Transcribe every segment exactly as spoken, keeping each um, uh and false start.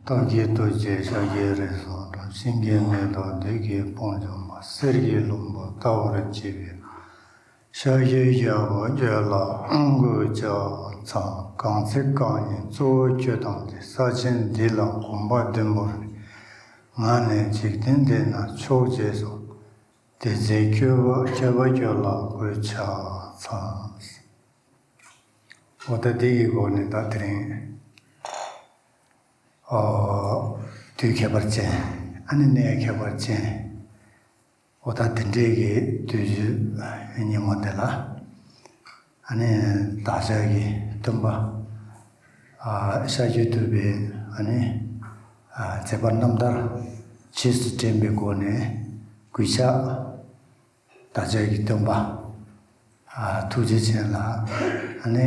སྟོབས་ཀྱིས་གཏུགས་བྱེད་ཤཱཀྱའི་རིགས་སུ་འགྲོ། བྱིན་གྱིས་མི་གཏོགས་བདུད་ཀྱི་དཔུང་འཇོམས་པ། གསེར་གྱི་ལྷུན་པོ་ལྟ་བུར་བརྗིད་པའི་ཤཱཀྱའི་རྒྱལ་པོ་ཁྱོད་ལ་གུས་ཕྱག་འཚལ། གང་ཚེ་རྐང་གཉིས་གཙོ་བོ་ཁྱོད་དང་འདྲེས། ས་ཆེན་འདི་ལ་གོམ་པ་བདུན་བོར་ནས། ང་ནི་འཇིག་རྟེན་འདི་ན་མཆོག་ཅེས་གསུངས། དེ་ཚེ་ཁྱོད་པ་ཁྱོད་པ་ཁྱོད་ལ་གུས་ཕྱག་འཚལ། འོ་ད་འདི་ཡི་སྒོ་ནས་ད་དེ་རིང་ཨོ་དུས་ཁྱད་པར་ཅན། ཨ་ནི་གནས་ཁྱད་པར་ཅན། འོ་ད་དེ་འདྲའི་གི་དུས་ཚོད་ཉིན་མོ་འདི་ལ། ཨ་ནི་བདག་ཅག་གི་སྟོན་པ་ཨ་ཤཱཀྱ་ཐུབ་པའི་ཨ་ནི་ཨ་མཛད་པ་རྣམ་ཐར་རྗེས་སུ་དྲན་པའི་སྒོ་ནས་གུས་ཕྱག། བདག་ཅག་གི་སྟོན་པ་ཨ་ཐུགས་རྗེ་ཅན་ལ་ཨ་ནི་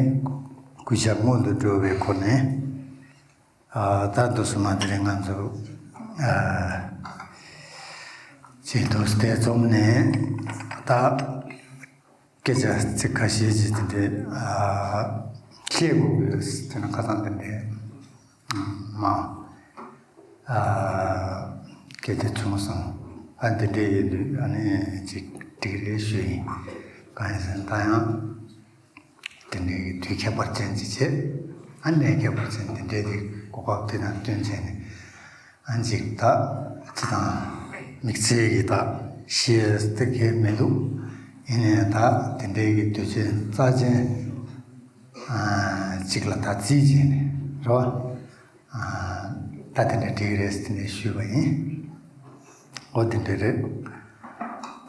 གུས་ཕྱག་སྔོན་དུ་འགྲོ་བའི་སྒོ་ནས། ཨ་ད་འདུག་སེ་མ་དེ་རིང་ང་ཚོ་ཨ་ཅིག་འདུག་སེ་དེ་འཛོམས་ནས་ད་སྐད་ཆ་ཚིག་ཁ་ཤས་ཅིག་དེ་འདྲའི་ཨ་བཤད་དགོས་ཀྱི་ཡོད། དེ་ནི་ཁ་སང་དེ་འདྲའི་མ་ཨ་སྐད་ཆ་བྱུང་སོང་། ཨ་འདི་འདྲའི་ཡིན་དུས་ཨ་ནི་ཅིག་འགྲིག་རེད་ཞུ་ཡིན། གང་ཡིན་ཟེར་ན་ད་ཡང་། དེ་འདྲའི་དུས་ཁྱད་པར་ཅན་ཅིག་བྱས། ཨ་ནི་ཁྱད་པར་ཅན་དེ་འདྲའི་དེ་གོ་སྐབས་དེ་དང་བསྟུན་བྱས་ནས། ཨ་ཅིག་ད་ཅི་དང་དམིགས་བསལ་གྱི་ད་ཤེས་ཏེ་གལ་མི་འདུག་ཡིན་ནའི་ད་དེ་འདྲའི་གི་དུས་ཆེན་རྩ་ཅན་ཨ་ཅིག་ལ་ད་རྩིས་བྱས་ནས་རེད་བ། ཨ་ད་དེ་འདྲ་འགྲིག་རེད་ཟེར་ནས་ཞུས་པ་ཡིན། འོ་དེ་འདྲ་རེད།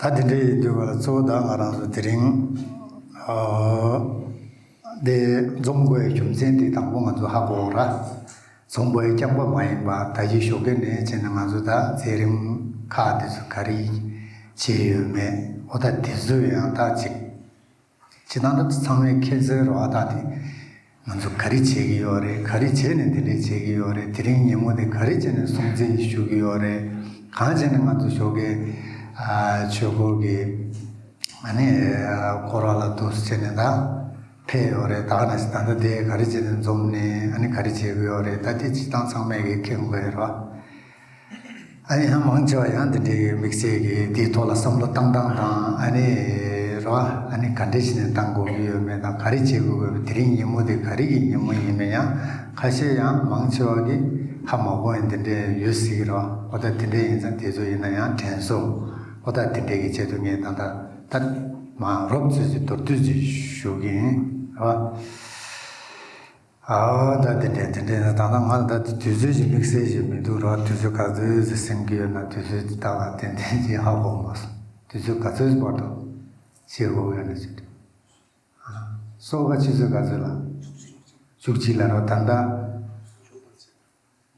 ད་དེ་འདྲ་ཡིན་དུས་བ་ལ་གཙོ་བོ་ད་ང་རང་ཚོ་དེ་རིང་ཨ་འདི་འཛོམས་དགོས་རྒྱུ་མཚན་དེ་དང་པོ་ང་ཚོ་ཧ་གོ་ར། འཛོམས་དགོས་རྐྱང་པ་མ་ཡིན་པ་ད་གི་ཞོགས་ཀས་ནས་བྱས་ན་ང་ཚོ་ད་མཛད་རིམ་ཁག་དེ་ཚོ་ག་རེ་བྱས་ཡོད་མེད། འོ་ད་དེ་ཚོ་ཡང་ད་ཅིག་སྤྱིར་བཏང་ད་ཚང་མས་མཁྱེན་གསལ་རེད་བ། ད་དེ་ང་ཚོ་ག་རེ་བྱེད་ཀྱི་ཡོད་རེད། ག་རེ་བྱས་ནས་འདི་འདྲས་བྱེད་ཀྱི་ཡོད་རེད། དེ་རིང་ཉིན་མོ་དེ་ག་རེ་བྱས་ནས་སྲུང་བརྩི་ཞུ་གི་ཡོད་རེད། གང་བྱས་ནས་ང་ཚོ་ཞོགས་ཀས་ཨ་ཆོས་སྐོར་གྱི་ཨ་ནི་ཨ་སྐོར་བ་ལ་འདུག་སེ་བྱས་ནས་ད་ཕེབས་ཡོད་རེད། ད་ག་ནང་བཞིན་ད་ལྟ་དེ་ག་རེ་བྱས་ནས་འཛོམས་ནས་ཨ་ནི་ག་རེ་བྱེད་ཀྱི་ཡོད་རེད། ད་དེ་སྤྱིར་བཏང་ཚང་མས་ཀྱིས་མཁྱེན་དགོས་རེད་བ། ཨ་ནི་ཡང་མང་ཆེ་བ་ཡང་འདི་འདྲའི་དམིགས་བསལ་གྱི་དེའི་ཐོག་ལ་བསམ་བློ་བཏང་སྟངས་དང་། ཨ་ནི་རེད་བ། ཨ་ནི་ག་འདྲས་བྱས་ནས་བཏང་དགོས་ཀྱི་ཡོད་མེད་དང་། ག་རེ་བྱེད་དགོས་ཀྱི་ཡོད་མེད། དེ་རིང་ཉིན་མོ་དེ་ག་རེ་གི་ཉིན་མོ་ཡིན་མིན་ཡང་ཁ་ཤས་ཡང་མང་ཆེ་བ་གིས་ཧ་མ་གོ་ཡང་འདི་འདྲས་ཡོད་སྲིད་ཀྱི་རེད་བ། འོ་ད་དེ་འདྲས་ཡིན་ཙང་དེ་ཚོ་ཡིན་ན་ཡང་དྲན་གསོ། འོ་ད་དེ་འདྲས་ཀྱི་ཆེད་དུ་ངས་ད་ལྟ་ད་མ་རོབ་ཙམ་ཞིག་མདོར་བསྡུས་ཅིག་ཞུ་གི་ཡིན་རེད་བ། ཨ་ད་དེ་འདྲས་དེ་འདྲས་ན་ད་ལྟ་ང་ལ་ད་དུས་ཚོད་ཅིག་དམིགས་བསལ་ཞིག་མི་འདུག་ར། དུས་ཚོད་ག་ཚོད་ཟེར་སེམས་ཀྱི་ཡོད་ན་དུས་ཚོད་ད་ལ་ཏན་ཏན་ཅིག་ཧ་གོ་མ་སོང་། དུས་ཚོད་ག་ཚོད་བར་དུ་བྱེད་དགོས་ཡོད་ན་ཟེར་དུས། ཨ་སོ་ག་ཆུ་ཚོད་ག་ཚོད་ལ། བཅུ་གཅིག་ལ་ར། ད་ལྟ་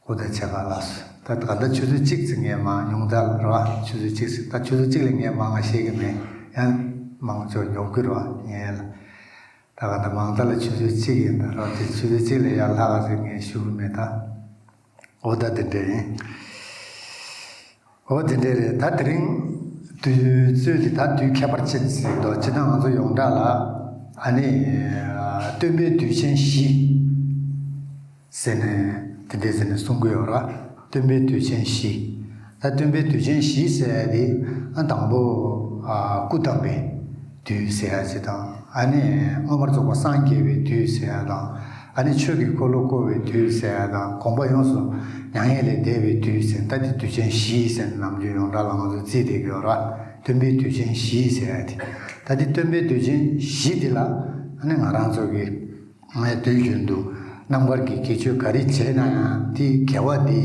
ཁོ་ད་ཆ་ག་ལ་སོ། ད་ད་ལྟ་ཆུ་ཚོད་གཅིག་ཙམ་ངས་མ་ཉུང་མཐའ་ལ་ར། ཆུ་ཚོད་གཅིག་ཙམ། ད་ཆུ་ཚོད་གཅིག་ལས་ངས་མང་ང་བཤད་ཀྱི་མེད། ཡང་མང་ཆོག་ཉོབ་ཀྱི་ར་ངས་ལ། ད་ག་ད་མང་མཐའ་ལ་ཆུ་ཚོད་གཅིག་ཡིན་ད་ར། དེ་ཆུ་ཚོད་གཅིག་ལས་ཡར་ལྷག་ཟེར་ངས་ཞུ་གི་མེད་ད། འོ་ད་དེ་འདྲས་ཡིན། འོ་དེ་འདྲས་རེད། ད་དེ་རིང་དུས་ཚོད་དེ་ད་དུས་ཁྱད་པར་ཅན་ཟེར་གི་འདུག་སྤྱིར་བཏང་ང་ཚོ་ཡོངས་གྲགས་ལ་ཨ་ནི་སྟོན་པའི་དུས་ཆེན་བཞི་ཟེར་ནས་དེ་འདྲས་ཟེར་ནས་གསུང་གི་ཡོད་ར། སྟོན་པའི་དུས་ཆེན་བཞི། ད་སྟོན་པའི་དུས་ཆེན་བཞི་ཟེར་ཡ་དེ་ཨ་དང་པོ་ཨ་སྐུ་བལྟམས་པའི་དུས་ཟེར་ཡ་ཅིག་དང་། ཨ་ནི་མངོན་པར་རྫོགས་པར་སངས་རྒྱས་པའི་དུས་ཟེར་ཡ་དང་། ཨ་ནི་ཆོས་ཀྱི་འཁོར་ལོ་བསྐོར་བའི་དུས་ཟེར་ཡ་དང་། དགོངས་པ་ཡོངས་སུ་མྱ་ངན་ལས་འདས་པའི་དུས་ཟེར། ད་དེ་དུས་ཆེན་བཞི་ཟེར་ནས་ནམ་རྒྱུན་ཡོངས་གྲགས་ལ་ང་ཚོ་བརྩིས་བསྡད་ཀྱི་ཡོད་ར། སྟོན་པའི་དུས་ཆེན་བཞི་ཟེར་ཡ་དེ། ད་དེ་སྟོན་པའི་དུས་ཆེན་བཞི་དེ་ལ་ཨ་ནི་ང་རང་ཚོ་གི་ངས་དུས་རྒྱུན་དུ་རྣམ་དཀར་གྱི་དགེ་ཆོས་ག་རེ་བྱས་ན་ཡང་དེའི་དགེ་བ་དེ་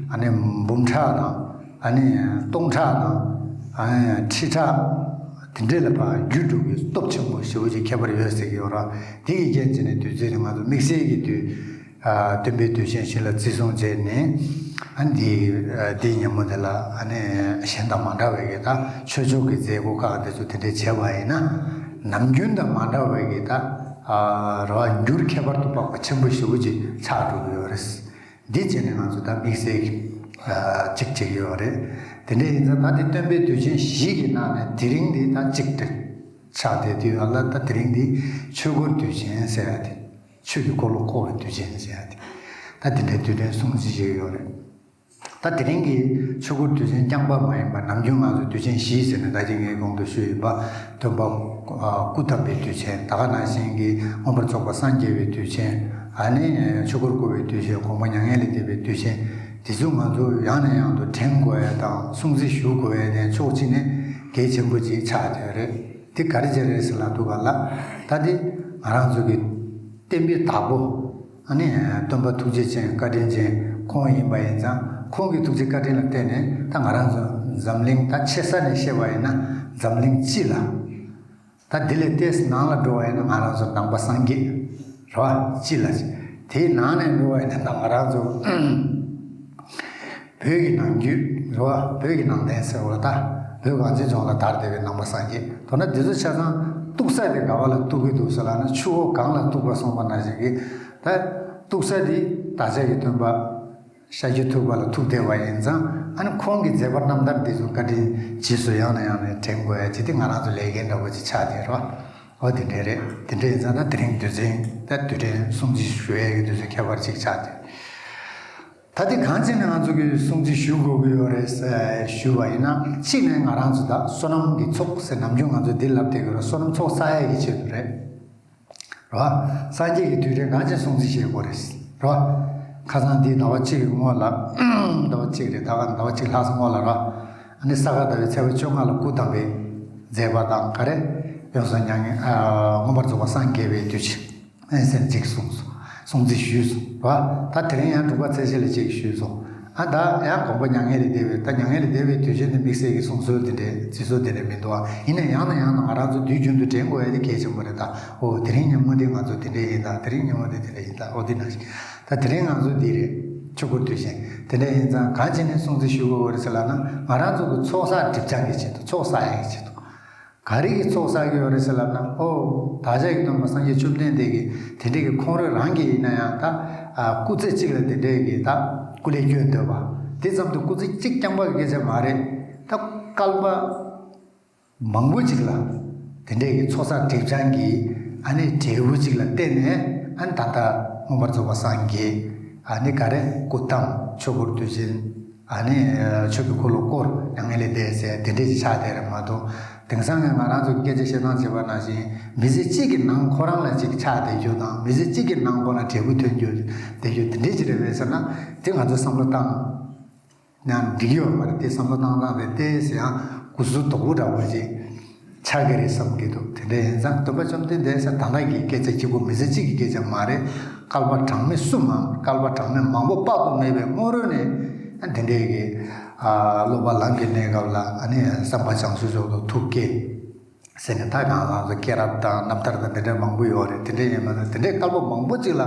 ཨ་ནི་འབུམ་ཕྲག་དང་ཨ་ནི་སྟོང་ཕྲག་དང་ཨ་ནི་ཁྲི་ཕྲག་དེ་འདྲས་ལ་ཕར་འགྱུར་འགྲོ་གི་སྟོབས་ཆེན་པོ་ཞེ་པོ་ཅིག་ཁྱད་པར་ཡོད་ཟེར་གྱི་ཡོད་ར། དེ་གི་རྐྱེན་བྱས་ནས་དུས་ཚོད་ནི་ང་ཚོ་དམིགས་བསལ་གྱི་དུས་ཨ་སྟོན་པའི་དུས་ཆེན་བཞི་ལ་བརྩི་སྲུང་བྱས་ནས་ཨ་ནི་དེ་ཨ་དེའི་ཉིན་མོ་དེ་ལ་ཨ་ནི་གཞན་དང་མ་འདྲ་བའི་གི་ད་ཆོས་ཕྱོགས་ཀྱི་མཛད་སྒོ་ཁག་དེ་ཚོ་དེ་འདྲས་བྱས་པ་ཡིན་ན་ནམ་རྒྱུན་དང་མ་འདྲ་བའི་གི་ད་ཨ་རེད་བ། འགྱུར་ཁྱད་པར་དུ་འཕགས་པ་ཆེན་པོ་ཞེ་པོ་ཅིག་ཆགས་འགྲོ་གི་ཡོད་རེད། འདི་བྱས་ནས་ང་ཚོ་ད་དམིགས་བསལ་གྱི་ཨ་གཅིག་བྱེད་ཀྱི་ཡོད་རེད། དེ་འདྲ་ཡིན་ཙང་ད་དེ་སྟོན་པའི་དུས་ཆེན་བཞི་གི་ནང་ནས་དེ་རིང་འདི་ད་གཅིག་དེ་ཆགས་བསྡད་དུས། ཨ་ལ་ད་དེ་རིང་འདི་ཆོས་འཁོར་དུས་ཆེན་ཟེར་ཡ་དེ། ཆོས་ཀྱི་འཁོར་ལོ་བསྐོར་བའི་དུས་ཆེན་ཟེར་ཡ་དེ། ད་དེ་འདྲའི་དུས་དྲན་སྲུང་བརྩི་བྱེད་ཀྱི་ཡོད་རེད། ད་དེ་རིང་གི་ཆོས་འཁོར་དུས་ཆེན་རྐྱང་པ་མ་ཡིན་པར་ནམ་རྒྱུན་ང་ཚོ་དུས་ཆེན་བཞི་ཟེར་ནས་ད་ཅི་ངས་གོང་དུ་ཞུས་ཡིན་པ། སྟོན་པ་སྐུ་བལྟམས་པའི་དུས་ཆེན། ད་ག་ནང་བཞིན་གྱི་མངོན་པར་རྫོགས་པར་སངས་རྒྱས་པའི་དུས་ཆེན། ཨ་ནི་ཆོས་འཁོར་བསྐོར་བའི་དུས་ཆེན། དགོངས་པ་མྱ་ངན་ལས་འདས་པའི་དུས་ཆེན། དེ་ཚོ་ང་ཚོ་ཡང་ནས་ཡང་དུ་དྲན་དགོས་ཡ་དང་སྲུང་བརྩི་ཞུ་དགོས་ཡ་ནས་ཕྱོགས་གཅིག་ནས་གལ་ཆེན་པོ་ཅིག་ཆགས་བསྡད་རེད། དེ་ག་རེ་བྱས་རེད་ཟེར་ལབ་དུས་ག་ལ། ད་དེ་ང་རང་ཚོ་གི་བསྟན་པའི་བདག་པོ། ཨ་ནི་སྟོན་པ་ཐུགས་རྗེ་ཅན་བཀའ་དྲིན་ཅན་ཁོང་ཡིན་པ་ཡིན་ཙང་། ཁོང་གི་ཐུགས་རྗེ་བཀའ་དྲིན་ལ་བརྟེན་ནས་ད་ང་རང་ཚོ་འཛམ་གླིང་ད་ཆེ་ས་ནས་བཤད་པ་ཡིན་ན་འཛམ་གླིང་སྤྱི་ལ། ད་འདི་ལས་ཏོག་ཙམ་ནང་ལ་འགྲོ་བ་ཡིན་ན་ང་རང་ཚོ་ནང་པ་སངས་རྒྱས་རེད་བ། སྤྱི་ལ། དེའི་ནང་ནས་འགྲོ་བ་ཡིན་ན་ད་ང་རང་ཚོ་བོད་ཀྱི་ནང་རྒྱུད་རེད་བ། བོད་ཀྱི་ནང་བསྟན་ཟེར་བ་ད་བོད་གངས་ཅན་ལྗོངས་ལ་དར་བསྡད་པའི་ནང་པ་སངས་རྒྱས། མདོར་ན་འདི་ཚོ་ཆ་ཚང་གཏུག་ས་དེ་ག་བ་ལ་གཏུག་གི་འདུག་ཟེར་ལབ་ན། ཆུ་བོ་གངས་ལ་གཏུག་པ་གསུངས་པ་ནང་བཞིན་གྱི་ད་གཏུག་ས་དེ་བདག་ཅག་གི་སྟོན་པ་ཤཱཀྱ་ཐུབ་པ་ལ་ཐུག་བསྡད་པ་ཡིན་ཙང་། ཨ་ནི་ཁོང་གི་མཛད་པ་རྣམ་ཐར་འདི་ཚོ་བཀའ་དྲིན་རྗེས་སུ་ཡང་ནས་ཡང་ནས་དྲན་དགོས་ཡ་ཅིག་དེ་ང་རང་ཚོ་ལས་འགན་འདྲ་བོ་ཅིག་ཆགས་བསྡད་རེད་བ། འོ་དེ་འདྲས་རེད། དེ་འདྲས་ཡིན་ཙང་ད་དེ་རིང་དུས་ཆེན་ད་དུས་དྲན་སྲུང་བརྩི་ཞུ་ཡས་ཀྱི་དུས་ཚོད་ཁྱད་པར་ཅིག་ཆགས་ཏེ། ད་དེ་གང་བྱས་ནས་ང་ཚོ་གིས་སྲུང་བརྩི་ཞུ་དགོས་ཀྱི་ཡོད་རེད་ཟེར་ཞུས་པ་ཡིན་ན། གཅིག་ནས་ང་རང་ཚོ་ད་བསོད་ནམས་ཀྱི་ཚོགས་ཟེར་ནམ་རྒྱུན་ང་ཚོ་འདི་ལབ་བསྡད་ཀྱི་ཡོད་རེད། བསོད་ནམས་ཚོགས་བསགས་ཡས་ཀྱི་ཆེད་དུ་རེད། རེད་བ། སངས་རྒྱས་ཀྱི་དུས་དྲན་གང་བྱས་སྲུང་བརྩི་བྱེད་དགོས་རེད། རེད་བ། ཁ་སང་འདི་ཟླ་བ་གཅིག་གི་སྔོན་ལ། ཟླ་བ་གཅིག་རེད། ད་ག་ཟླ་བ་གཅིག་ལྷག་ཙམ་སྔོན་ལ་རེད་བ། ཨ་ནི་ས་ག་ཟླ་བའི་ཚེས་པ་བཅོ་ལྔ་ལ་སྐུ་བལྟམས་པའི་མཛད་པ་དང་ག་རེ། ཡོངས་སུ་མྱ་ངན་ཨ་མངོན་པར་རྫོགས་པར་སངས་རྒྱས་པའི་དུས་ཆེན། ཨེ་ཟེར་ཅིག་གསུངས་སོང་། སྲུང་བརྩི་ཞུས་སོང་། རེད་བ། ད་དེ་རིང་ཡང་དྲུག་པ་ཚེས་བཞི་ལ་ཅིག་ཞུས་སོང་། ཨ་ད་ཡང་དགོངས་པ་མྱ་ངན་ལས་འདས་པའི། ད་མྱ་ངན་ལས་འདས་པའི་དུས་ཆེན་དེ་དམིགས་བསལ་གྱི་གསུང་སྲོལ་དེ་འདྲས་བརྩི་སྲོལ་དེ་འདྲས་མི་འདུག་ཨ། ཡིན་ན་ཡང་ན་ཡང་ན་ང་རང་ཚོ་དུས་རྒྱུན་དུ་དྲན་དགོས་ཡ་དེ་གལ་ཆེན་པོ་རེད་ད། ཨོ་དེ་རིང་ཉིན་མོ་འདི་ང་ཚོ་དེ་འདྲས་ཡིན་ད། དེ་རིང་ཉིན་མོ་འདི་དེ་འདྲས་ཡིན་ད། ཨོ་འདི་ནང་བཞིན་ད་དེ་རིང་ང་ཚོ་འདི་རེད། ཆོས་འཁོར་དུས་ཆེན་དེ་འདྲས་ཡིན་ཙང་གང་བྱས་ནས་སྲུང་བརྩི་ཞུ་དགོས་རེད་ཟེར་ལབ་ན། ང་རང་ཚོ་གི་ཚོགས་བསགས་སྒྲིབ་སྦྱང་གི་ཆེད་དུ། ཚོགས་བསགས་ཡ་གི་ཆེད་དུ། ག་རེ་གི་ཚོགས་བསགས་ཀྱི་ཡོད་རེད་ཟེར་ལབ་ན། ཨོ་བདག་ཅག་གི་སྟོན་པ་སངས་རྒྱས་བཅོམ་ལྡན་འདས་ཀྱིས་དེ་འདྲས་ཀྱི་ཁོང་རང་རང་གིས་ཡིན་ན་ཡང་ད་ཨ་སྐུ་ཚེ་གཅིག་ལ་དེ་འདྲས་ཀྱི་ད་སྐུ་ལས་བསྐྱོན་འདོད་པ། དེ་ཙམ་དུ་སྐུ་ཚེ་གཅིག་རྐྱང་པ་གི་སྐད་ཆ་མ་རེད། ད་བསྐལ་པ་མང་པོ་ཅིག་ལ་དེ་འདྲས་ཀྱི་ཚོགས་བསགས་སྒྲིབ་སྦྱང་གི་ཨ་ནི་འབྲས་བུ་ཅིག་ལ་བརྟེན་ནས། ཨ་ནི་ད་ལྟ་མངོན་པར་རྫོགས་པར་སངས་རྒྱས། ཨ་ནི་ག་རེ་སྐུ་བལྟམས། ཆོས་འཁོར་དུས་ཆེན། ཨ་ནི་ཆོས་ཀྱི་འཁོར་ལོ་བསྐོར། མྱ་ངན་ལས་འདས་ཟེར་དེ་འདྲས་ཅིག་ཆགས་བསྡད་རེད་མ་གཏོགས། དེང་སང་ང་རང་ཚོ་སྐད་ཆ་བཤད་སྟངས་བྱས་པ་ནང་བཞིན་མི་ཚེ་གཅིག་གི་ནང་ཁོ་རང་ལ་ཅིག་ཆགས་བསྡད་རྒྱུ་དང་། མི་ཚེ་གཅིག་གི་ནང་ཁོ་ན་འབྲས་བུ་ཐོན་རྒྱུ་བསྡད་རྒྱུ་དེ་འདྲས་ཅིག་རེད་པས་ཟེར་ན། དེ་ང་ཚོས་བསམ་བློ་བཏང་ན་འགྲིག་གི་ཡོད་མ་རེད། དེ་བསམ་བློ་བཏང་སྟངས་དེ་ཏོག་ཙམ་ཡང་སྐུ་གཟུགས་དོག་པོ་འདྲ་བོ་ཅིག་ཆགས་ཀྱི་རེད་བསམ་གྱི་འདུག་དེ་འདྲ་ཡིན་ཙང་སྟོན་པ་བཅོམ་ལྡན་འདས་ཟེར་ད་ལྟ་གི་སྐད་ཆ་གཅིག་པོ། མི་ཚེ་གཅིག་གི་སྐད་ཆ་མ་རེད། བསྐལ་པ་གྲངས་མེད་གསུམ་མམ་བསྐལ་པ་གྲངས་མེད་མང་པོ་དཔག་ཏུ་མེད་པའི་སྔོན་རོལ་ནས་དེ་འདྲའི་གི་ཨ་སློབ་པ་ལམ་གྱི་གནས་སྐབས་ལ། ཨ་ནི་བསམ་པ་བྱང་ཆུབ་མཆོག་ཏུ་ཐུགས་བསྐྱེད་ཟེར་ནས། ད་གང་ལ་སོགས་སྐྱེས་རབས་དང་རྣམ་ཐར་དང་དེ་འདྲ་མང་པོ་ཡོད་རེད། དེ་འདྲ་ཡིན་མ་ད་དེ་འདྲའི་བསྐལ་པ་མང་པོ་ཅིག་ལ་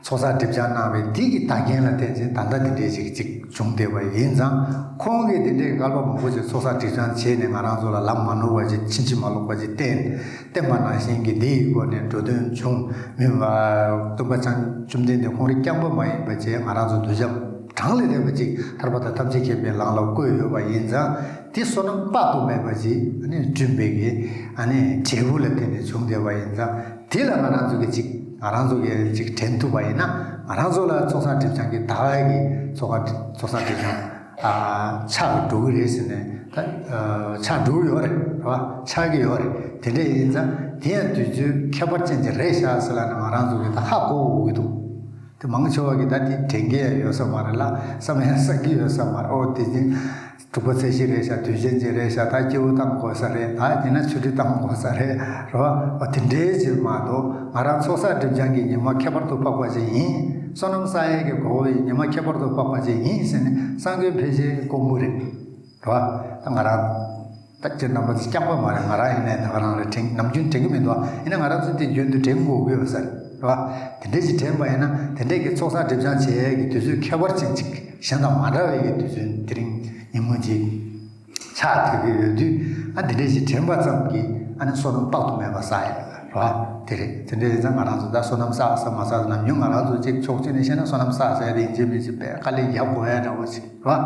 ཚོགས་བསགས་སྒྲིབ་སྦྱང་གནང་བའི་དེ་གི་བདག་རྐྱེན་ལ་བརྟེན་ཅིང་ད་ལྟ་དེ་འདྲའི་ཞིག་ཅིག་བྱུང་བསྡད་པ་ཡིན་ཙང་། ཁོང་གིས་དེ་འདྲའི་བསྐལ་པ་མང་པོ་ཅིག་ཚོགས་བསགས་སྒྲིབ་སྦྱང་བྱས་ནས་ང་རང་ཚོ་ལ་ལམ་མ་ནོར་བ་ཅིག་ཕྱིན་ཅི་མ་ལོག་པ་ཅིག་བསྟན་བསྟན་པ་ནང་བཞིན་གྱི་འདི་ཡི་སྒོ་ནས་འགྲོ་དོན་བྱུང་མིན་པ། སྟོན་པ་བྱང་བཅོམ་ལྡན་འདས་ཁོང་རང་རྐྱང་པ་མ་ཡིན་པ་བྱས། ང་རང་ཚོ་གདུལ་བྱ་གྲངས་ལས་འདས་པ་ཅིག་ཐར་པ་དང་ཐམས་ཅད་མཁྱེན་པའི་ལམ་ལ་བཀོད་ཡོད་པ་ཡིན་ཙང་། དེ་བསོད་ནམས་དཔག་ཏུ་མེད་པ་ཅིག་ཨ་ནི་བསྐྲུན་པའི་གི་ཨ་ནི་འབྲས་བུ་ལ་བརྟེན་ནས་བྱུང་བསྡད་པ་ཡིན་ཙང་། དེ་ལ་ང་རང་ཚོ་གིས་ཅིག་ང་རང་ཚོ་གིས་ཅིག་དྲན་ཐུབ་པ་ཡིན་ན། ང་རང་ཚོ་ལ་ཚོགས་བསགས་སྒྲིབ་སྦྱང་གི་ད་ག་གི་ཚོགས་ཀ་ཚོགས་བསགས་སྒྲིབ་སྦྱང་ཨ་ཆགས་འགྲོ་གི་རེད་ཟེར་ནས། ད་ཨ་ཆགས་འགྲོ་གི་ཡོད་རེད། རེད་བ། ཆགས་ཀྱི་ཡོད་རེད། དེ་འདྲ་ཡིན་ཙང་དེ་ཡང་དུས་ཚོད་ཁྱད་པར་ཅན་ཅིག་རེད་ཤག་ཟེར་ལབ་ན་ང་རང་ཚོ་གིས་ད་ཧ་གོ་དགོས་ཀྱི་འདུག་དེ་མང་ཆེ་བ་གིས་ད་དེ་དྲན་གྱི་ཡོད་ས་མ་རེད་ལ། བསམ་ཡང་བསམ་གྱི་ཡོད་ས་མ་རེད། ཨོ་དེ་བཞིན་དྲུག་པ་ཚེས་བཞི་རེད་ཤག་དུས་ཆེན་ཅིག་རེད་ཤག་ད་སྐྱེ་བོ་བཏང་དགོས་ས་རེད། ད་ཡིན་ན་ཆོས་ཁྲིད་བཏང་དགོས་ས་རེད། རེད་བ། ཨོ་དེ་འདྲའི་ཅིག་མ་གཏོགས། ང་རང་ཚོགས་བསགས་སྒྲིབ་སྦྱང་གི་ཉི་མ་ཁྱད་པར་དུ་འཕགས་པ་ཅིག་ཡིན། བསོད་ནམས་བསགས་ཡས་ཀྱི་གོ་བའི་ཉི་མ་ཁྱད་པར་དུ་འཕགས་པ་ཅིག་ཡིན་ཟེར་ནས་གསར་འགོད་ཕལ་ཆེར་དགོས་མུས་རེད། རེད་བ། ད་ང་རང་ད་ཁྱེད་རྣམ་པ་ཚོ་རྐྱང་པ་མ་རེད། ང་རང་ཡིན་ནའི་ད་ག་རང་རེད། དྲན་ནམ་རྒྱུན་དྲན་གྱི་མི་འདུག་ཡིན་ན་ང་རང་ཚོ་དེ་རྒྱུན་དུ་དྲན་དགོས་ཀྱི་ཡོད་ས་རེད། རེད་བ། དེ་འདྲས་ཞིག་དྲན་པ་ཡིན་ན། དེ་འདྲས་ཀྱི་ཚོགས་བསགས་སྒྲིབ་སྦྱང་བྱེད་ཡས་ཀྱི་དུས་ཚོད་ཁྱད་པར་ཅན་ཅིག་གཞན་དང་མ་འདྲ་བའི་གི་དུས་ཚོད་དེ་རིང་ཉིན་མོ་ཅིག་ཆགས་བསྡད་ཀྱི་ཡོད་དུས། ཨ་འདི་འདྲས་ཞིག་དྲན་པ་ཙམ་གྱིས་ཨ་ནི་བསོད་ནམས་དཔག་ཏུ་མེད་པ་བསགས་ཡོད་རེད་བ། དེ་རེད། དེ་འདྲ་ཡིན་ཙང་ང་རང་ཚོ་ད་བསོད་ནམས་བསགས་ས་མ་བསགས་ས་ནམ་རྒྱུན་ང་རང་ཚོ་གཅིག་ཕྱོགས་གཅིག་ནས་བཤད་ན་བསོད་ནམས་བསགས་ས་ཡ་དེ་ཡིན་གཅིག་མིན་གཅིག་དཔེ་དཀའ་ལས་རྒྱག་དགོས་ཡ་འདྲ་བོ་ཅིག་རེད་བ།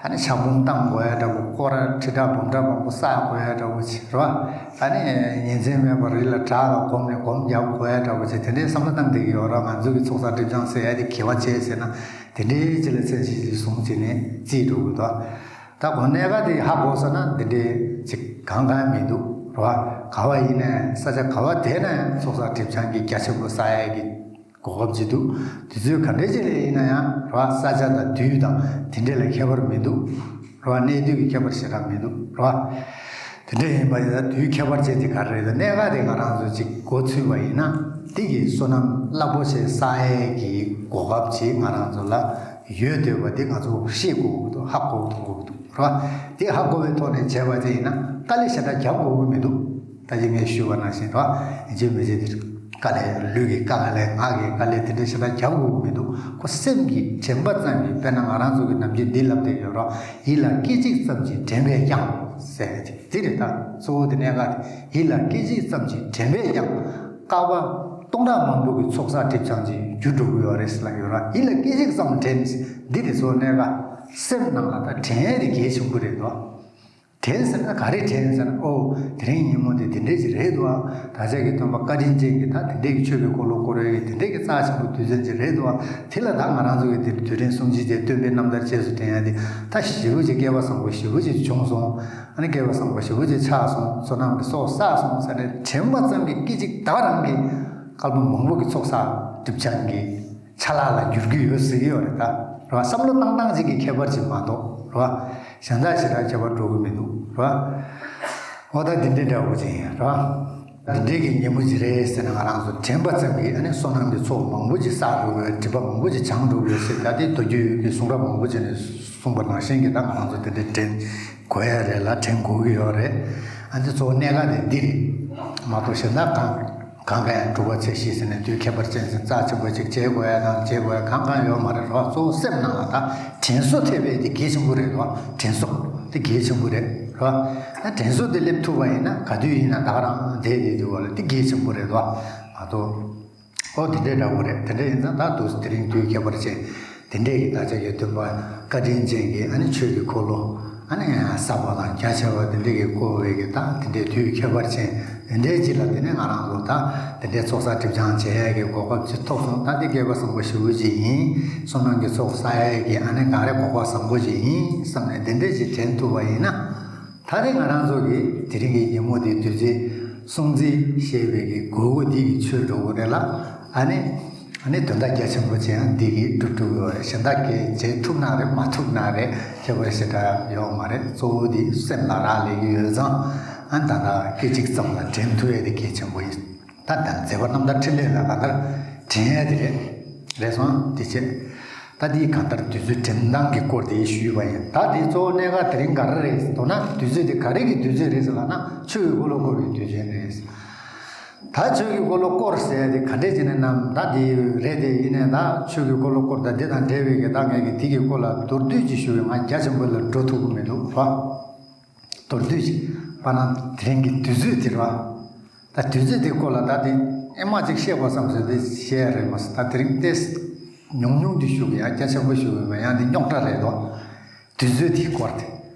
ཨ་ནི་ཕྱག་འབུམ་བཏང་དགོས་ཡ་འདྲ་བོ། སྐོར་ར་ཁྲི་ཕྲག་འབུམ་ཕྲག་མང་པོ་བསགས་དགོས་ཡ་འདྲ་བོ་ཅིག་རེད་བ། ཨ་ནི་ཉིན་མཚན་མེད་པར་རི་ལ་བྲག་ལ་སྒོམ་ནས་སྒོམ་རྒྱག་དགོས་ཡ་འདྲ་བོ་ཅིག་དེ་འདྲའི་བསམ་བློ་བཏང་བསྡད་ཀྱི་ཡོད་ར། ང་ཚོ་གི་ཚོགས་བསགས་སྒྲིབ་སྦྱང་ཟེར་ཡ་དེ་ག་བ་བྱས་ཟེར་ན། དེ་འདྲའི་ཅིག་ལ་མཚན་གཞི་ཞིག་བཟུང་བྱས་ནས་རྩིས་འགྲོ་དགོས་དོ། ད་གོ་གནད་འགག་དེ་ཧ་གོ་སོང་ན་འདི་འདྲའི་ཅིག་གང་གང་མི་འདུག་རེད་བ། ག་བ་ཡིན་ནའི་ས་ཆ་ག་བ་བསྡད་ན་ཡང་ཚོགས་བསགས་སྒྲིབ་སྦྱང་གི་རྒྱ་ཆེན་པོ་བསགས་ཡས་ཀྱི་གོ་སྐབས་ཅིག་འདུག་དུས་ཚོད་ག་འདྲ་ཅིག་ལ་ཡིན་ན་ཡང་རེད་བ། ས་ཆ་དང་དུས་དང་དེ་འདྲ་ལ་ཁྱད་པར་མི་འདུག་རེད་བ། གནས་དུས་ཀྱི་ཁྱད་པར་ཞེ་དྲག་མི་འདུག་རེད་བ། དེ་འདྲ་ཡིན་པ་ཡིན་ན་དུས་ཁྱད་པར་ཅན་དེ་ག་རེ་རེད། ད་གནད་འགག་དེ་ང་རང་ཚོ་ཅིག་གོ་ཚུད་པ་ཡིན་ན་དེ་གི་བསོད་ནམས་རླབས་པོ་ཆེ་བསགས་ཡས་ཀྱི་གོ་སྐབས་ཅིག་ང་རང་ཚོ་ལ་ཡོད་འདོད་པ་དེ་ང་ཚོ་ཤེས་དགོས་ཀྱི་འདུག་ཧ་གོ་ཐུབ་དགོས་ཀྱི་འདུག་རེད་བ། དེ་ཧ་གོ་བའི་ཐོག་ནས་བྱས་པ་དེ་ཡིན་ན་དཀའ་ལས་ཞེ་དྲག་རྒྱག་དགོས་ཀྱི་མི་འདུག་ད་ཅི་ངས་ཞུས་པ་ནང་བཞིན་རེད་བ། ཡིན་གཅིག་མིན་གཅིག་དེ་དཀའ་ལས། ལུས་ཀྱི་དཀའ་ལས། ངག་གི་དཀའ་ལས། དེ་འདྲ་ཞེ་དྲག་རྒྱག་དགོས་ཀྱི་མི་འདུག་ཁོ་སེམས་ཀྱིས་དྲན་པ་ཙམ་གྱིས། དཔེར་ན་ང་རང་ཚོ་གི་ནམ་རྒྱུན་འདི་ལབ་བསྡད་ཡོད་རེད་བ། ཡིད་ལ་སྐད་ཅིག་ཙམ་གྱིས་དྲན་པས་ཀྱང་ཟེར་ཏེ་འདི་རེད། ད་གཙོ་བོ་དེ་གནད་འགག་དེ་ཡིད་ལ་སྐད་ཅིག་ཙམ་གྱིས་དྲན་པས་ཀྱང་། བསྐལ་པ་སྟོང་ཕྲག་མང་པོ་གི་ཚོགས་བསགས་སྒྲིབ་སྦྱང་ཅིག་འགྱུར་འགྲོ་གི་ཡོད་རེད་ཟེར་ལབ་ཡོད་ར། ཡིད་ལ་སྐད་ཅིག་ཙམ་དྲན། འདི་དེ་ཚོ་གནད་འགག་སེམས་ནང་ལ་ད་དྲན་ཡས་དེ་གལ་ཆེན་པོ་རེད་དོ། དྲན་ཟེར་ན་ག་རེ་དྲན་ཟེར་ན། ཨོ་དེ་རིང་ཉིན་མོ་དེ་དེ་འདྲས་ཅིག་རེད་དོ། ཨ། བདག་ཅག་གི་སྟོན་པ་བཀའ་དྲིན་ཅན་གྱིས་ད་དེ་འདྲས་ཀྱི་ཆོས་ཀྱི་འཁོར་ལོ་བསྐོར་ཡས་ཀྱི་དེ་འདྲས་ཀྱི་རྩ་ཆེན་པོ་དུས་ཚོད་ཅིག་རེད་དོ། ཨ། དེ་ལ་ད་ང་རང་ཚོ་གི་དེ་དུས་དྲན་གསུམ་གྱི་དེ་སྟོན་པའི་རྣམ་ཐར་རྗེས་སུ་དྲན་ཡ་དེ་ད་ཞེ་པོ་ཅིག་སྐལ་བ་བཟང་པོ་ཞེ་པོ་ཅིག་བྱུང་སོང་། ཨ་ནི་སྐལ་བ་བཟང་པོ་ཞེ་པོ་ཅིག་ཆགས་སོང་། བསོད་ནམས་ཀྱི་ཚོགས་བསགས་སོང་ཟེར་ནས་དྲན་པ་ཙམ་གྱིས་སྐད་ཅིག་ད་ག་རང་གིས་བསྐལ་པ་མང་པོ་གི་ཚོགས་བསགས་སྒྲིབ་སྦྱང་གི་ཆ་ལག་ལ་འགྱུར་གྱི་ཡོད་ཟེར་གྱི་ཡོད་རེད། ད་རེད་བ། བསམ་བློ་བཏང་སྟངས་ཅིག་གི་ཁྱད་པར་ཅིག་མ་གཏོགས་རེད་བ། གཞན་དག་ཞེ་དྲག་ཁྱད་པར་འགྲོ་གི་མི་འདུག་རེད་བ། འོ་ད་འདི་འདྲའི་འདྲ་བོ་ཅིག་ཡིན་རེད་བ། འདི་འདྲའི་གི་ཉིན་མོ་ཅིག་རེད་ཟེར་ནས་ང་རང་ཚོ་དྲན་པ་ཙམ་གྱིས་ཨ་ནི་བསོད་ནམས་ཀྱི་ཚོགས་མང་པོ་ཅིག་བསགས་འགྲོ་གི་ཡོད། སྒྲིབ་པ་མང་པོ་ཅིག་བྱང་འགྲོ་གི་ཡོད་ཟེར། ད་དེ་མདོ་རྒྱུད་ཀྱི་གསུང་རབ་མང་པོ་ཅིག་ནས་གསུངས་པ་ནང་བཞིན་གྱི་ད་ང་རང་ཚོ་དེ་འདྲའི་དྲན་དགོས་ཡ་རེད་ལ་དྲན་དགོས་ཀྱི་ཡོད་རེད། ཨ་འདི་གཙོ་བོ་གནད་འགག་དེ་འདི་རེད་མ་གཏོགས་གཞན་དག་གང་། གང་ག་ཡང་དྲུག་པ་ཚེས་བཞི་ཟེར་ནས་དུས་ཁྱད་པར་ཅན་ཟེར་རྩ་ཆེན་པོ་ཅིག་བྱེད་དགོས་ཡ་དང་བྱེད་དགོས་ཡ་གང་གང་ཡོད་མ་རེད་རོ། གཙོ་བོ་སེམས་ནང་ལ་ད་དྲན་གསོ་ཐེབས་པ་དེ་གལ་ཆེན་པོ་རེད་རོ། དྲན་གསོ་དེ་གལ་ཆེན་པོ་རེད་རོ། ད་དྲན་གསོ་དེ་སླེབས་ཐུབ་པ་ཡིན་ན་ག་དུས་ཡིན་ན་ད་ག་རང་བསྡད་བསྡད་འདུག་བ་ལ་དེ་གལ་ཆེན་པོ་རེད་རོ། མ་གཏོགས་ཨོ་དེ་འདྲས་འདྲ་བོ་རེད། དེ་འདྲས་ཡིན་ཙང་ད་དུས་དེ་རིང་དུས་ཁྱད་པར་ཅན་དེ་འདྲས་ཀྱི་བདག་ཅག་གི་སྟོན་པ་བཀའ་དྲིན་ཅན་གྱི་ཨ་ནི་ཆོས་ཀྱི་འཁོར་ལོ། ཨ་ནི་ཟབ་པ་དང་རྒྱ་ཆེ་བ་དེ་འདྲས་ཀྱིས་བསྐོར་བའི་གི་ད་དེ་འདྲས་དུས་ཁྱད་པར་ཅན་དེ་འདྲས་ཅིག་ལ་དེ་ནས་ང་རང་ཚོ་ད་དེ་འདྲས་ཚོགས་བསགས་སྒྲིབ་སྦྱང་བྱེད་ཡས་ཀྱི་གོ་སྐབས་ཅིག་ཐོབ་སོང་། ད་དེ་སྐལ་པ་བཟང་པོ་ཞེ་པོ་ཅིག་ཡིན། བསོད་ནམས་ཀྱི་ཚོགས་བསགས་ཡས་ཀྱི་ཨ་ནི་ག་རེ་གོ་སྐབས་བཟང་པོ་ཅིག་ཡིན་བསམ་ནས་དེ་འདྲས་ཅིག་དྲན་ཐུབ་པ་ཡིན་ན། ད་རེས་ང་རང་ཚོ་གི་དེ་རིང་གི་ཉིན་མོ་འདི་བདུད་རྩི་སྲུང་བརྩི་ཞེས་པའི་གི་དགོས་མཁོ་འདི་གི་ཆོད་འགྲོ་གི་རེད་ལ། ཨ་ནི་ཨ་ནི་དོན་དག་རྒྱ་ཆེན་པོ་ཅིག་ཡང་འདི་གིས་སྒྲུབ་ཐུབ་ཀྱི་ཡོད་རེད། གཞན་དག་གིས་བྱེད་ཐུབ་ན་རེད་མ་ཐུབ་ན་རེད་ཁྱད་པར་ཞེ་དྲག་ཡོད་མ་རེད། གཙོ་བོ་འདི་སེམས་ལ་རག་ལས་ཀྱི་ཡོད་ཙང་ཨ་ནི་ད་ལྟ་སྐད་ཅིག་ཙམ་ལ་དྲན་ཐུབ་ཡས་དེ་གལ་ཆེན་པོ་ཡིན། ད་ད་མཛད་པ་རྣམ་ཐར་འཕྲིན་ལས་ལ་གང་ལྟར་དྲན་ཡས་དེ་རེད། རེད་སོང་དེ་བྱས། ད་དེའི་གང་ལྟར་དུས་ཚོད་དྲན་སྟངས་ཀྱི་སྐོར་དེ་ཞུས་པ་ཡིན། ད་དེ་གཙོ་བོ་གནད་འགག་དེ་རིང་ག་རེ་རེད་མདོར་ན་དུས་ཚོད་དེ་ག་རེ་གི་དུས་ཚོད་རེད་ཟེར་ལབ་ན་ཆོས་ཀྱི་འཁོར་ལོ་བསྐོར་བའི་དུས་ཆེན་རེད། ད་ཆོས་ཀྱི་འཁོར་ལོ་བསྐོར་ཟེར་ཡ་དེ་ག་འདྲས་བྱས་ནས་ནམ་ད་དེ་རེད་དེ་ཡིན་ནའི་ད་ཆོས་ཀྱི་འཁོར་ལོ་བསྐོར་ད་དེ་དང་འབྲེལ་བའི་གི་ད་ངས་གི་དེ་གི་སྐོར་ལ་མདོར་བསྡུས་ཅིག་ཞུ་བའི་ང་རྒྱ་ཆེན་པོ་ལ་འགྲོ་ཐུབ་ཀྱི་མི་འདུག་ར། མདོར་བསྡུས་ཤིག་པ་ན་དེ་རིང་གི་དུས་ཚོད་དེ་རེད་བ། ད་དུས་ཚོད་དེ་སྐོར་ལ་ད་དེ་ཨེ་མ་ཅིག་བཤད་དགོས་བསམ་ཟེར་དེ་བཤད་ཡ་རེད་མ་ཟད། ད་དེ་རིང་ཏོག་ཙམ་ཉུང་ཉུང་དེ་ཞུ་གི་ཡང་རྒྱ་ཆེན་པོ་ཞུ་གི་མ་ཡང་དེ་རྙོག་དྲ་རེད་དོ། དུས་ཚོད་དེའི་སྐོར་དེ།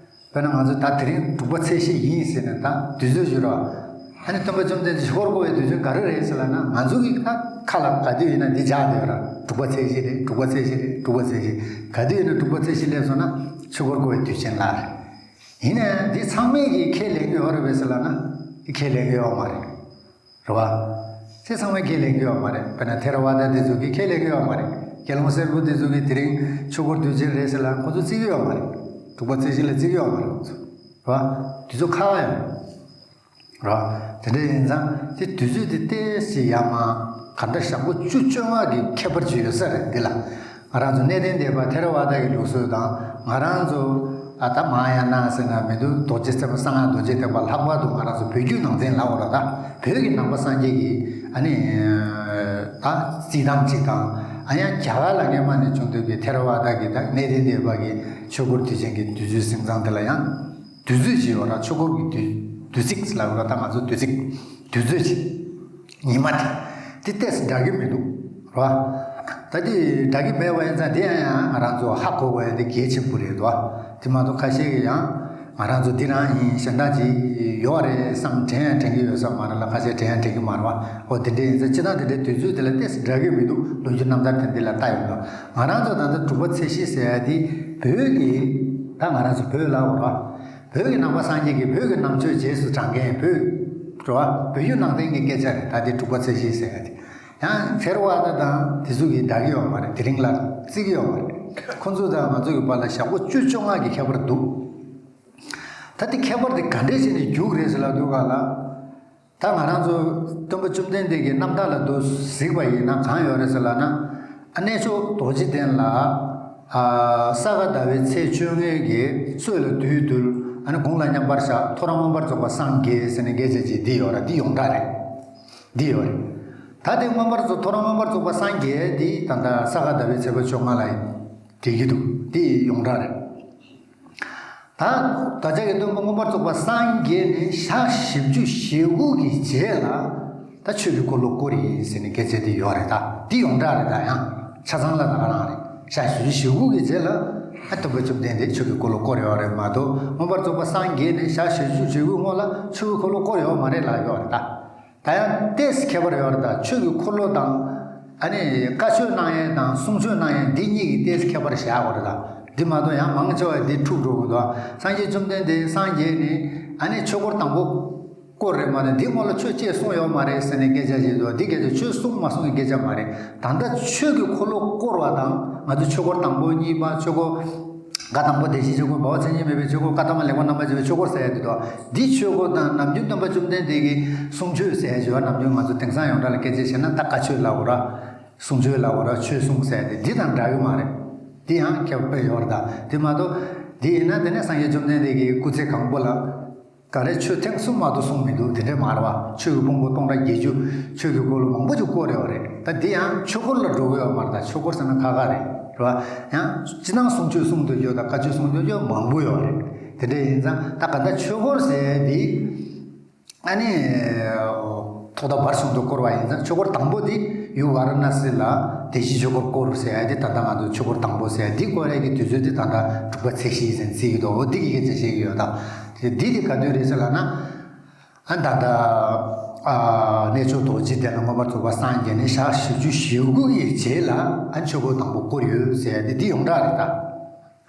དཔེར་ན་ང་ཚོ་ད་དེ་རིང་དྲུག་པ་ཚེས་བཞི་ཡིན་ཟེར་ནས་ད་དུས་ཚོད་ཞུ་རོགས། ཨ་ནི་སྟོན་པ་བཅོམ་ལྡན་འདས་ཆོས་འཁོར་བསྐོར་བའི་དུས་ཚོད་ག་རེ་རེད་ཟེར་ལབ་ན་ང་ཚོ་གི་ཁ་ཁ་ལ་ག་དུས་ཡིན་ན་འདི་འཇགས་བསྡད་ཡོད་ར། དྲུག་པ་ཚེས་བཞི་རེད། དྲུག་པ་ཚེས་བཞི་རེད། དྲུག་པ་ཚེས་བཞི། ག་དུས་ཡིན་ན་དྲུག་པ་ཚེས་བཞི་སླེབས་སོང་ན་ཆོས་འཁོར་བསྐོར་བའི་དུས་ཆེན་ལ་རེད། ཡིན་ནའང་འདི་ཚང་མས་ཀྱིས་ཁས་ལེན་གྱི་ཡོད་རེད་པས་ཟེར་ལབ་ན་འདི་ཁས་ལེན་གྱི་ཡོད་མ་རེད། རེད་བ། འདི་ཚང་མས་ཁས་ལེན་གྱི་ཡོད་མ་རེད། དཔེར་ན་ཐེ་ར་ཝ་ད་འདི་ཚོ་གིས་ཁས་ལེན་གྱི་ཡོད་མ་རེད། རྒྱལ་བ་སྲས་པོ་འདི་ཚོ་གིས་དེ་རིང་ཆོས་འཁོར་དུས་ཆེན་རེད་ཟེར་ལབ་ཁོ་ཚོ་བརྩི་གི་ཡོད་མ་རེད། དྲུག་པ་ཚེས་བཞི་ལ་བརྩི་གི་ཡོད་མ་རེད་ཁོ་ཚོ། རེད་བ། དུས་ཚོད་ཁག་ཡོད། རེད་བ། དེ་འདྲ་ཡིན་ཙང་དེ་དུས་ཚོད་དེ་ཏོག་ཙམ་ཡར་མར་ག་འདྲ་ཞག་པོ་བཅུ་བཅོ་ལྔ་གི་ཁྱད་པར་ཅིག་ཡོད་ས་རེད་འདི་ལ། ང་རང་ཚོ་གནས་བརྟན་སྡེ་པ་ཐེ་ར་ཝ་ད་གི་ལུགས་སྲོལ་དང་ང་རང་ཚོ་ཨ་ད་མ་ཧཱ་ཡ་ན་ཟེར་ན་མི་འདུག་རྡོ་རྗེ་སེམས་དཔའ་གསང་སྔགས་རྡོ་རྗེ་ཐེག་པ་ལྷག་པར་དུ་ང་རང་ཚོ་བོད་བརྒྱུད་ནང་བསྟན་ལབ་དགོས་རེད། ད་བོད་ཀྱི་ནང་པ་སངས་རྒྱས་ཀྱི་ཨ་ནི་ད་རྩིས་ཐང་ཅིག་དང་ཨ་ཡང་རྒྱ་གར་ལ་སྔས་མ་ནས་བྱུང་སྡོད་པའི་ཐེ་ར་ཝ་ད་གི་ད་གནས་བརྟན་སྡེ་པ་གི་ཆོས་འཁོར་དུས་ཆེན་གྱི་དུས་ཚོད་ཟིན་ཙང་དེ་ལ་ཡང་དུས་ཚོད་ཅིག་ཡོད་ར། ཆོས་འཁོར་གྱི་དུས་དུས་ཚིགས་ལབ་དགོས་རེད། ད་ང་ཚོ་དུས་ཚིགས་དུས་ཚོད་ཅིག་ཉི་མ་དེ་དེ་ཏོག་ཙམ་འདྲ་གི་མི་འདུག་རེད་བ། ད་དེ་འདྲ་གི་མེད་པ་ཡིན་ཙང་དེ་ཡང་ཡང་ང་རང་ཚོ་ཧ་གོ་དགོས་ཡ་དེ་གལ་ཆེན་པོ་རེད་དོ། དེ་མ་གཏོགས་ཁ་ཤས་ཀྱིས་ཡང་ང་རང་ཚོ་འདི་རང་ཡིན་གཞན་དག་ཅིག་ཡོད་རེད་བསམ་དྲན་ཡང་དྲན་གི་ཡོད་ས་མ་རེད་ལ། ཁ་ཤས་དྲན་ཡང་དྲན་གི་མ་རེད་བ། ཨོ་དེ་འདྲ་ཡིན་ཙང་སྤྱིར་བཏང་དེ་འདྲའི་དུས་ཚོད་དེ་ལ་ཏོག་ཙམ་འདྲ་གི་མི་འདུག་ལོ་རྒྱུས་རྣམ་ཐར་དེ་འདི་ལ་ལྟ་ཡོང་དོ། ང་རང་ཚོ་ད་ལྟ་དྲུག་པ་ཚེས་བཞི་ཟེར་ཡ་དེ་བོད་ཀྱི་ད་ང་རང་ཚོ་བོད་ལ་འོ་ར། བོད་ཀྱི་ནང་པ་སངས་རྒྱས་ཀྱི་བོད་ཀྱི་ནང་ཆོས་རྗེས་སུ་འབྲང་མཁན་བོད་འགྲོ་བ་བོད་བརྒྱུད་ནང་བསྟན་གྱི་སྐད་ཆ་རེད། ད་དེ་དྲུག་པ་ཚེས་བཞི་ཟེར་ཡ་དེ་ཡང་ཐེ་ར་ཝ་ད་དང་དེ་ཚོ་གི་འདྲ་གི་ཡོད་མ་རེད། དེ་རིང་ལ་བརྩི་གི་ཡོད་མ་རེད། ཁོ་ཚོ་དང་ང་ཚོ་གི་བར་ལ་ཞག་པོ་བཅུ་བཅོ་ལྔ་གི་ཁྱད་པར་འདུག་ད་དེ་ཁྱད་པར་དེ་ག་འདྲས་བྱས་ནས་རྒྱུག་རེད་ཟེར་ལབ་དུས་ག་ལ། ད་ང་རང་ཚོ་སྟོན་པ་བཅོམ་ལྡན་འདས་ཀྱི་རྣམ་ཐར་ལ་དུ་གཟིགས་པ་ཡིན་ན་གང་ཡོད་རེད་ཟེར་ལབ་ན། ཨ་གནས་མཆོག་རྡོ་རྗེ་གདན་ལ་ཨ་ས་ག་ཟླ་བའི་ཚེས་བཅོ་ལྔའི་གི་སྲོད་ལ་བདུད་འདུལ། ཨ་ནི་དགུང་ལ་མཉམ་པར་བཞག་ཐོ་རངས་མངོན་པར་རྫོགས་པར་སངས་རྒྱས་ཟེར་ནས་སྐད་ཆ་ཅིག་འདི་ཡོད་ར། འདི་ཡོངས་གྲགས་རེད། འདི་ཡོད་རེད། ད་དེ་མངོན་པར་རྫོགས་ཐོ་རངས་མངོན་པར་རྫོགས་པར་སངས་རྒྱས་འདི་ད་ལྟ་ས་ག་ཟླ་བའི་ཚེས་པ་བཅོ་ལྔ་ལ་འགྲིག་གི་འདུག་འདི་ཡོངས་གྲགས་རེད། ད་བདག་ཅག་གི་སྟོན་པ་མངོན་པར་རྫོགས་པར་སངས་རྒྱས་ནས་ཞག་བཞི་བཅུ་ཞེ་དགུ་གི་རྗེས་ལ་ད་ཆོས་ཀྱི་འཁོར་ལོ་བསྐོར་ཡིན་ཟེར་ནས་སྐད་ཆ་དེ་ཡོད་རེད། ད་འདི་ཡོངས་གྲགས་རེད། ད་ཡང་ཆ་ཚང་ལ་ད་ག་རང་རེད། ཞག་བཞི་བཅུ་ཞེ་དགུ་གི་རྗེས་ལ་ཨ་སྟོན་པ་བཅོམ་ལྡན་འདས་ཆོས་ཀྱི་འཁོར་ལོ་བསྐོར་ཡོད་རེད་མ་གཏོགས། མངོན་པར་རྫོགས་པར་སངས་རྒྱས་ནས་ཞག་བཞི་བཅུ་ཞེ་དགུའི་སྔོན་ལ་ཆོས་ཀྱི་འཁོར་ལོ་བསྐོར་ཡོད་མ་རེད་ལབ་ཡོད་རེད་ད། ད་ཡང་ཏོག་ཙམ་ཁྱད་པར་ཡོད་རེད། ད་ཆོས་ཀྱི་འཁོར་ལོ་དང་ཨ་ནི་བཀའ་ཆོས་གནང་ཡས་དང་གསུང་ཆོས་གནང་ཡས་འདི་གཉིས་ཀྱི་ཏོག་ཙམ་ཁྱད་པར་བཞག་དགོས་རེད། ད་འདི་མ་གཏོགས་ཡང་མང་ཆེ་བ་འདི་འཁྲུག་འགྲོ་གི་འདུག་སངས་རྒྱས་བཅོམ་ལྡན་འདས་སངས་རྒྱས་ནས་ཨ་ནི་ཆོས་འཁོར་དང་པོ་བསྐོར་རེད་མ་གཏོགས་འདི་སྔོན་ལ་ཆོས་ཅིག་གསུངས་ཡོད་མ་རེད་ཟེར་ནས་སྐད་ཆ་བཤད་འདུག་འདི་སྐད་ཆ་ཆོས་གསུངས་མ་གསུངས་ཀྱི་སྐད་ཆ་མ་རེད། ད་ལྟ་ཆོས་ཀྱི་འཁོར་ལོ་བསྐོར་བ་དང་ང་ཚོ་ཆོས་འཁོར་དང་པོ་གཉིས་པ་ཆོས་འཁོར་བཀའ་དང་པོ་བདེན་བཞིའི་ཆོས་འཁོར། འབད་བ་ཚད་མར་མེད་པའི་ཆོས་འཁོར། བཀའ་ཐ་མ་ལེགས་པར་རྣམ་པར་འབྱེད་པའི་ཆོས་འཁོར་ཟེར་ཡ་དེ་དང་། འདི་ཆོས་འཁོར་དང་ནམ་རྒྱུན་སྟོན་པ་བཅོམ་ལྡན་འདས་ཀྱི་གསུང་ཆོས་ཟེར་ཡ་ཅིག་ཡོད། ནམ་རྒྱུན་ང་ཚོ་དེང་སང་ཡོངས་གྲགས་ལ་སྐད་ཆ་བཤད་ན་ད་བཀའ་ཆོས་ལབ་དགོས་ར། གསུང་ཆོས་ལབ་དགོས་ར། ཆོས་གསུང་ཟེར་ཡ་དེ་འདི་དང་འདྲ་གི་མ་རེད། འདི་ཡང་ཁྱད་པར་དཔེ་ཡོད་རེད། ད་དེ་མ་གཏོགས་འདི་ཡིན་ན་དེ་ནས་སངས་རྒྱས་བཅོམ་ལྡན་འདས་ཀྱི་སྐུ་ཚེ་གང་པོ་ལ་ག་རེ་ཆོས་ཐེངས་གསུམ་མ་གཏོགས་གསུངས་མི་འདུག་དེ་འདྲས་མ་རེད་བ། ཆོས་ཀྱི་ཕུང་པོ་སྟོང་ཕྲག་བརྒྱད་ཅུ། ཆོས་ཀྱི་འཁོར་ལོ་མང་པོ་ཅིག་བསྐོར་ཡོད་རེད། ད་འདི་ཡང་ཆོས་འཁོར་ལ་འགྲོ་གི་ཡོད་མ་རེད། ད་ཆོས་འཁོར་ཟེར་ན་ཁག་ཁག་རེད། རེད་བ། ཡང་སྤྱིར་བཏང་གསུང་ཆོས་གསུང་འདོད་ཡོད་དང་བཀའ་ཆོས་གསུང་འདོད་ཡོད་མང་པོ་ཡོད་རེད། དེ་འདྲས་ཡིན་ཙང་ད་ག་འདྲ་ཆོས་འཁོར་ཟེར་འདི་ཨ་ནི་ཐོག་མཐའ་བར་གསུམ་དུ་བསྐོར་བ་ཡིན་ཙང་། ཆོས་འཁོར་དང་པོ་འདི་ཡུལ་ཝཱ་ར་ཎ་སི་ལ་བདེན་བཞིའི་ཆོས་འཁོར་བསྐོར་ཟེར་ཡ་འདི་ད་ལྟ་ང་ཚོ་ཆོས་འཁོར་དང་པོ་ཟེར་ཡ་འདི་བསྐོར་ཡ་གི་དུས་ཚོད་འདི་ད་ལྟ་དྲུག་པ་ཚེས་བཞི་ཡིན་ཟེར་བརྩི་གི་འདུག་འོ་འདི་གི་སྐད་ཆ་བཤད་ཀྱི་ཡོད་ད། དེ་འདི་དེ་ག་དུས་རེད་ཟེར་ལབ་ན། ཨ་ད་ལྟ་ཨ་གནས་མཆོག་རྡོ་རྗེ་གདན་ལ་མངོན་པར་རྫོགས་པར་སངས་རྒྱས་ནས་ཞག་བཞི་བཅུ་ཞེ་དགུ་ཡི་རྗེས་ལ་ཨ་ཆོས་འཁོར་དང་པོ་བསྐོར་ཡོད་ཟེར་ཡ་དེ་འདི་ཡོངས་གྲགས་རེད་ད།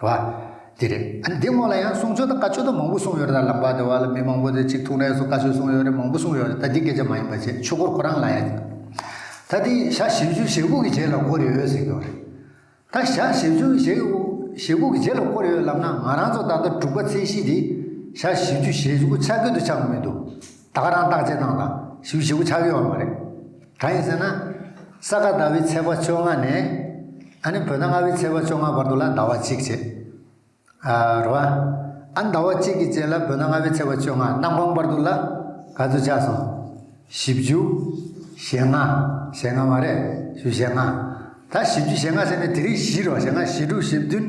རེད་བ། དེ་རེད། ཨ་ནི་འདི་སྔོན་ལ་ཡང་གསུང་ཆོས་དང་བཀའ་ཆོས་དང་མང་པོ་གསུངས་ཡོད་རེད་ད། ལམ་བར་དེ་བ་ལ་མི་མང་པོ་དེ་གཅིག་ཐུག་ནས་སུ་བཀའ་ཆོས་གསུངས་ཡོད་རེད། མང་པོ་གསུངས་ཡོད་རེད། ད་འདི་སྐད་ཆ་མ་ཡིན་པ་བྱས་ཆོས་འཁོར་ཁོ་རང་ལ་ཡང་། ད་འདི་ཞག་བཞི་བཅུ་ཞེ་དགུ་གི་རྗེས་ལ་བསྐོར་ཡོད་ཟེར་གྱི་ཡོད་རེད། ད་ཞག་བཞི་བཅུ་ཞེ་དགུ་ཞེ་དགུ་གི་རྗེས་ལ་བསྐོར་ཡོད་ལབ་ན། ང་རང་ཚོ་ད་ལྟ་དྲུག་པ་ཚེས་བཞི་འདི་ཞག་བཞི་བཅུ་ཞེ་དགུ་ཆགས་ཀྱི་འདུག་ཆགས་ཀྱི་མི་འདུག་ད་ག་རང་བརྟག་དཔྱད་གནང་དང་། བཞི་བཅུ་ཞེ་དགུ་ཆགས་ཀྱི་ཡོད་མ་རེད། གང་ཡིན་ཟེར་ན། ས་ག་ཟླ་བའི་ཚེས་པ་བཅོ་ལྔ་ནས་ཨ་ནི་བོད་ཟླ་ལྔ་པའི་ཚེས་པ་བཅོ་ལྔ་བར་དུ་ལ་ཟླ་བ་གཅིག་བྱས། ཨ་རེད་བ། ཨ་ཟླ་བ་གཅིག་གི་རྗེས་ལ་བོད་ཟླ་ལྔ་པའི་ཚེས་པ་བཅོ་ལྔ། གནམ་གང་བར་དུ་ལ་ག་ཚོད་ཆགས་སོང་། བཞི་བཅུ་ཞེ་ལྔ། ཞེ་ལྔ་མ་རེད། བཞི་བཅུ་ཞེ་ལྔ། ད་བཞི་བཅུ་ཞེ་ལྔ་ཟེར་ནས་དེ་རིང་བཞི་རེད་བ། ཞེ་ལྔ། བཞི་དྲུག་བཞི་བདུན།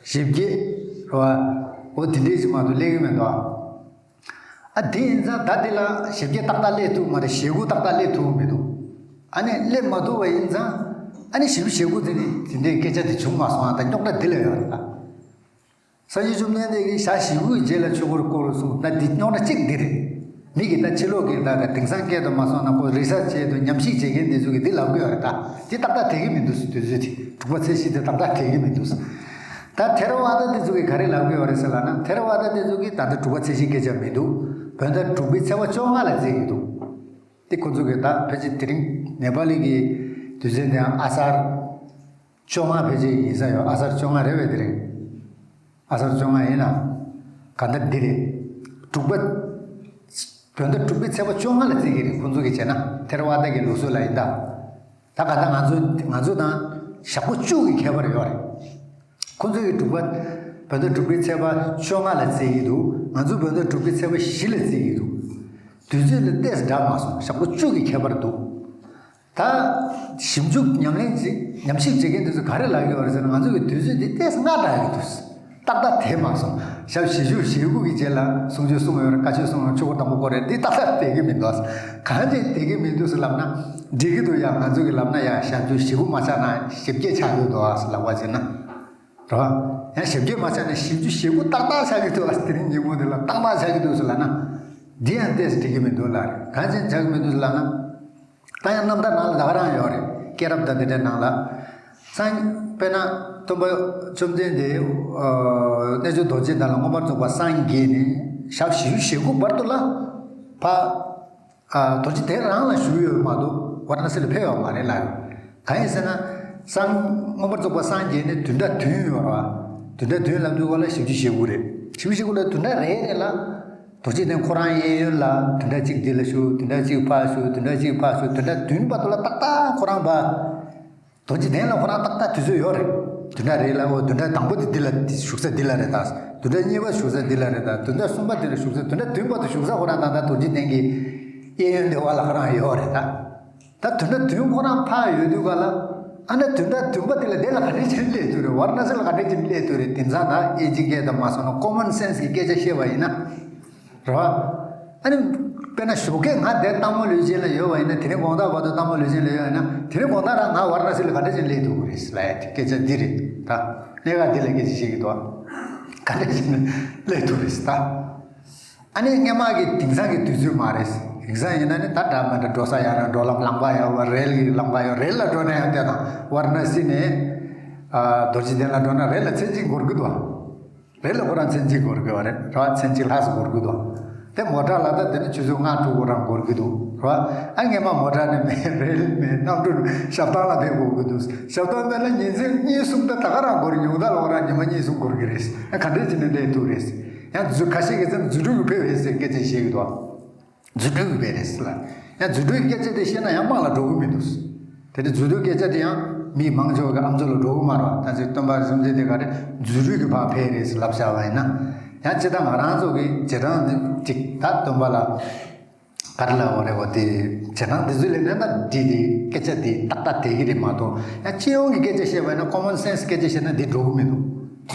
བཞི་བརྒྱད་རེད་བ། འོ་དེ་འདྲས་ཅིག་མ་གཏོགས་སླེབས་ཀྱི་མི་འདུག་ཨ། ཨ་དེ་ཡིན་ཙང་ད་དེ་ལ་བཞི་བརྒྱད་ཏག་ཏག་སླེབས་ཐུབ་མ་རེད། ཞེ་དགུ་ཏག་ཏག་སླེབས་ཐུབ་མི་འདུག་ཨ་ནི་སླེབས་མ་ཐུབ་པ་ཡིན་ཙང་ཨ་ནི་བཞི་བཅུ་ཞེ་དགུ་དེ་ནི་དེ་འདྲའི་སྐད་ཆ་དེ་བྱུང་མ་སོང་ཨ། ད་རྙོག་དྲ་འདི་ལ་ཡོད་རེད་ད། སངས་རྒྱས་བཅོམ་ལྡན་འདས་ཀྱིས་ཞག་བཞི་དགུའི་རྗེས་ལ་ཆོས་འཁོར་བསྐོར་གསུངས་ན་འདི་རྙོག་དྲ་གཅིག་འདི་རེད། མི་གིས་ད་ཕྱི་ལོགས་ཀྱི་ད་ག་དེང་སང་སྐད་དུ་མ་སོང་ན་ཁོ་རི་སར་ཆ་བྱས་དུས་ཉམས་ཞིབ་བྱེད་མཁན་འདི་ཚོ་གིས་འདི་ལབ་གི་ཡོད་རེད་ད། འདི་ཏག་ཏག་དེ་གི་མི་འདུག་དུས་ཚོད་དེ་དྲུག་པ་ཚེས་བཞི་དེ་ཏག་ཏག་དེ་གི་མི་འདུག་ད་ཐེ་ར་ཝ་ད་འདི་ཚོ་གིས་ག་རེ་ལབ་གི་ཡོད་རེད་ཟེར་ལབ་ན། ཐེ་ར་ཝ་ད་འདི་ཚོ་གིས་ད་ལྟ་དྲུག་པ་ཚེས་བཞི་སྐད་ཆ་མི་འདུག་བོད་ཟླ་དྲུག་པའི་ཚེས་པ་བཅོ་ལྔ་ལ་བརྩི་གི་འདུག་དེ་ཁོ་ཚོ་གིས་ད་ཕལ་ཆེར་དེ་རིང་ནེ་པ་ལི་གི་དུས་ཚོད་ནས་ཨ་སར་བཅོ་ལྔ་ཕལ་ཆེར་ཡིན་ས་ཡོད། ཨ་སར་བཅོ་ལྔ་རེད་པས་དེ་རིང་། ཨ་སར་བཅོ་ལྔ་ཡིན་ན། གང་ལྟར་འདི་རེད། དྲུག་པ། བོད་ཟླ་དྲུག་པའི་ཚེས་པ་བཅོ་ལྔ་ལ་བརྩི་གི་རེད། ཁོང་ཚོ་གིས་བྱས་ན་ཐེ་ར་ཝ་ད་གི་ལུགས་སྲོལ་ལ་ཡིན་ད། ད་གང་ལྟར་ང་ཚོ་ང་ཚོ་དང་ཞག་པོ་བཅུ་གི་ཁྱད་པར་ཡོད་རེད། ཁོང་ཚོ་གིས་དྲུག་པ། བོད་ཟླ་དྲུག་པའི་ཚེས་པ་བཅོ་ལྔ་ལ་བརྩི་གི་འདུག་ང་ཚོ་བོད་ཟླ་དྲུག་པའི་ཚེས་པ་བཞི་ལ་བརྩི་གི་འདུག་དུས་ཚོད་ལ་ཏོག་ཙམ་འདྲ་མ་སོང་། ཞག་པོ་བཅུ་གི་ཁྱད་པར་འདུག་ད་ཞིབ་འཇུག་ཉམས་ལེན་བྱེད་ཉམས་ཞིབ་བྱེད་མཁན་དེ་ཚོ་ག་རེ་ལབ་ཀྱི་ཡོད་རེད་ཟེར་ན། ང་ཚོ་གི་དུས་ཚོད་འདི་ཏོག་ཙམ་སྔ་དྲགས་ཀྱི་འདུག་ཏག་ཏག་དེད་མ་སོང་། ཞག་བཞི་བཅུ་ཞེ་དགུ་གི་རྗེས་ལ་གསུང་ཆོས་གསུངས་ཡོད་རེད། བཀའ་ཆོས་གསུངས་ཡོད། ཆོས་འཁོར་དང་པོ་བསྐོར་རེད། འདི་ཏག་ཏག་དེད་ཀྱི་མི་འདུག་གང་ཅི་དེད་ཀྱི་མི་འདུག་ཟེར་ལབ་ན། འགྲིག་གི་འདུག་ཡ། ང་ཚོ་གི་ལབ་ན་ཡ་ཞག་བཅུ་ཞེ་དགུ་མ་ཆགས་ན་ཞེ་བརྒྱད་ཆགས་ཀྱི་འདུག་ཟེར་ལབ་པ་བྱས་ན། རེད་བ། ཡང་ཞེ་བརྒྱད་མ་ཆགས་ན་བཞི་བཅུ་ཞེ་དགུ་ཏག་ཏག་ཆགས་ཀྱི་འདུག་ཨ། དེ་རིང་ཉིན་མོ་འདི་ལ་ཏག་ཏག་ཆགས་ཀྱི་འདུག་ཟེར་ལབ་ན། འདི་ཡང་ཏོག་ཙམ་འགྲིག་གི་མི་འདུག་ལབ་རེད། གང་ཅི་ཆགས་ཀྱི་མི་འདུག་ཟེར་ལབ་ན། ད་ཡང་རྣམ་ཐར་ནང་ལ་ད་ག་རང་ཡོད་རེད། སྐྱེས་རབས་དང་དེ་འདྲའི་ནང་ལ། སངས། དཔེར་ན་སྟོན་པ་བཅོམ་ལྡན་འདས། ཨ། རྣལ་འབྱོར་རྡོ་རྗེ་གདན་ལ་མངོན་པར་རྫོགས་པར་སངས་རྒྱས་ནས་ཞག་བཞི་བཅུ་ཞེ་དགུ་བར་དུ་ལ། ཕ། ཨ། རྡོ་རྗེ་གདན་རང་ལ་བཞུགས་ཡོད་མ་གཏོགས་ཝཱ་ར་ཎ་སི་ལ་ཕེབས་ཡོད་མ་རེད་ལབ་ཡོད། གང་ཡིན་ཟེར་ན། སངས། མངོན་པར་རྫོགས་པར་སངས་རྒྱས་ནས་བདུན་ཕྲག་བདུན་ཡོད་རེད་བ། བདུན་ཕྲག་བདུན་ལབ་དུས་སྒང་ལ་བཞི་བཅུ་ཞེ་དགུ་རེད། བཞི་བཅུ་ཞེ་དགུ་ལ་བདུན་ཕྲག་རེ་རེ་ལ། རྡོ་རྗེ་གདན་ཁོ་རང་གཡས་གཡོན་ལ་བདུན་ཕྲག་གཅིག་འདི་ལ་བཞུགས། བདུན་ཕྲག་གཅིག་ཕར་བཞུགས། བདུན་ཕྲག་གཅིག་ཕར་བཞུགས། བདུན་ཕྲག་བདུན་བར་དུ་ལ་ཏག་ཏག་ཁོ་རང་ཕར། རྡོ་རྗེ་གདན་ལ་ཁོ་རང་ཏག་ཏག་དུས་ཚོད་ཡོད་རེད། བདུན་ཕྲག་རེ་ལ། འོ། བདུན་ཕྲག་དང་པོ་དེ་འདི་ལ་བཞུགས་ས་འདི་ལ་རེད་ད། བདུན་ཕྲག་གཉིས་པ་བཞུགས་ས་འདི་ལ་རེད་ད། བདུན་ཕྲག་གསུམ་པ་འདི་ལ་བཞུགས་ས། བདུན་ཕྲག་བདུན་བར་དུ་བཞུགས་ས་ཁོ་རང་ད་ལྟ་རྡོ་རྗེ་གདན་གྱི་གཡས་གཡོན་དེ་བ་ལ་ཁོ་རང་ཡོད་རེད་ད། ད་བདུན་ཕྲག་བདུན་ཁོ་རང་ཕར་ཡོད་དུས་སྒང་ལ། ཨ་ནི་བདུན་ཕྲག་བདུན་པ་དེ་ལ་དེ་ལ་ག་འདྲ་བྱས་ནས་སླེབས་ཐུབ་རེད། ཝཱ་ར་ཎ་སི་ལ་ག་འདྲ་བྱས་ནས་སླེབས་ཐུབ་རེད། དེང་སང་ད་དབྱེ་འབྱེད་སྐད་དང་མ་སོང་ན་ཀོ་མོན་སེན་སི་གི་སྐད་ཆ་བཤད་པ་ཡིན་ན། རེད་བ། ཨ་ནི། དཔེར་ན་ཞོགས་ཀས་ང་འདིར་སྟག་མོ་ལུས་སྦྱིན་ལ་ཡོད་པ་ཡིན་ན། དེ་རིང་དགོང་དག་བར་དུ་སྟག་མོ་ལུས་སྦྱིན་ལ་ཡོད་ཡིན་ན། དེ་རིང་དགོང་དག་རང་ང་ཝཱ་ར་ཎ་སི་ལ་ག་འདྲ་བྱས་ནས་སླེབས་ཐུབ་ཀྱི་རེད་ལབ་ཡ་དེ་སྐད་ཆ་འདི་རེད་ད། གནད་འགག་འདི་ལ་སྐད་ཆ་བཤད་ཀྱི་འདུག་བ། ག་འདྲ་བྱས་ནས་སླེབས་ཐུབ་རེད་ད། ཨ་ནི་སྔན་མ་གི་དེང་སང་གི་དུས་ཚོད་མ་རེད། དེང་སང་ཡིན་ན་ནི་ད་འདྲ་མི་འདྲ་འགྲོ་ས་ཡོད་ན་འགྲོ་ལམ་ལམ་ཁ་ཡོད་པ། རེལ་གྱི་ལམ་ཁ་ཡོད། རེལ་ལ་འགྲོ་ན་ཡང་དེ་དང་ཝཱ་ར་ཎ་སི་ནས། ཨ། རྡོ་རྗེ་གདན་ལ་འགྲོ་ན་རེལ་ལ་མཚན་གཅིག་འགོར་གྱི་འདུག་བ། རེད་ལ་ཁོ་རང་མཚན་གཅིག་འགོར་དགོས་པ་རེད། རེད་བ། མཚན་གཅིག་ལྷག་ཙམ་འགོར་དགོས་འདུག་དེ་མོ་ཊ་ལ་ད་དེ་ནི་ཆུ་ཚོད་ལྔ་དྲུག་ཁོ་རང་འགོར་གྱི་འདུག་རེད་བ། ཨ། སྔན་མ་མོ་ཊ་ནི་མེད། རེད་མེད། གནམ་གྲུ་ཞབས་ཐང་ལ་ཕེབས་དགོས་ཀྱི་འདུག་ཞབས་ཐང་མེད་ན་ཉིན་མཚན་གཉིས་གསུམ་ད་ད་ག་རང་འགོར། ཉུང་མཐའ་ལ་ཁོ་རང་ཉི་མ་གཉིས་གསུམ་འགོར་གྱི་རེད། ཨ། ག་འདྲས་བྱས་ནས་སླེབས་ཐུབ་རེད། ཡང་རྫུ། ཁ་ཤས་ཀྱིས་མཚན་རྫུ་འཕྲུལ་གྱིས་ཕེབས་རེད་ཟེར་སྐད་ཆ་བཤད་ཀྱི་འདུག་རྫུ་འཕྲུལ་གྱིས་ཕེབས་རེད་ཟེར་ལ། ཡང་རྫུ་འཕྲུལ་གྱི་སྐད་ཆ་དེ་བཤད་ན་ཡང་དམངས་ལ་འགྲོ་གི་མི་འདུག་དེ་ནི་རྫུ་འཕྲུལ་སྐད་ཆ་དེ་ཡང་མི་མང་ཆེ་བ་གི་ཨམ་སྲུ་ལ་འགྲོ་གི་མ་རེད་བ། ད་ཅིག་སྟོན་པ་སེམས་ཅན་དེ་ག་རེ་རྫུ་འཕྲུལ་གྱིས་ཕར་ཕེབས་རེད་ཟེར་ལབ་བཞག་པ་ཡིན་ན། ཡང་ཅི་ལྟར་ང་རང་ཚོ་གི་རྗེས་འབྲང་འདི་ཅིག་ད་སྟོན་པ་ལ་ག་རེ་ལབ་དགོས་རེད་བ། དེ་རྗེས་འབྲང་དེ་ཚོ་ལས་ནས་ད་འདི་དེ་སྐད་ཆ་དེ་ཏག་ཏག་དེད་ཀྱི་རེད་མ་གཏོགས། ཡང་སྤྱི་ཡོངས་ཀྱི་སྐད་ཆ་བཤད་པ་ཡིན་ན། ཀོ་མོན་སེན་སི་སྐད་ཆ་བཤད་ན་འདི་འགྲོ་གི་མི་འདུག་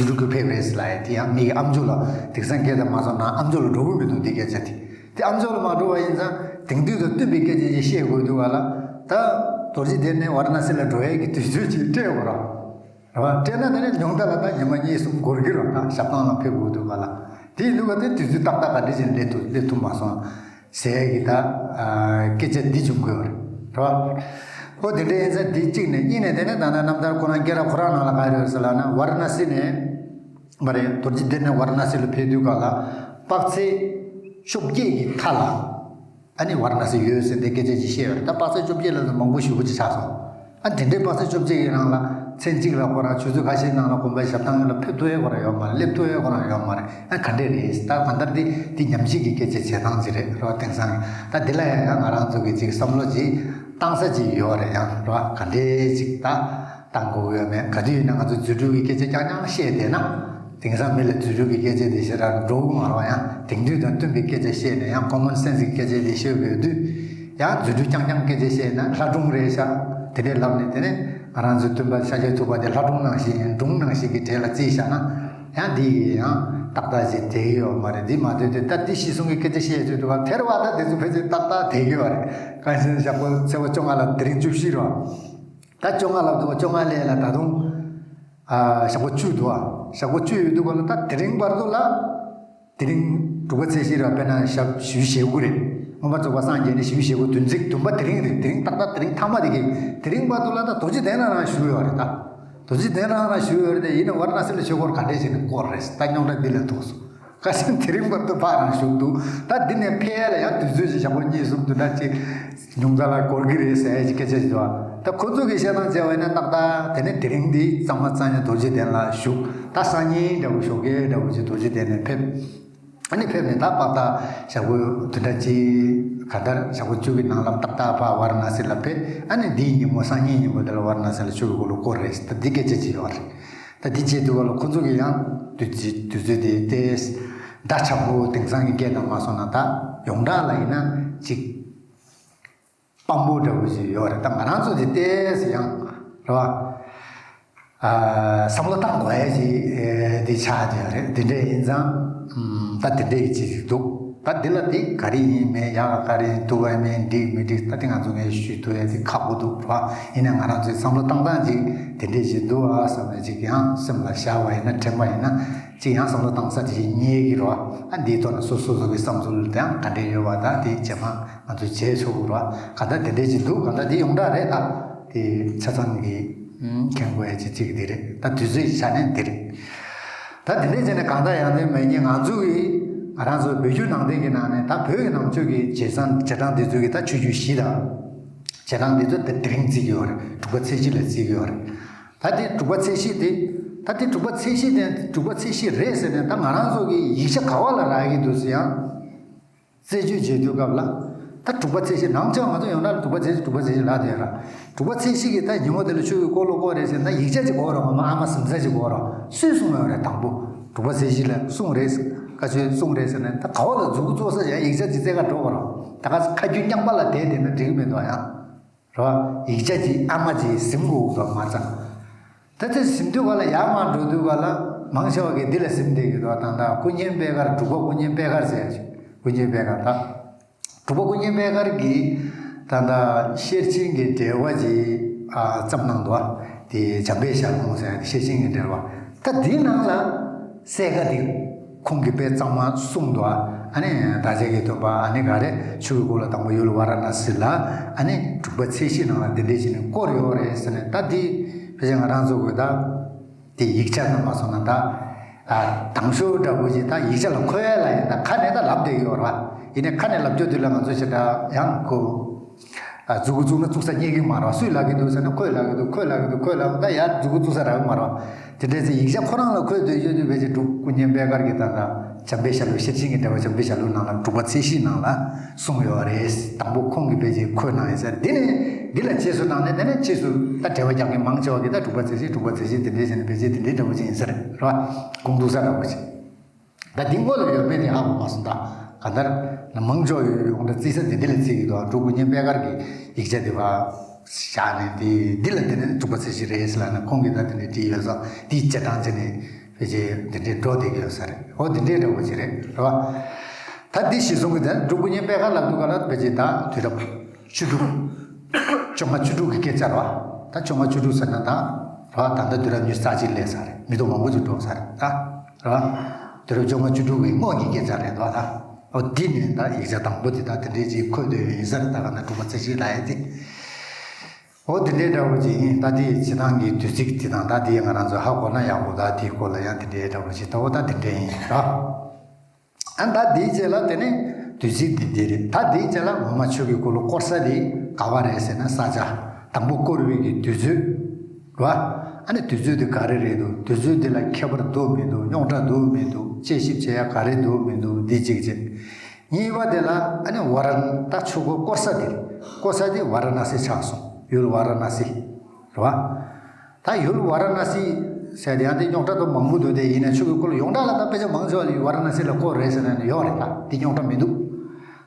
རྫུ་འཕྲུལ་གྱིས་ཕེབས་རེད་ཟེར་ལབ་ཡ་དེ་ཡང་མི་གི་ཨམ་ཅོག་ལ། དེང་སང་སྐད་དང་མ་སོང་ན་ཨམ་ཅོག་ལ་འགྲོ་གི་མི་འདུག་འདི་སྐད་ཆ་དེ། དེ་ཨམ་ཅོག་ལ་མ་འགྲོ་བ་ཡིན་ཙང་དེང་དུས་དང་བསྟུན་པའི་སྐད་ཆ་ཅིག་བཤད་དགོས་འདུག་ག་ལ། ད་རྡོ་རྗེ་གདན་ནས་ཝཱ་ར་ཎ་སི་ལ་འགྲོ་ཡས་ཀྱི་དུས་ཚོད་ཅིག་སྤྲད་དགོས་ར། རེད་བ། སྤྲད་ན་དེ་ནས་ཉུང་མཐའ་ལ་ད་ཉི་མ་གཉིས་གསུམ་འགོར་གྱི་རེད། ད་ཞབས་ཐང་ལ་ཕེབས་དགོས་འདུག་ག་ལ། དེ་ཡིན་དུས་ག་དེ་དུས་ཚོད་ཏག་ཏག་ག་འདྲ་ཅིག་སླེབས་ཐུབ། སླེབས་ཐུབ་མ་སོང་ཟེར་ཡས་ཀྱི་ད། ཨ། སྐད་ཆ་འདི་བྱུང་དགོས་རེད། རེད་བ། ཨོ། དེ་འདྲ་ཡིན་ཙང་འདི་གཅིག་ནས། གཉིས་ནས་དེ་ནས་ད་ལྟ་རྣམ་ཐར་ཁོ་རང་སྐྱེས་རབས་ཁོ་རང་ནང་ལ་ག་རེ་ཡོད་ཟེར་ལབ་ན། ཝཱ་ར་ཎ་སི་ནས། མ་རེད། རྡོ་རྗེ་གདན་ནས་ཝཱ་ར་ཎ་སི་ལ་ཕེབས་དུས་སྒང་ལ་དཔག་ཚད་བཅོ་བརྒྱད་ཀྱི་མཐའ་ལ་ཨ་ནི་ཝཱ་ར་ཎ་སི་ཡོད་ཟེར་ཏེ་སྐད་ཆ་ཅིག་བཤད་ཡོད་རེད། ད་དཔག་ཚད་བཅོ་བརྒྱད་ལབ་ན་མང་པོ་ཞེ་པོ་ཅིག་ཆགས་སོང་། ཨ། དེ་འདྲའི་དཔག་ཚད་བཅོ་བརྒྱད་ཀྱི་རིང་ལ་མཚན་གཅིག་ལ་ཁོ་རང་ཆུ་ཚོད་ཁ་ཤས་ནང་ལ་དགོན་པའི་ཞབས་ཐང་ལ་ཕེབས་ཐུབ་ཡས་ཁོ་རང་ཡོད་མ་རེད། སླེབས་ཐུབ་ཡས་ཁོ་རང་ཡོད་མ་རེད། ཨ། ག་འདྲས་རེད། ད་གང་ལྟར་འདི་འདི་ཉམས་ཞིབ་ཀྱི་སྐད་ཆ་བྱེད་སྟངས་ཅིག་རེད། རེད་བ། དེང་སང་གི་ད་འདི་ལ་ཡང་ཡང་ང་རང་ཚོ་གི་ཅིག་བསམ་བློ་ཅིག་བཏང་ས་ཅིག་ཡོད་རེད། ཡང་རེད་བ། ག་འདྲས་ཅིག་ད་བཏང་དགོས་ཡོད་མེད། ག་དུས་ཡིན་ན་ང་ཚོ་རྫུ་འཕྲུལ་གྱི་སྐད་ཆ་རྐྱང་རྐྱང་བཤད་བསྡད་ན། དེང་སང་མི་ལ་རྫུ་འཕྲུལ་གྱི་སྐད་ཆ་དེ་ཞེ་དྲག་འགྲོ་གི་མ་རེད་བ། ཡང་དེང་དུས་དང་བསྟུན་པའི་སྐད་ཆ་བཤད་ནས། ཡང་ཀོ་མོན་སེན་སི་གི་སྐད་ཆ་དེ་བཤད་དགོས་དུས། ཡང་རྫུ་འཕྲུལ་རྐྱང་རྐྱང་སྐད་ཆ་བཤད་ན་ལྷ་སྒྲུང་རེད་ཤག་དེ་འདྲས་ལབ་ནས། དེ་ནས་ང་རང་ཚོའི་སྟོན་པ་ཤཱཀྱ་ཐུབ་པ་དེ་ལྷ་སྒྲུང་ནང་བཞིན། སྒྲུང་ནང་བཞིན་གྱི་གྲས་ལ་བརྩིས་བཞག་ན། ཡང་འདི་ཡིས་ཡང་ཏག་ཏག་ཅིག་དེད་ཀྱི་ཡོད་མ་རེད། འདི་མ་འདོད་དེ་ད་འདི་གཞི་བཟུང་གི་སྐད་ཆ་བཤད་ཚོད་འདུག་ག་དེར་བ་ད་དེ་ཚོ་ཕལ་ཆེར་ཏག་ཏག་དེད་ཀྱི་ཡོད་རེད། གང་ཡིན་ཟེར་ན་ཞག་པོ་ཚེས་པ་བཅོ་ལྔ་ལ་དེ་རིང་བཅུ་བཞི་རེད་བ། ད་བཅོ་ལྔ་ལབ་འདུག་ག་བཅོ་ལྔ་སླེབས་ལ་ད་དུང་། ཨ། ཞག་པོ་བཅུ་འདུག་ག་ཞག་པོ་བཅུ་ཡོད་དུས་སྒང་ལ། ད་དེ་རིང་བར་དུ་ལ། དེ་རིང་དྲུག་པ་ཚེས་བཞི་རེད་བ། དཔེར་ན་ཞག་བཞི་བཅུ་ཞེ་དགུ་རེད། མངོན་པར་རྫོགས་པར་སངས་རྒྱས་ནས་བཞི་བཅུ་ཞེ་དགུ། བདུན་ཚིགས་བདུན་པ་དེ་རིང་རེད། དེ་རིང་ཏག་ཏག་དེ་རིང་མཐའ་མ་དེ་གི། དེ་རིང་བར་དུ་ལ་ད་རྡོ་རྗེ་གདན་ལ་རང་བཞུགས་ཡོད་རེད་ད། རྡོ་རྗེ་གདན་རང་རང་བཞུགས་ཡོད་རེད་དེ། ཡིན་ན་ཝཱ་ར་ཎ་སི་ལ་ཆོས་འཁོར་ག་འདྲས་བྱས་ནས་བསྐོར་རེད། ད་རྙོག་དྲ་འདི་ལས་ཐུག་སོང་། ཁ་སང་དེ་རིང་བར་དུ་ཕར་རང་བཞུགས་འདུག་ད་འདི་ནས་ཕེབས་ཡ་ལ་ཡང་དུས་ཚོད་ཅིག་ཞག་པོ་གཉིས་གསུམ་བདུན་ཕྲག་གཅིག་ཉུང་མཐའ་ལ་འགོར་གི་རེད་ཟེར་ཡ་ཅིག་སྐད་ཆ་ཞིག་འདུག་ད་ཁོ་ཚོ་གི་བཤད་སྟངས་བྱས་པ་ཡིན་ན་ཏག་ཏག་དེ་ནས་དེ་རིང་འདི་གཙང་མ་གཙང་ཡ་རྡོ་རྗེ་གདན་ལ་བཞུགས། ད་སང་ཉིན་འདྲ་བོ་ཞོགས་ཀས་འདྲ་བོ་ཅིག་རྡོ་རྗེ་གདན་ནས་ཕེབས། ཨ་ནི་ཕེབས་ནས་ད་པག་ད་ཞག་པོ་བདུན་ཕྲག་གཅིག་ག་འདྲ་ཞག་པོ་བཅུ་གི་ནང་ལ་ཏག་ཏག་ཕར་ཝཱ་ར་ཎ་སི་ལ་ཕེབས། ཨ་ནི་འདིའི་ཉིན་མོ་སང་ཉིན་ཉིན་མོ་དེ་ལ་ཝཱ་ར་ཎ་སི་ལ་ཆོས་འཁོར་ལ་བསྐོར་རེད། ད་འདི་སྐད་ཆ་ཅིག་ཡོད་རེད། ད་འདི་བྱེད་དུས་སྒང་ལ་ཁོ་ཚོ་གི་ཡང་དུས་ཚོད་དུས་ཚོད་དེ་ཏོག་ཙམ་འདྲ་ཆགས་པོ། དེང་སང་གི་སྐད་དང་མ་སོང་ན་ད་ཡོངས་གྲགས་ལ་ཡིན་ན་ཅིག་སྤམ་པོ་འདྲ་བོ་ཞིག་ཡོད་རེད། ད་ང་རང་ཚོ་དེ་ཏོག་ཙམ་ཡང་རེད་བ། བསམ་བློ་བཏང་དགོས་ཡ་ཅིག་འདི་ཆགས་བསྡད་ཡོད་རེད། དེ་འདྲས་ཡིན་ཙང་ད་དེ་འདྲས་ཅིག་འདུག་ད་འདི་ལ་དེ་ག་རེ་ཡིན་མིན་ཡག་ག་རེ་འདུག་ག་མིན་འགྲིག་མི་འགྲིག་ད་དེ་ང་ཚོ་ངས་ཞུ་ཐུབ་ཡ་དེ་ཁག་པོ་འདུག་ར། ཡིན་ནའི་ང་རང་ཚོའི་བསམ་བློ་བཏང་སྟངས་ཅིག་དེ་འདྲས་ཅིག་འདུག་ཨ་བསམ་ནས་ཅིག་ཡང་སེམས་ལ་བཞག་པ་ཡིན་ན་དྲན་པ་ཡིན་ན་ཅིག་ཡང་བསམ་བློ་བཏང་ས་དེ་ཅིག་རྙེད་ཀྱི་ར། ཨ་འདིའི་ཐོག་ནས་སོ་སོ་སོ་གི་བསམ་ཚུལ་དེའང་ག་འདྲས་ཡོད་པ་ད་དེ་རྗེས་མ་ང་ཚོས་བྱས་ཆོག་གི་ར། ག་ད་དེ་འདྲས་ཅིག་འདུག་ག་ད་དེ་ཡོངས་གྲགས་རེད། ད་དེ་ཆ་ཚང་གི་མཁྱེན་དགོས་ཡ་ཅིག་ཅིག་དེ་རེད། ད་དུས་ཚོད་ཆ་ནས་འདི་རེད། ད་དེ་འདྲས་བྱས་ནས་གང་ལྟར་ཡང་དེ་མེད་ཉིན་ང་ཚོ་གི་ང་རང་ཚོ་བོད་བརྒྱུད་ནང་བསྟན་གྱི་ནང་ནས་ད་བོད་ཀྱི་ནང་ཆོས་ཀྱི་རྗེས་སང་རྗེས་འབྲང་དེ་ཚོ་གི་ད་ཆོས་བརྒྱུད་བཞི་དང་། རྗེས་འབྲང་དེ་ཚོ་དེ་དེ་རིང་བརྩི་གི་ཡོད་རེད། དྲུག་པ་ཚེས་བཞི་ལ་བརྩི་གི་ཡོད་རེད། ད་དེ་དྲུག་པ་ཚེས་བཞི་དེ་ད་དེ་དྲུག་པ་ཚེས་བཞི་དེ་དྲུག་པ་ཚེས་བཞི་རེད་ཟེར་ནས་ད་ང་རང་ཚོ་གི་ཡིག་ཆ་ག་བ་ལ་རག་གི་འདུག་ཟེར་ཡང་། རྩད་གཅོད་བྱེད་དུས་སྐབས་ལ། ད་དྲུག་པ་ཚེས་བཞི་ནང་ཆོས་ང་ཚོ་ཡོངས་གྲགས་ལ་དྲུག་པ་ཚེས་བཞི་དྲུག་པ་ཚེས་བཞི་ལབ་བསྡད་ཡོད་ར། དྲུག་པ་ཚེས་བཞི་གི་ད་ཉིན་མོ་དེ་ལ་ཆོས་ཀྱི་འཁོར་ལོ་བསྐོར་རེད་ཟེར་ན་ཡིག་ཆ་ཅིག་དགོས་ར། ངོ་མ་ཨ་མ་གཟིམ་ས་ཅིག་དགོས་ར། སུས་གསུངས་ཡོད་རེད། དང་པོ་དྲུག་པ་ཚེས་བཞི་ལ་གསུངས་རེད། བཀའ་ཆོས་གསུངས་རེད་ཟེར་ན་ད་ག་བ་ལ་མཛུབ་གུ་བཙུགས་ས་ཡང་ཡིག་ཆ་ཅིག་བཙལ་ག་འགྲོ་དགོས་ར། ད་ག་ཁ་རྒྱུན་རྐྱང་པ་ལ་བསྡད་བསྡད་ན་འགྲིག་གི་མི་འདུག་ཡང་། རེད་བ། ཡིག་ཆ་ཅིག་ཨ་མ་ཅིག་གཟིམ་དགོས་འདུག་མ་ཚད། ད་དེ་གཟིམ་དུས་ག་ལ་ཡར་མར་འགྲོ་དུས་ག་ལ་མང་ཆེ་བ་གིས་འདི་ལ་གཟིམ་བསྡད་ཀྱི་འདུག་ད་ལྟ་ཀུན་མཁྱེན་པད་དཀར། དྲུག་པ་ཀུན་མཁྱེན་པད་དཀར་ཟེར་ཡ་ཅིག་ཀུན་མཁྱེན་པད་དཀར་ད། དྲུག་པ་ཀུན་མཁྱེན་པད་དཀར་གྱིས་ད་ལྟ་ཤེར་ཕྱིན་གྱི་འགྲེལ་པ་ཅིག་ཨ་བརྩམས་གནང་འདུག་དེ་འཇམ་དཔལ་ཞལ་ལུང་ཟེར་ཡ་དེ་ཤེར་ཕྱིན་གྱི་འགྲེལ་པ། ད་འདིའི་ནང་ལ་གསལ་ཁ་འདི་ཁོང་གིས་དཔེ་གཙང་མ་གསུངས་འདུག་ཨ་ནི་བདག་ཅག་གི་སྟོན་པ་ཨ་ནི་ག་རེ་ཆོས་ཀྱི་འཁོར་ལོ་དང་པོ་ཡུལ་ཝཱ་ར་ཎ་སི་ལ་ཨ་ནི་དྲུག་པ་ཚེས་བཞི་ནང་ལ་འདི་འདྲས་བྱས་ནས་བསྐོར་ཡོད་རེད་ཟེར་ནས། ད་འདི་ཕལ་ཆེར་ང་རང་ཚོ་གི་ད་དེ་ཡིག་ཆ་ནང་མ་སོང་ན་ད་ཨ་དང་ཤོས་འདྲ་པོ་ཅིག་ད་ཡིག་ཆ་ལ་འཁོད་ཡ་ལ་ཡིན་ད་ཁ་ནས་ད་ལབ་བསྡད་ཡོད་རེད་བ། ཡིན་ནའི་ཁ་ནས་ལབ་རྒྱུ་དེ་ལ་ང་ཚོ་ཞེ་དྲག་ཡང་ཁོ། ཨ་མཛུབ་གུ་བཙུགས་ན་བཙུགས་ས་རྙེད་ཀྱི་མ་རེད། སུས་ལབ་ཀྱི་འདུག་ཟེར་ན་ཁོས་ལབ་ཀྱི་འདུག་ཁོས་ལབ་ཀྱི་འདུག་ཁོས་ལབ་ད་ཡར་མཛུབ་གུ་བཙུགས་ས་རག་གི་མ་རེད། དེ་འདྲ་ཚེ་ཡིག་ཆ་ཁོ་རང་ལ་འཁོད་སྡོད་ཡོད་དུས་ཕལ་ཆེར་དྲུག་ཀུན་མཁྱེན་པད་དཀར་གྱིས་ད་ལྟ་འཇམ་དཔལ་ཞལ་ལུང་། ཤེར་ཕྱིན་གྱི་འགྲེལ་པ་འཇམ་དཔལ་ཞལ་ལུང་ནང་ལ་དྲུག་པ་ཚེས་བཞི་ནང་ལ་གསུངས་ཡོད་རེད། དང་པོ་ཁོང་གིས་ཕལ་ཆེར་འཁོད་གནང་ཡིན་ཟེར། དེ་ནས་འདི་ལ་རྗེས་སུ་བཏང་ནས་དེ་ནས་རྗེས་སུ་ད་འགྲེལ་པ་རྒྱག་མཁན་མང་ཆེ་བ་གིས་ད་དྲུག་པ་ཚེས་བཞི་དྲུག་པ་ཚེས་བཞི་དེ་འདྲས་བྱས་ནས་ཕལ་ཆེར་དེ་འདྲའི་འདྲ་པོ་ཅིག་ཡིན་ས་རེད། རེད་བ། ཁུངས་གཏུགས་ས་འདྲ་པོ་ཅིག་ད་འདི་སྔོན་ལ་ཡོད་མེད་དེ་ཧ་གོ་མ་སོང་། ད་གང་ལྟར་མང་ཚོགས་ཡོད་ཡོང་འདྲ་བརྩི་ས་དེ་འདི་ལ་བརྩི་གི་འདུག་དྲུག་ཀུན་མཁྱེན་པད་དཀར་གྱི་ཡིག་ཆ་དེ་བ་བཞག་ནས་དེ་འདི་ལ་དེ་ནས་དྲུག་པ་ཚེས་བཞི་རེད་ཟེར་ལབ་ན་ཁོང་གིས་ད་དེ་འདྲས་བྲིས་ཡོད་ཙང་དེའི་རྗེས་འབྲང་བྱས་ནས་ཕལ་ཆེར་དེ་འདྲས་འགྲོ་བསྡད་ཀྱི་ཡོད་ས་རེད། འོ་དེ་འདྲས་འདྲ་པོ་ཅིག་རེད། རེད་བ། ད་འདི་གཞི་བཟུང་གི་དེ་དྲུག་ཀུན་མཁྱེན་པད་དཀར་ལབ་དུས་ག་ལ་ཕལ་ཆེར་ད་དུས་རབས་བཅུ་དྲུག་བཅོ་ལྔ་བཅུ་དྲུག་གི་སྐད་ཆ་རེད་བ། ད་བཅོ་ལྔ་བཅུ་དྲུག་ཟེར་ན་ད་རེད་བ། ད་ལྟ་དུས་རབས་ཉི་ཤུ་རྩ་གཅིག་སླེབས་ས་རེད། མི་ཐོག་མང་པོ་ཅིག་འགྲོ་ས་རེད་ད། རེད་བ། དུས་རབས་བཅོ་ལྔ་བཅུ་དྲུག་གི་སྔོན་གྱི་སྐད་ཆ་རེད་དོ་ད། འོ་འདི་ནས་ད་ཡིག་ཆ་དང་པོ་དེ་ད་དེ་འདྲས་ཅིག་འཁོད་སྡོད་ཡོད་ཡིན་ས་རེད། ད་ག་ན་དྲུག་པ་ཚེས་བཞི་ལབ་ཡ་དེ། འོ་དེ་འདྲས་འདྲ་པོ་ཅིག་ཡིན། ད་དེ་བྱེད་སྟངས་ཀྱི་དུས་ཚིགས་དེ་དང་ད་དེ་ང་རང་ཚོ་ཧ་གོ་ན་ཡག་པོ། ད་དེའི་སྐོར་ལ་ཡང་དེ་འདྲས་འདྲ་པོ་ཅིག་ད་འོ་ད་དེ་འདྲས་ཡིན་ར། ཨ་ད་དེའི་རྗེས་ལ་དེ་ནས་དུས་ཚིགས་འདི་འདི་རེད། ད་དེའི་རྗེས་ལ་ངོ་མ་ཆོས་ཀྱི་འཁོར་ལོ་བསྐོར་ས་དེ་ག་བ་རེད་ཟེར་ན་ས་ཆ་དང་པོ་བསྐོར་བའི་གི་དུས་ཚོད་རེད་བ། ཨ་ནི་དུས་ཚོད་དེ་ག་རེ་རེད་འདུག་དུས་ཚོད་དེ་ལ་ཁྱད་པར་འདུག་མི་འདུག་རྙོག་དྲ་འདུག་མི་འདུག་དཔྱད་ཞིབ་བྱེད་ཡ་ག་རེ་འདུག་མི་འདུག་འདི་གཅིག་བྱས། གཉིས་པ་དེ་ལ་ཨ་ནི་ཝཱ་ར་ད་ཆོས་འཁོར་བསྐོར་ས་དེ་རེད། བསྐོར་ས་དེ་ཝཱ་ར་ཎ་སི་ཆགས་སོང་། ཡུལ་ཝཱ་ར་ཎ་སི་རེད་བ། ད་ཡུལ་ཝཱ་ར་ཎ་སི་ཟེར་དེ་ཡང་དེ་རྙོག་དྲ་དུ་མང་པོ་འདུག་དེ་ཡིན་ན་ཆོས་ཀྱི་འཁོར་ལོ་ཡོངས་གྲགས་ལ་ད་དཔེ་ཆ་མང་ཆེ་བ་ལ་ཝཱ་ར་ཎ་སི་ལ་བསྐོར་རེད་ཟེར་ན་ཡོད་རེད། ད་དེ་རྙོག་དྲ་མི་འདུག་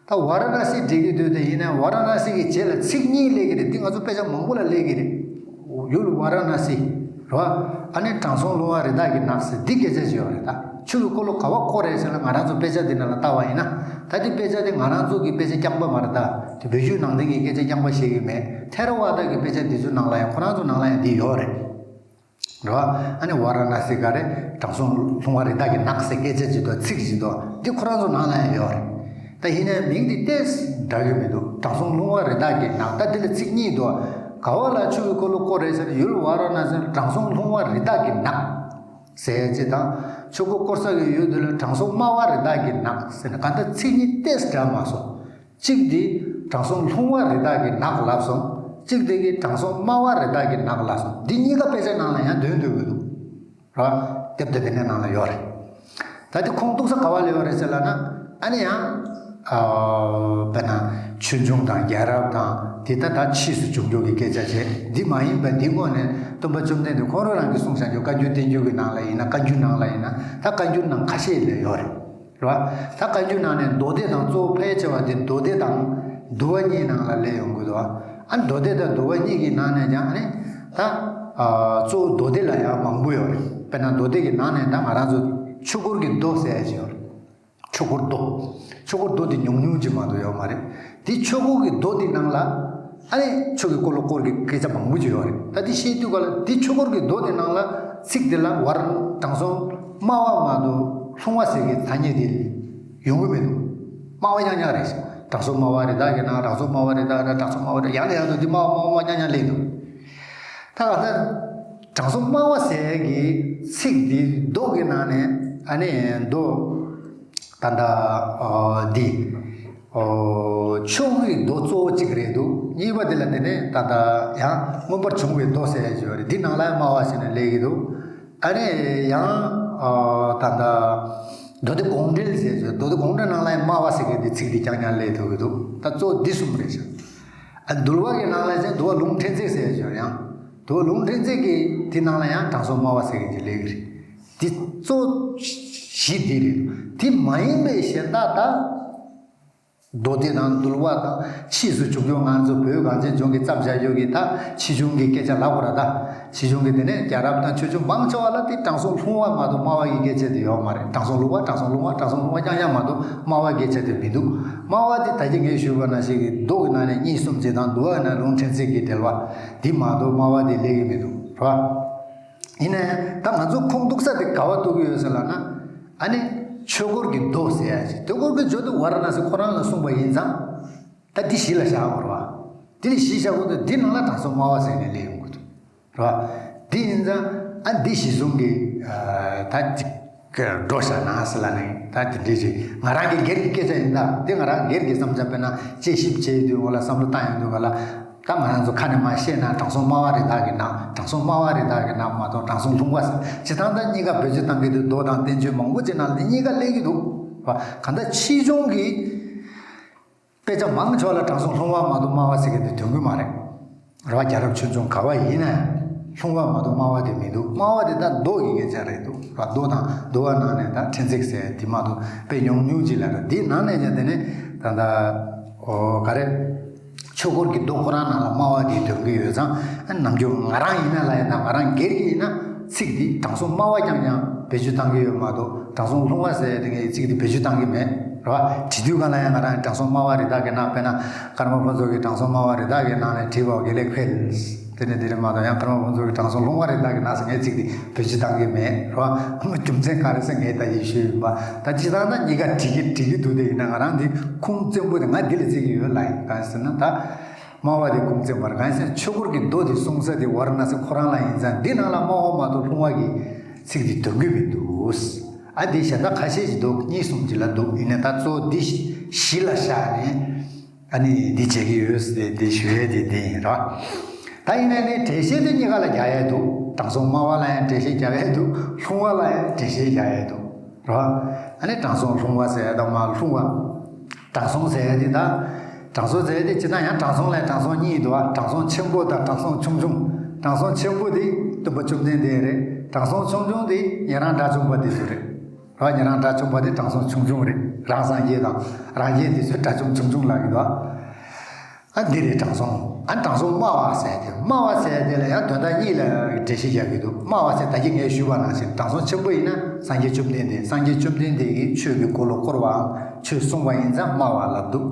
ད་ཝཱ་ར་ཎ་སི་འགྲིག་གི་འདུག་དེ་ཡིན་ན་ཝཱ་ར་ཎ་སི་གི་རྗེས་ལ་ཚིག་གཉིས་སླེབས་ཀྱི་རེད། དེ་ང་ཚོ་དཔེ་ཆ་མང་པོ་ལ་སླེབས་ཀྱི་རེད། ཡུལ་ཝཱ་ར་ཎ་སི་རེད་བ། ཨ་ནི་དྲང་སྲོང་ལྷུང་བ་རི་དྭགས་ཀྱི་ནགས་ཟེར་འདི་སྐད་ཆ་ཅིག་ཡོད་རེད། ད་ཆོས་ཀྱི་འཁོར་ལོ་ག་བ་བསྐོར་རེད་ཟེར་ན་ང་རང་ཚོ་དཔེ་ཆ་འདི་ནང་ལ་ལྟ་བ་ཡིན་ན། ད་འདི་དཔེ་ཆ་འདི་ང་རང་ཚོ་གི་དཔེ་ཆ་རྐྱང་པ་མ་རེད། ད་དེ་བོད་བརྒྱུད་ནང་བསྟན་གྱི་སྐད་ཆ་རྐྱང་པ་བཤད་ཀྱི་མེད། ཐེ་ར་ཝཱ་ད་གི་དཔེ་ཆ་འདི་ཚོའི་ནང་ལ་ཡང་ཁོ་རང་ཚོ་ནང་ལ་ཡང་འདི་ཡོད་རེད། རེད་བ། ཨ་ནི་ཝཱ་ར་ཎ་སི་ག་རེ་དྲང་སྲོང་ལྷུང་བ་རི་དྭགས་ཀྱི་ནགས་ཟེར་སྐད་ཆ་ཅིག་འདུག་ཚིག་ཅིག་འདུག་འདི་ཁོ་རང་ཚོ་ནང་ལ་ཡང་ཡོད་རེད། ད་ཡིན་ནའི་མིང་འདི་ཏོག་ཙམ་འདྲ་གི་མི་འདུག་དྲང་སྲོང་ལྷུང་བ་རི་དྭགས་ཀྱི་ནགས། ད་འདི་ལ་ཚིག་གཉིས་འདུག་ག་བ་ལ་ཆོས་ཀྱི་འཁོར་ལོ་བསྐོར་རེད་ཟེར་ན་ཡུལ་ཝཱ་ར་ཎ་སི་དྲང་སྲོང་ལྷུང་བ་རི་དྭགས་ཀྱི་ནགས་ཟེར་ཡ་ཅིག་དང་། ཆོས་འཁོར་བསྐོར་ས་གི་ཡུལ་འདི་ལ་དྲང་སྲོང་དམའ་བ་རི་དྭགས་ཀྱི་ནགས་ཟེར་ན་གང་ལྟར་ཚིག་གཉིས་ཏོག་ཙམ་འདྲ་མ་སོང་། གཅིག་དེ་དྲང་སྲོང་ལྷུང་བ་རི་དྭགས་ཀྱི་ནགས་ལབ་སོང་། གཅིག་དེ་གིས་དྲང་སྲོང་དམའ་བ་རི་དྭགས་ཀྱི་ནགས་ལབ་སོང་། འདི་གཉིས་ཀ་དཔེ་ཆ་ནང་ལ་ཡང་འདོན་འདོན་གི་འདུག་ར། དེབ་དེ་དེ་ནས་ནང་ལ་ཡོད་རེད། ད་དེ་ཁུངས་གཏུགས་ས་ག་བ་ལ་ཡོད་རེད་ཟེར་ལབ་ན། ཨ་ནི་ཡང་ཨ་དཔེར་ན་ཆོས་འབྱུང་དང་རྒྱལ་རབས་དང་དེ་ད་ད་ཕྱིས་སུ་བྱུང་རྒྱུ་གི་སྐད་ཆ་བྱས། འདི་མ་ཡིན་པ་འདི་སྔོན་ནས་སྟོན་པ་བཅོམ་ལྡན་འདས་ཁོང་རང་རང་གིས་གསུངས་བཞག་རྒྱུ་བཀའ་འགྱུར་བསྟན་འགྱུར་གྱི་ནང་ལ་ཡིན་ན། བཀའ་འགྱུར་ནང་ལ་ཡིན་ན། ད་བཀའ་འགྱུར་ནང་ཁ་ཤས་ལ་ཡོད་རེད། རེད་བ། ད་བཀའ་འགྱུར་ནང་ནས་མདོ་སྡེ་དང་། གཙོ་བོ་ཕལ་ཆེ་བ་དེ་མདོ་སྡེ་དང་འདུལ་བ་གཉིས་ནང་ལ་སླེབས་ཡོང་གི་འདུག་བ། ཨ་མདོ་སྡེ་དང་འདུལ་བ་གཉིས་ཀྱི་ནང་ནས་ཀྱང་ཨ་ནི་ད་ ཨ་གཙོ་བོ་མདོ་སྡེ་ལ་ཡང་མང་པོ་ཡོད་རེད། དཔེར་ན་མདོ་སྡེ་གི་ནང་ནས་ད་ང་རང་ཚོ་ཆོས་འཁོར་གྱི་མདོ་ཟེར་ཡ་ཅིག་ཡོད་རེད། ཆོས་འཁོར་མདོ། ཆོས་འཁོར་མདོ་དེ་ཉུང་ཉུང་ཅིག་མ་གཏོགས་ཡོད་མ་རེད། དེ་ཆོས་འཁོར་གྱི་མདོ་དེ་ནང་ལ་ཨ་ནི་ཆོས་ཀྱི་འཁོར་ལོ་སྐོར་གྱི་སྐད་ཆ་མང་པོ་ཅིག་ཡོད་རེད། ད་དེ་བཤད་དུས་ག་ལ་དེ་ཆོས་འཁོར་གྱི་མདོ་དེ་ནང་ལ་ཚིག་དེ་ལ་བར་དྲང་སྲོང་སྨྲ་བ་མ་གཏོགས་ལྷུང་བ་ཟེར་གྱི་ཐ་སྙད་དེ་ཡོང་གི་མི་འདུག་སྨྲ་བ་རྐྱང་རྐྱང་རེད། དྲང་སྲོང་སྨྲ་བ་རི་དྭགས་ཀྱི་ནང་། དྲང་སྲོང་སྨྲ་བ་རི་དྭགས་ར། དྲང་སྲོང་སྨྲ་བ་རི། ཡང་ནས་ཡང་དུ་འདི་སྨྲ་བ་སྨྲ་བ་སྨྲ་བ་རྐྱང་རྐྱང་སླེབས་འདུག་ད་ག་ད་དྲང་སྲོང་སྨྲ་བ་ཟེར་གྱི་ཚིག་འདི་མདོ་གི་ནང་ནས་ཨ་ནི་མདོ་ད་ལྟ་འདི་ཆོས་འཁོར་གྱི་མདོ་གཙོ་བོ་གཅིག་རེད་འདུག་གཉིས་པ་དེ་ལ་དེ་ནས་ད་ལྟ་ཡང་མངོན་པར་བྱུང་བའི་མདོ་ཟེར་ཡ་ཅིག་ཡོད་རེད། འདི་ནང་ལ་ཡང་སྨྲ་བ་ཟེར་ནས་སླེབས་ཀྱི་འདུག་ཨ་ནི་ཡང་ད་ལྟ་མདོ་སྡེ་དགོངས་འགྲེལ་ཟེར་ཡ་ཅིག་མདོ་སྡེ་དགོངས་འགྲེལ་ནང་ལ་ཡང་སྨྲ་བ་ཟེར་གྱི་འདི་ཚིག་འདི་རྐྱང་རྐྱང་སླེབས་ཐུབ་ཀྱི་འདུག་ད་གཙོ་བོ་འདི་གསུམ་རེད་ཤག་ཨ་འདུལ་བ་གི་ནང་ལ་ཡང་འདུལ་བ་ལུང་ཕྲན་ཚེགས་ཟེར་ཡ་ཅིག་ཡང་འདུལ་བ་ལུང་ཕྲན་ཚེགས་ཀྱི་དེ་ནང་ལ་ཡང་དྲང་སྲོང་སྨྲ་བ་ཟེར་གྱི་འདི་སླེབས་ཀྱི་རེད། འདི་གཙོ་བོ་གཞི་འདི་རེད། དེ་མ་ཡིན་པའི་གཞན་དག་ད། མདོ་སྡེ་དང་འདུལ་བ་དང་ཕྱིས་སུ་བྱུང་ཡོད། ང་ཚོ་བོད་གངས་ཅན་ལྗོངས་ཀྱི་བརྩམས་བཞག་ཡོད་ཀྱི་ད་ཕྱིས་བྱུང་གི་སྐད་ཆ་ལབ་དགོས་ར། ད་ཕྱིས་བྱུང་གི་དེ་ནས་རྒྱལ་རབས་དང་ཆོས་འབྱུང་མང་ཆེ་བ་ལ་དེ་དྲང་སྲོང་ལྷུང་བ་མ་གཏོགས་སྨྲ་བ་ཡི་སྐད་ཆ་དེ་ཡོད་མ་རེད། དྲང་སྲོང་ལྷུང་བ། དྲང་སྲོང་ལྷུང་བ། དྲང་སྲོང་ལྷུང་བ་རྐྱང་རྐྱང་མ་གཏོགས་སྨྲ་བ་སྐད་ཆ་དེ་མི་འདུག་སྨྲ་བ་དེ་ད་གིན་ངས་ཞུས་པ་ནང་བཞིན་གྱི་མདོ་གི་ནང་ནས་གཉིས་གསུམ་ཅིག་དང་འདུལ་བ་ནང་ལུང་ཕྲན་ཚེགས་ཀྱི་འགྲེལ་བ་དེ་མ་གཏོགས་སྨྲ་བ་དེ་སླེབས་ཀྱི་མི་འདུག་རེད་བ། ཡིན་ནའི་ད་ང་ཚོ་ཁུངས་གཏུགས་ས་དེ་ག་བ་གཏུགས་ཀྱི་ཡོད་ཟེར་ལབ་ན། ཨ་ནི་ཆོས་འཁོར་གྱི་མདོ་ཟེར་ཡ་ཞིག་དེ་འཁོར་གྱི་བརྗོད་དུ་ཝཱ་ར་ཎ་སི་ཁོ་རང་ལ་གསུངས་པ་ཡིན་ཙང་། ད་འདི་གཞི་ལ་བཞག་དགོས་རེད་བ། འདི་ལ་གཞི་བཞག་དགོས་དུས་འདི་ནང་ལ་དྲང་སྲོང་སྨྲ་བ་ཟེར་ནས་སླེབས་ཡོང་དགོས་འདུག་རེད་བ། འདི་ཡིན་ཙང་ཨ་འདི་གཞི་བཟུང་གི་ད་ཅིག་འགྲོ་བཞག་ན་ཟེར་ལབ་ནས་ད་དེ་འདྲས་ཅིག་ང་རང་གི་སྒེར་གྱི་སྐད་ཆ་ཡིན། ད་འདི་ང་རང་སྒེར་གྱི་བསམ་འཆར། དཔེར་ན་དཔྱད་ཞིབ་བྱེད་དུས་འོ་ལ་བསམ་བློ་བཏང་ཡོང་དུས་ག་ལ། ད་ང་རང་ཚོ་ཁ་ནས་མར་བཤད་ན་དྲང་སྲོང་སྨྲ་བ་རི་དྭགས་ཀྱི་ནང་། དྲང་སྲོང་སྨྲ་བ་རི་དྭགས་ཀྱི་ནང་མ་གཏོགས་དྲང་སྲོང་ལྷུང་བ་ཟེར་སྤྱིར་བཏང་ད་གཉིས་ཀ་བེད་སྤྱོད་བཏང་གི་འདུག་མདོ་དང་བསྟན་བཅོས་མང་པོ་ཅིག་ནང་ལ་འདི་གཉིས་ཀ་སླེབས་ཀྱི་འདུག་བ། གང་ལྟར་ཕྱིས་བྱུང་གི་དཔེ་ཆ་མང་ཆེ་བ་ལ་དྲང་སྲོང་ལྷུང་བ་མ་གཏོགས་སྨྲ་བ་ཟེར་མཁན་དེ་ཐོན་གི་མ་རེད། རེད་བ། རྒྱལ་རབས་ཆོས་འབྱུང་ག་བ་ཡིན་ན་ཡང་ལྷུང་བ་མ་གཏོགས་སྨྲ་བ་དེ་མི་འདུག་སྨྲ་བ་དེ་ད་མདོ་ཡི་སྐད་ཆ་རེད་འདུག་བ། མདོ་དང་འདུལ་བ་ནང་ནས་ད་ཕྲན་ཚེགས་ཟེར་དེ་མ་གཏོགས་དཔེ་ཉུང་ཉུང་ཅིག་ལ་རེད། དེའི་ནང་ནས་ཀྱང་དེ་ནས་ད་ལྟ་འོ་ག་རེ། ཆོས་འཁོར་གྱི་མདོ་ཁོ་རང་ནང་ལ་སྨྲ་བ་དེ་ཐོན་གྱི་ཡོད་ཙང་། ནམ་རྒྱུན་ང་རང་ཡིན་ན་ལ་ཡིན་ན། ང་རང་སྒེར་གྱི་ཡིན་ན་ཚིག་འདི་དྲང་སྲོང་སྨྲ་བ་རྐྱང་རྐྱང་བེད་སྤྱོད་བཏང་གི་ཡོད་མ་གཏོགས། དྲང་སྲོང་ལྷུང་བ་ཟེར་ཡ་དེ་ངས་ཚིག་འདི་བེད་སྤྱོད་བཏང་གི་མེད་རེད་བ། བྲིས་དུས་གང་ལ་ཡང་ང་རང་དྲང་སྲོང་སྨྲ་བ་རི་དྭགས་ཀྱི་ནང་། དཔེར་ན་ཀརྨ་ཕུན་ཚོགས་ཀྱིས་དྲང་སྲོང་སྨྲ་བ་རི་དྭགས་ཀྱི་ནང་ནས་བྲིས་པ་དགེ་ལེགས་འཕེལ། དེ་ནས་དེ་རེད་མ་གཏོགས། ཡང་ཀརྨ་ཕུན་ཚོགས་ཀྱིས་དྲང་སྲོང་ལྷུང་བ་རི་དྭགས་ཀྱི་ནང་ཟེར་ངས་ཚིག་འདི་བེད་སྤྱོད་བཏང་གི་མེད་རེད་བ། རྒྱུ་མཚན་ག་རེ་ཟེར་ངས་ད་ཡིན་ཞུས་ཡིན་པ། ད་སྤྱིར་བཏང་ད་གཉིས་ཀ་འགྲིག་གི་འགྲིག་གི་འདུག་དེ་ཡིན་ན་ང་རང་འདི་ཁུངས་བཙན་པོ་དེ་ང་འདི་ལ་བརྩི་གི་ཡོད་ལ། ཡིན་གང་ཟེར་ན་ད། སྨྲ་བ་དེ་ཁུངས་བཙན་པ་རེད། གང་ཡིན་ཟེར་ན་ཆོས་འཁོར་གྱི་མདོ་དེ་གསུང་ས་དེ་ཝཱ་ར་ཎ་སི་ཁོ་རང་ལ་ཡིན་ཙང་། འདི་ནང་ལ་སྨྲ་བ་མ་གཏོགས་ལྷུང་བ་གི་ཚིག་དེ་འདོན་གྱི་མི་འདུག་ཨ་འདི་གཞན་དག་ཁ་ཤས་ཤིག་འདུག་གཉིས་གསུམ་ཅིག་ལ་འདུག་ཡིན་ནའི་ད་གཙོ་བོ་འདི་གཞི་ལ་བཞག་ནས་ཨ་ནི་འདི་བྱེད་ཀྱི་ཡོད་ཟེར་ཏེ་འདི་ཞུ་ཡས་དེ་འདི་ཡིན་ར། ད་ཡིན་ནའི་ནི་འགྲེལ་བཤད་དེ་གཉིས་ཀ་ལ་རྒྱག་ཡས་འདུག་དྲང་སྲོང་སྨྲ་བ་ལ་ཡང་འགྲེལ་བཤད་རྒྱག་ཡས་འདུག་ལྷུང་བ་ལ་ཡང་འགྲེལ་བཤད་རྒྱག་ཡས་འདུག་ར། ཨ་ནི་དྲང་སྲོང་ལྷུང་བ་ཟེར་ཡ་དང་མ་ལྷུང་བ། དྲང་སྲོང་ཟེར་ཡ་དེ་ད། དྲང་སྲོང་ཟེར་ཡ་དེ་སྤྱིར་བཏང་ཡང་དྲང་སྲོང་ལ་དྲང་སྲོང་གཉིས་འདུག་བ། དྲང་སྲོང་ཆེན་པོ་དང་དྲང་སྲོང་ཆུང་ཆུང་། དྲང་སྲོང་ཆེན་པོ་དེ་སྟོན་པ་བཅོམ་ལྡན་འདས་རེད། དྲང་སྲོང་ཆུང་ཆུང་དེ་ཉན་རང་དགྲ་བཅོམ་པ་དེ་ཚོ་རེད། ར། ཉན་རང་དགྲ་བཅོམ་པ་དེ་དྲང་སྲོང་ཆུང་ཆུང་རེད། རང་སངས་རྒྱས་དང་རང་རྒྱལ་དེ་ཚོ་དགྲ་བཅོམ་ཆུང་ཆུང་ལབ་ཀྱི་འདུག་བ། ཨ་འདི་རེད་དྲང་སྲོང་། ཨ་དྲང་སྲོང་སྨྲ་བ་ཟེར་ཏེ། སྨྲ་བ་ཟེར་དེ་ལ་ཡང་དོན་དག་གཉིས་ལ་འགྲེལ་བཤད་རྒྱག་གི་འདུག་སྨྲ་བ་ཟེར་ད་གིན་ངས་ཞུས་པ་ནང་བཞིན་དྲང་སྲོང་ཆེན་པོ་ཡིན་ན་སངས་རྒྱས་བཅོམ་ལྡན་འདས། སངས་རྒྱས་བཅོམ་ལྡན་འདས་ཀྱིས་ཆོས་ཀྱི་འཁོར་ལོ་བསྐོར་བའམ་ཆོས་གསུངས་པ་ཡིན་ཙང་སྨྲ་བ་ལབ་འདུག་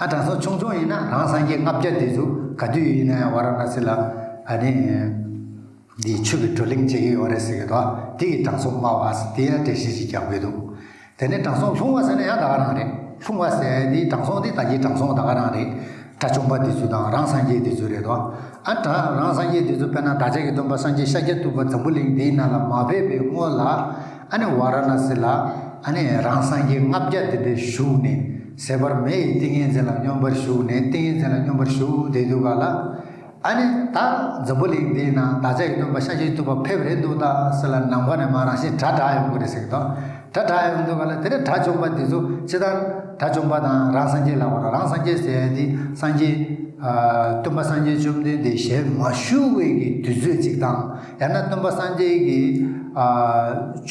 ཨ་དྲང་སྲོང་ཆུང་ཆུང་ཡིན་ན་རང་སངས་རྒྱས་ལྔ་བརྒྱ་དེ་ཚོ་ག་དུས་ཡིན་ན་ཡང་ཝཱ་ར་ཎ་སི་ལ་ཨ་ནི། འདིའི་ཆོས་ཀྱི་བགྲོ་གླེང་བྱེད་ཀྱི་ཡོད་རེད་ཟེར་གྱི་འདུག་དེ་ཡི་དྲང་སྲོང་སྨྲ་བ་ཟེར་དེ་ཡང་འགྲེལ་བཤད་ཅིག་རྒྱག་གི་འདུག་དེ་ནས་དྲང་སྲོང་ལྷུང་བ་ཟེར་ན་ཡང་ད་ག་རང་རེད། ལྷུང་བ་ཟེར་དེ་དྲང་སྲོང་དེ་ད་གིན་དྲང་སྲོང་ད་ག་རང་རེད། དགྲ་བཅོམ་པ་དེ་ཚོ་དང་རང་སངས་རྒྱས་དེ་ཚོ་རེད་དོ། ཨ་དྲ་རང་སངས་རྒྱས་དེ་ཚོ་དཔེར་ན་བདག་ཅག་གི་སྟོན་པ་སངས་རྒྱས་ཤཱཀྱ་ཐུབ་པ་འཛམ་བུ་གླིང་འདིའི་ནང་ལ་མ་ཕེབས་པའི་སྔོན་ལ་ཨ་ནི་ཝཱ་ར་ཎ་སི་ལ་ཨ་ནི་རང་སངས་རྒྱས་ལྔ་བརྒྱ་དེ་འདྲའི་བཞུགས་ནས་ཟད་པར་མེད་ཡི་ཏིང་ངེ་འཛིན་ལ་སྙོམས་པར་ཞུགས་ནས་ཏིང་ངེ་འཛིན་ལ་སྙོམས་པར་ཞུགས་བསྡད་དུས་ག་ལ། ཨ་ནི་ད་འཛམ་བུ་གླིང་འདིའི་ནང་བདག་ཅག་གི་སྟོན་པ་ཤཱཀྱ་ཐུབ་པ་ཕེབས་རན་འདུག་ད་ཟེར་ལ་ནམ་མཁའ་ནས་མར་རང་བཞིན་སྒྲ་གྲགས་ཡོང་གི་རེད་ཟེར་གི་འདུག་སྒྲ་གྲགས་ཡོང་དུས་ག་ལ་དེ་ནས་དགྲ་བཅོམ་པ་འདི་ཚོ་སྤྱིར་བཏང་དགྲ་བཅོམ་པ་དང་རང་སངས་རྒྱས་ལབ་པ་རང་སངས་རྒྱས་ཟེར་ཡ་འདི་སངས་རྒྱས་ཨ་སྟོན་པ་སངས་རྒྱས་བཅོམ་ལྡན་འདས་ཞལ་མ་བཞུགས་པའི་གི་དུས་ཚོད་ཅིག་དང་། ཡང་ན་སྟོན་པ་སངས་རྒྱས་ཀྱིས་ཨ་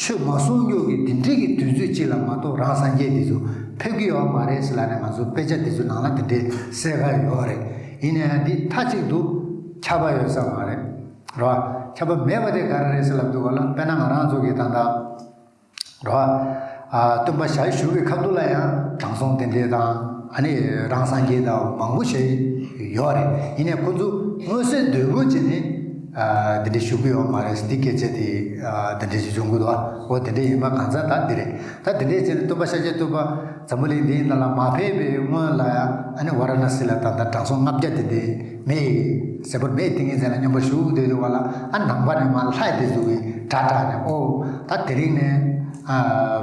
ཆོས་མ་གསུང་རྒྱུ་གི་དེ་འདྲའི་གི་དུས་ཚོད་ཅིག་ལ་མ་གཏོགས་རང་སངས་རྒྱས་འདི་ཚོ་ཕེབས་ཀྱི་ཡོད་མ་རེད་ཟེར་ལབ་ནས་ང་ཚོ་དཔེ་ཆ་འདི་ཚོ་ནང་ལ་དེ་འདྲའི་གསལ་ཁ་ཡོད་རེད། ཡིན་ན་ཡང་འདི་མཐའ་གཅིག་ཏུ་ཁྱབ་པ་ཡོད་ས་མ་རེད། རེད་བ། ཁྱབ་པ་མེད་པ་དེ་ག་རེ་རེད་ཟེར་ལབ་དུས་ག་ལ། དཔེར་ན་ང་རང་ཚོ་གི་ད་ལྟ་རེད་བ། ཨ། སྟོན་པ་ཞལ་བཞུགས་པའི་ཁ་ཐུག་ལ་ཡང་དྲང་སྲོང་དེ་འདྲས་དང་། ཨ་ནི་རང་སངས་རྒྱས་དང་མང་པོ་ཞིག་ཡོད་རེད། ཡིན་ནའི་ཁོ་ཚོ་མངོན་གསལ་དོད་པོ་བྱས་ནས། ཨ། དེ་འདྲས་བཞུགས་ཀྱི་ཡོད་མ་རེད། འདི་སྐད་ཆ་དེ། ཨ། དེ་འདྲས་ཞིག་བྱུང་གི་འདུག་འོ་དེ་འདྲས་ཡིན་པ་གང་ཟག་ད་འདི་རེད། ད་དེ་འདྲས་བྱས་ནས་སྟོན་པ་ཤཱཀྱ་ཐུབ་པ་འཛམ་བུ་གླིང་འདིའི་ནང་ལ་མ་ཕེབས་པའི་སྔོན་ལ་ཡང་། ཨ་ནི་ཝཱ་ར་ཎ་སི་ལ་ད་ལྟ་དྲང་སྲོང་ལྔ་བརྒྱ་དེ་འདྲས་མེ་ཡི་ཟེར་བར། མེ་ཏིང་ངེ་འཛིན་ལ་སྙོམས་པར་ཞུགས་སྡོད་དུས་ག་ལ། ཨ། ནང་པ་ནས་མར་ལྷ་དེ་ཚོ་གིས་གྲ་སྒྲིག་ནས། ཨོ་ད་དེ་རིང་ནས། ཨ།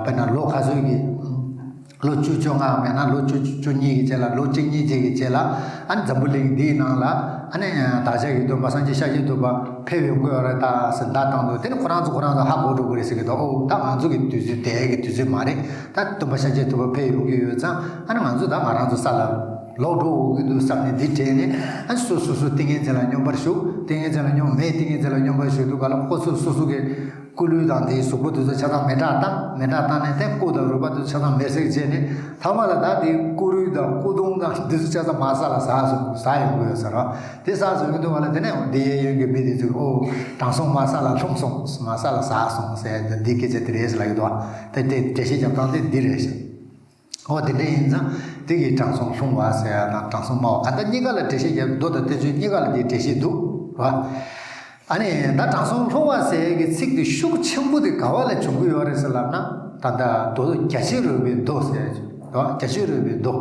དཔེར་ན་ལོ་ག་ཚོད་ཀྱི། ལོ་བཅུ་བཅོ་ལྔ་མེད་ན་ལོ་བཅུ་བཅུ་གཉིས་ཀྱི་རྗེས་ལ། ལོ་གཅིག་གཉིས་ཅིག་གི་རྗེས་ལ། ཨ་ནི་འཛམ་བུ་གླིང་འདིའི་ནང་ལ། ཨ་ནི་བདག་ཅག་གི་སྟོན་པ་སངས་རྒྱས་ཤཱཀྱ་ཐུབ་པ་ཕེབས་ཡོང་གི་ཡོད་རེད་ད་ཟེར་བརྡ་བཏང་དུས། དེ་ནི་ཁོ་རང་ཚོ་ཁོ་རང་ཚོ་ཧ་གོ་འགྲོ་གི་རེད་ཟེར་གི་འདུག་འོ་ད་ང་ཚོ་གི་དུས་ཚོད་དེ་གི་དུས་ཚོད་མ་རེད། ད་སྟོན་པ་ཤཱཀྱ་ཐུབ་པ་ཕེབས་ཡོང་གི་ཡོད་ཙང་། ཨ་ནི་ང་ཚོ་ད་ང་རང་ཚོ་ས་ལ་ལོག་འགྲོ་དགོས་ཀྱི་འདུག་བསམ་ནས་འདི་དྲན་ནས། ཨ། སོ་སོ་སོ་སོ་ཏིང་ངེ་འཛིན་ལ་སྙོམས་པར་ཞུགས། ཏིང་ངེ་འཛིན་ལ་སྙོམས། མེ་ཏིང་ངེ་འཛིན་ལ་སྙོམས་པར་ཞུགས་དུས་ག་ལ། ཁོ་ཚོ་སོ་སོ་གི་སྐུ་ལུས་དང་དེའི་གཟུགས་པོ་དེ་ཚོ་ཆ་ཚང་མེ་སྲེག་བཏང་། མེ་སྲེག་བཏང་ནས་དེ་སྐུ་དང་རུས་པ་དེ་ཚོ་ཆ་ཚང་མེར་སྲེག་བྱས་ནས། མཐའ་མ་ལ་ད་དེའི་སྐུ་རུས་དང་སྐུ་གདུང་དང་འདི་ཚོ་ཆ་ཚང་མར་ས་ལ་ཟགས་སོང་། ཟགས་ཡོང་གི་ཡོད་ས་རེད། དེ་ཟགས་སོང་གི་འདུག་ག་ལ། དེ་ནས་འདི་གཡས་གཡོན་གྱི་མི་དེ་ཚོས། ཨོ་དྲང་སྲོང་མར་ས་ལ་ལྷུང་སོང་། མར་ས་ལ་ཟགས་སོང་ཟེར་ཏེ་འདི་སྐད་ཆ་དེ་རེད་ཟེར་ལབ་ཀྱི་འདུག་དེ་དེ་འགྲེལ་བཤད་རྒྱབ་སྟངས་དེ་འདི་རེད་ཤག་འོ་དེ་འདྲ་ཡིན་ཙང་། དེ་གི་དྲང་སྲོང་ལྷུང་བ་ཟེར་ཡ་དང་དྲང་སྲོང་སྨྲ་བ། གང་ལྟར་གཉིས་ཀ་ལ་འགྲེལ་བཤད་རྒྱག་གི་འདུག་ད་དེ་ཚོའི་གཉིས་ཀ་ལ་དེའི་འགྲེལ་བཤད་འདུག་ར། ཨ་ནི་ད་དྲང་སྲོང་ལྷུང་བ་ཟེར་ཡ་གི་ཚིག་དེ་ཤུགས་ཆེན་པོ་དེ་ག་བ་ལ་བྱུང་གི་ཡོད་རེད་ཟེར་ལབ་ན། ད་ལྟ་མདོ་རྒྱ་ཆེར་རོལ་པའི་མདོ་ཟེར་ཡ་ཅིག་ར། རྒྱ་ཆེར་རོལ་པའི་མདོ་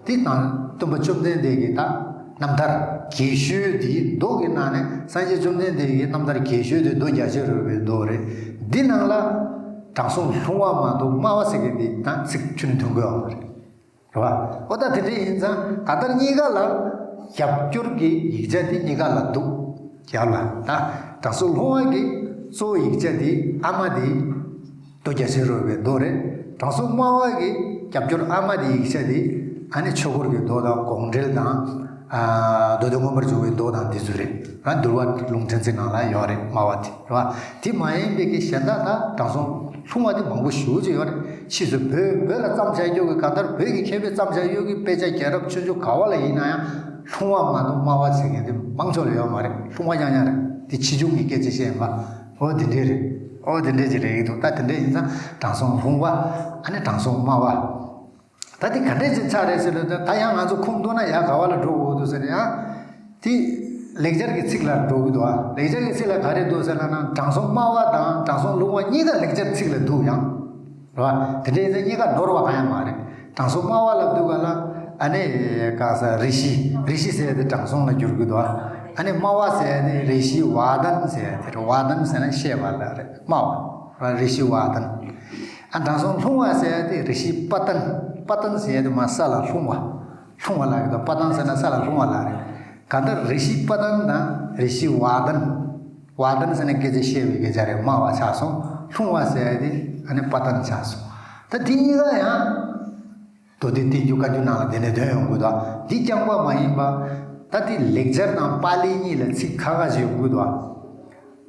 དེ་དང་། སྟོན་པ་བཅོམ་ལྡན་འདས་ཀྱི་ད་རྣམ་ཐར་རྒྱས་ཤོས་དེ། མདོ་གི་ནང་ནས་སངས་རྒྱས་བཅོམ་ལྡན་འདས་ཀྱི་རྣམ་ཐར་རྒྱས་ཤོས་དེ་མདོ་རྒྱ་ཆེར་རོལ་པའི་མདོ་རེད། འདི་ནང་ལ། དྲང་སྲོང་ལྷུང་བ་མ་གཏོགས་སྨྲ་བ་ཟེར་མཁན་འདི་དང་ཚིག་ཁྱོན་ནས་མཐུན་གི་ཡོད་མ་རེད། རེད་བ། འོ་ད་དེ་འདྲ་ཡིན་ཙང་གང་ལྟར་གཉིས་ཀ་ལ་རྒྱབ་སྐྱོར་གྱི་ཡིག་ཆ་དེ་གཉིས་ཀ་ལ་འདུག་རྒྱབ་ལ་ད་དྲང་སྲོང་ལྷུང་བ་གི་གཙོ་བོ་ཡིག་ཆ་དེ་ཨ་མ་དེ་མདོ་རྒྱ་ཆེར་རོལ་པའི་མདོ་རེད། དྲང་སྲོང་སྨྲ་བ་གི་རྒྱབ་སྐྱོར་ཨ་མ་དེ་ཡིག་ཆ་དེ་ཨ་ནི་ཆོས་འཁོར་གྱི་མདོ་དང་། དགོངས་འགྲེལ་དང་། ཨ། མདོ་སྡེ་མངོན་པར་འབྱུང་བའི་མདོ་དང་འདི་ཚོ་རེད། ཨ། འདུལ་བ་ལུང་ཕྲན་ཚེགས་ནང་ལ་ཡོད་རེད། སྨྲ་བ་དེ་རེད་བ། དེ་མ་ཡིན་པའི་གི་གཞན་དག་ད་དྲང་སྲོང་ལྷུང་བ་དེ་མང་པོ་ཞེ་པོ་ཅིག་ཡོད་རེད། ཕྱིས་སུ་བོད་བོད་ལ་བརྩམས་བཞག་རྒྱུ་གི། གང་ལྟར་བོད་ཀྱི་མཁས་པས་བརྩམས་བཞག་རྒྱུ་གི་དཔེ་ཆ་རྒྱལ་རབས་ཆོས་འབྱུང་ག་བ་ལ་ཡིན་ན་ཡང་། ལྷུང་བ་མ་གཏོགས་སྨྲ་བ་ཟེར་མཁན་དེ་མང་ཆེ་ལ་ཡོད་མ་རེད། ལྷུང་བ་རྐྱང་རྐྱང་རེད། དེ་ཕྱིས་བྱུང་གི་སྐད་ཆ་བཤད་ཡིན་པ། འོ་དེ་འདྲས་རེད། འོ་དེ་འདྲས་ཅིག་རེད་འདུག་ད་དེ་འདྲས་ཡིན་ཙང་དྲང་སྲོང་ལྷུང་བ། ཨ་ནི་དྲང་སྲོང་སྨྲ་བ། ད་དེ་ག་འདྲས་ཅིག་ཆགས་རེད་ཟེར་ན། ད་ཡང་ང་ཚོ་ཁུངས་གཏུགས་ན་ཡང་ག་བ་ལ་འགྲོ་དགོས་འདུག་ཟེར་ན། ཡང་དེ་ལེགས་སྦྱར་གྱི་ཚིག་ལ་འགྲོ་གི་འདུག་ཨ། ལེགས་སྦྱར་གྱི་ཚིག་ལ་ག་རེ་འདུག་ཟེར་ན། དྲང་སྲོང་སྨྲ་བ་དང་དྲང་སྲོང་ལྷུང་བ་གཉིས་ཀ་ལེགས་སྦྱར་ཚིག་ལ་འདུག་ཡང་། རེད་བ། དེ་འདྲས་ཡིན་ཙང་གཉིས་ཀ་ནོར་བ་གང་ཡང་མ་རེད། དྲང་སྲོང་སྨྲ་བ་ལབ་དུས་ག་ལ། ཨ་ནི་གང་ཟག་རི་ཤི། རི་ཤི་ཟེར་ཡ་དེ་དྲང་སྲོང་ལ་འགྱུར་གི་འདུག་ཨ། ཨ་ནི་སྨྲ་བ་ཟེར་ཡ་དེ་རི་ཤི་ཝ་དན་ཟེར་ཡ་དེ་རེད། ཝ་དན་ཟེར་ན་བཤད་པ་ལ་རེད། སྨྲ་བ། རི་ཤི་ཝ་དན། ཨ། དྲང་སྲོང་ལྷུང་བ་ཟེར་ཡ་དེ་རི་ཤི་པ་ཏན། པ་ཏན་ཟེར་ཡ་དེ་མར་ས་ལ་ལྷུང་བ། ལྷུང་བ་ལབ་ཀྱི་འདུག་པ་ཏན་ཟེར་ན་ས་ལ་ལྷུང་བ་ལ་རེད། གང་ལྟར་རི་ཤི་པ་ཏན་དང་རི་ཤི་ཝ་དན། ཝ་དན་ཟེར་ན་སྐད་ཆ་བཤད་པའི་སྐད་ཆ་རེད། སྨྲ་བ་ཆགས་སོང་། ལྷུང་བ་ཟེར་ཡ་དེ་ཨ་ནི་པ་ཏན་ཆགས་སོང་། ད་དེ་གཉིས་ཀ་ཡང་། མདོ་སྡེ་བསྟན་འགྱུར་བཀའ་འགྱུར་ནང་ལ་དེ་ནས་འདོན་ཡོང་གི་འདུག་འདི་རྐྱང་པ་མ་ཡིན་པ། ད་དེ་ལེགས་སྦྱར་དང་པཱ་ལི་གཉིས་ལ་ཚིག་ཁ་ཁ་ཅིག་ཡོང་གི་འདུག་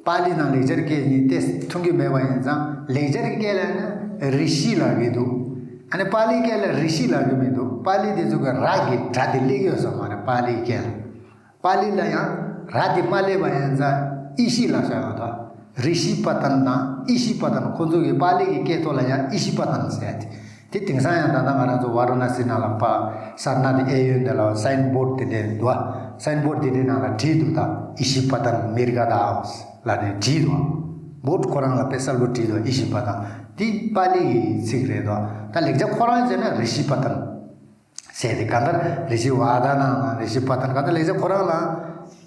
པཱ་ལི་དང་ལེགས་སྦྱར་སྐད་གཉིས་ཏོག་ཙམ་མཐུན་གྱི་མེད་པ་ཡིན་ཙང་། ལེགས་སྦྱར་གྱི་སྐད་ལ་ནི་རི་ཤི་ལབ་ཀྱི་འདུག་ཨ་ནི་པཱ་ལིའི་སྐད་ལ་རི་ཤི་ལབ་ཀྱི་མི་འདུག་པཱ་ལི་དེ་ཚོ་གི་ར་གི་སྒྲ་དེ་སླེབས་ཡོད་ས་མ་རེད། པཱ་ལིའི་སྐད་ལ། པཱ་ལི་ལ་ཡང་ར་དེ་མ་སླེབས་པ་ཡིན་ཙང་ཨི་ཤི་ལབ་བཞག་ཡོད་དོ། རི་ཤི་པ་ཏན་དང་ཨི་ཤི་པ་ཏན། ཁོ་ཚོ་གི་པཱ་ལི་གི་སྐད་ཐོག་ལ་ཡང་ཨི་ཤི་པ་ཏན་ཟེར་ཡ་དེ། དེ་དེང་སང་ཡང་ད་ལྟ་ང་རང་ཚོ་ཝཱ་ར་ཎ་སི་ནང་ལ་ཕར་སར་ནཱཐ་གཡས་གཡོན་དེ་ལ་སའིན་བོར་ཌི་དེ་འདྲ་འདུག་ཨ། སའིན་བོར་ཌི་དེ་འདྲའི་ནང་ལ་བྲིས་འདུག་ད་ཨི་ཤི་པ་ཏན་མིར་ག་དཱ་ལབ་ནས་བྲིས་འདུག་བོར་ཌི་ཁོ་རང་ལ་དཔེ་གསལ་པོ་བྲིས་འདུག་ཨི་ཤི་པ་ཏན། དེ་པཱ་ལི་གི་ཚིག་རེད་འདུག་ད་ལེགས་སྦྱར་ཁོ་རང་བྱས་ན་རི་ཤི་པ་ཏན་ཟེར་ཏེ། གང་ལྟར་རི་ཤི་ཝ་དན་ནང་ན་རི་ཤི་པ་ཏན། གང་ལྟར་ལེགས་སྦྱར་ཁོ་རང་ལ་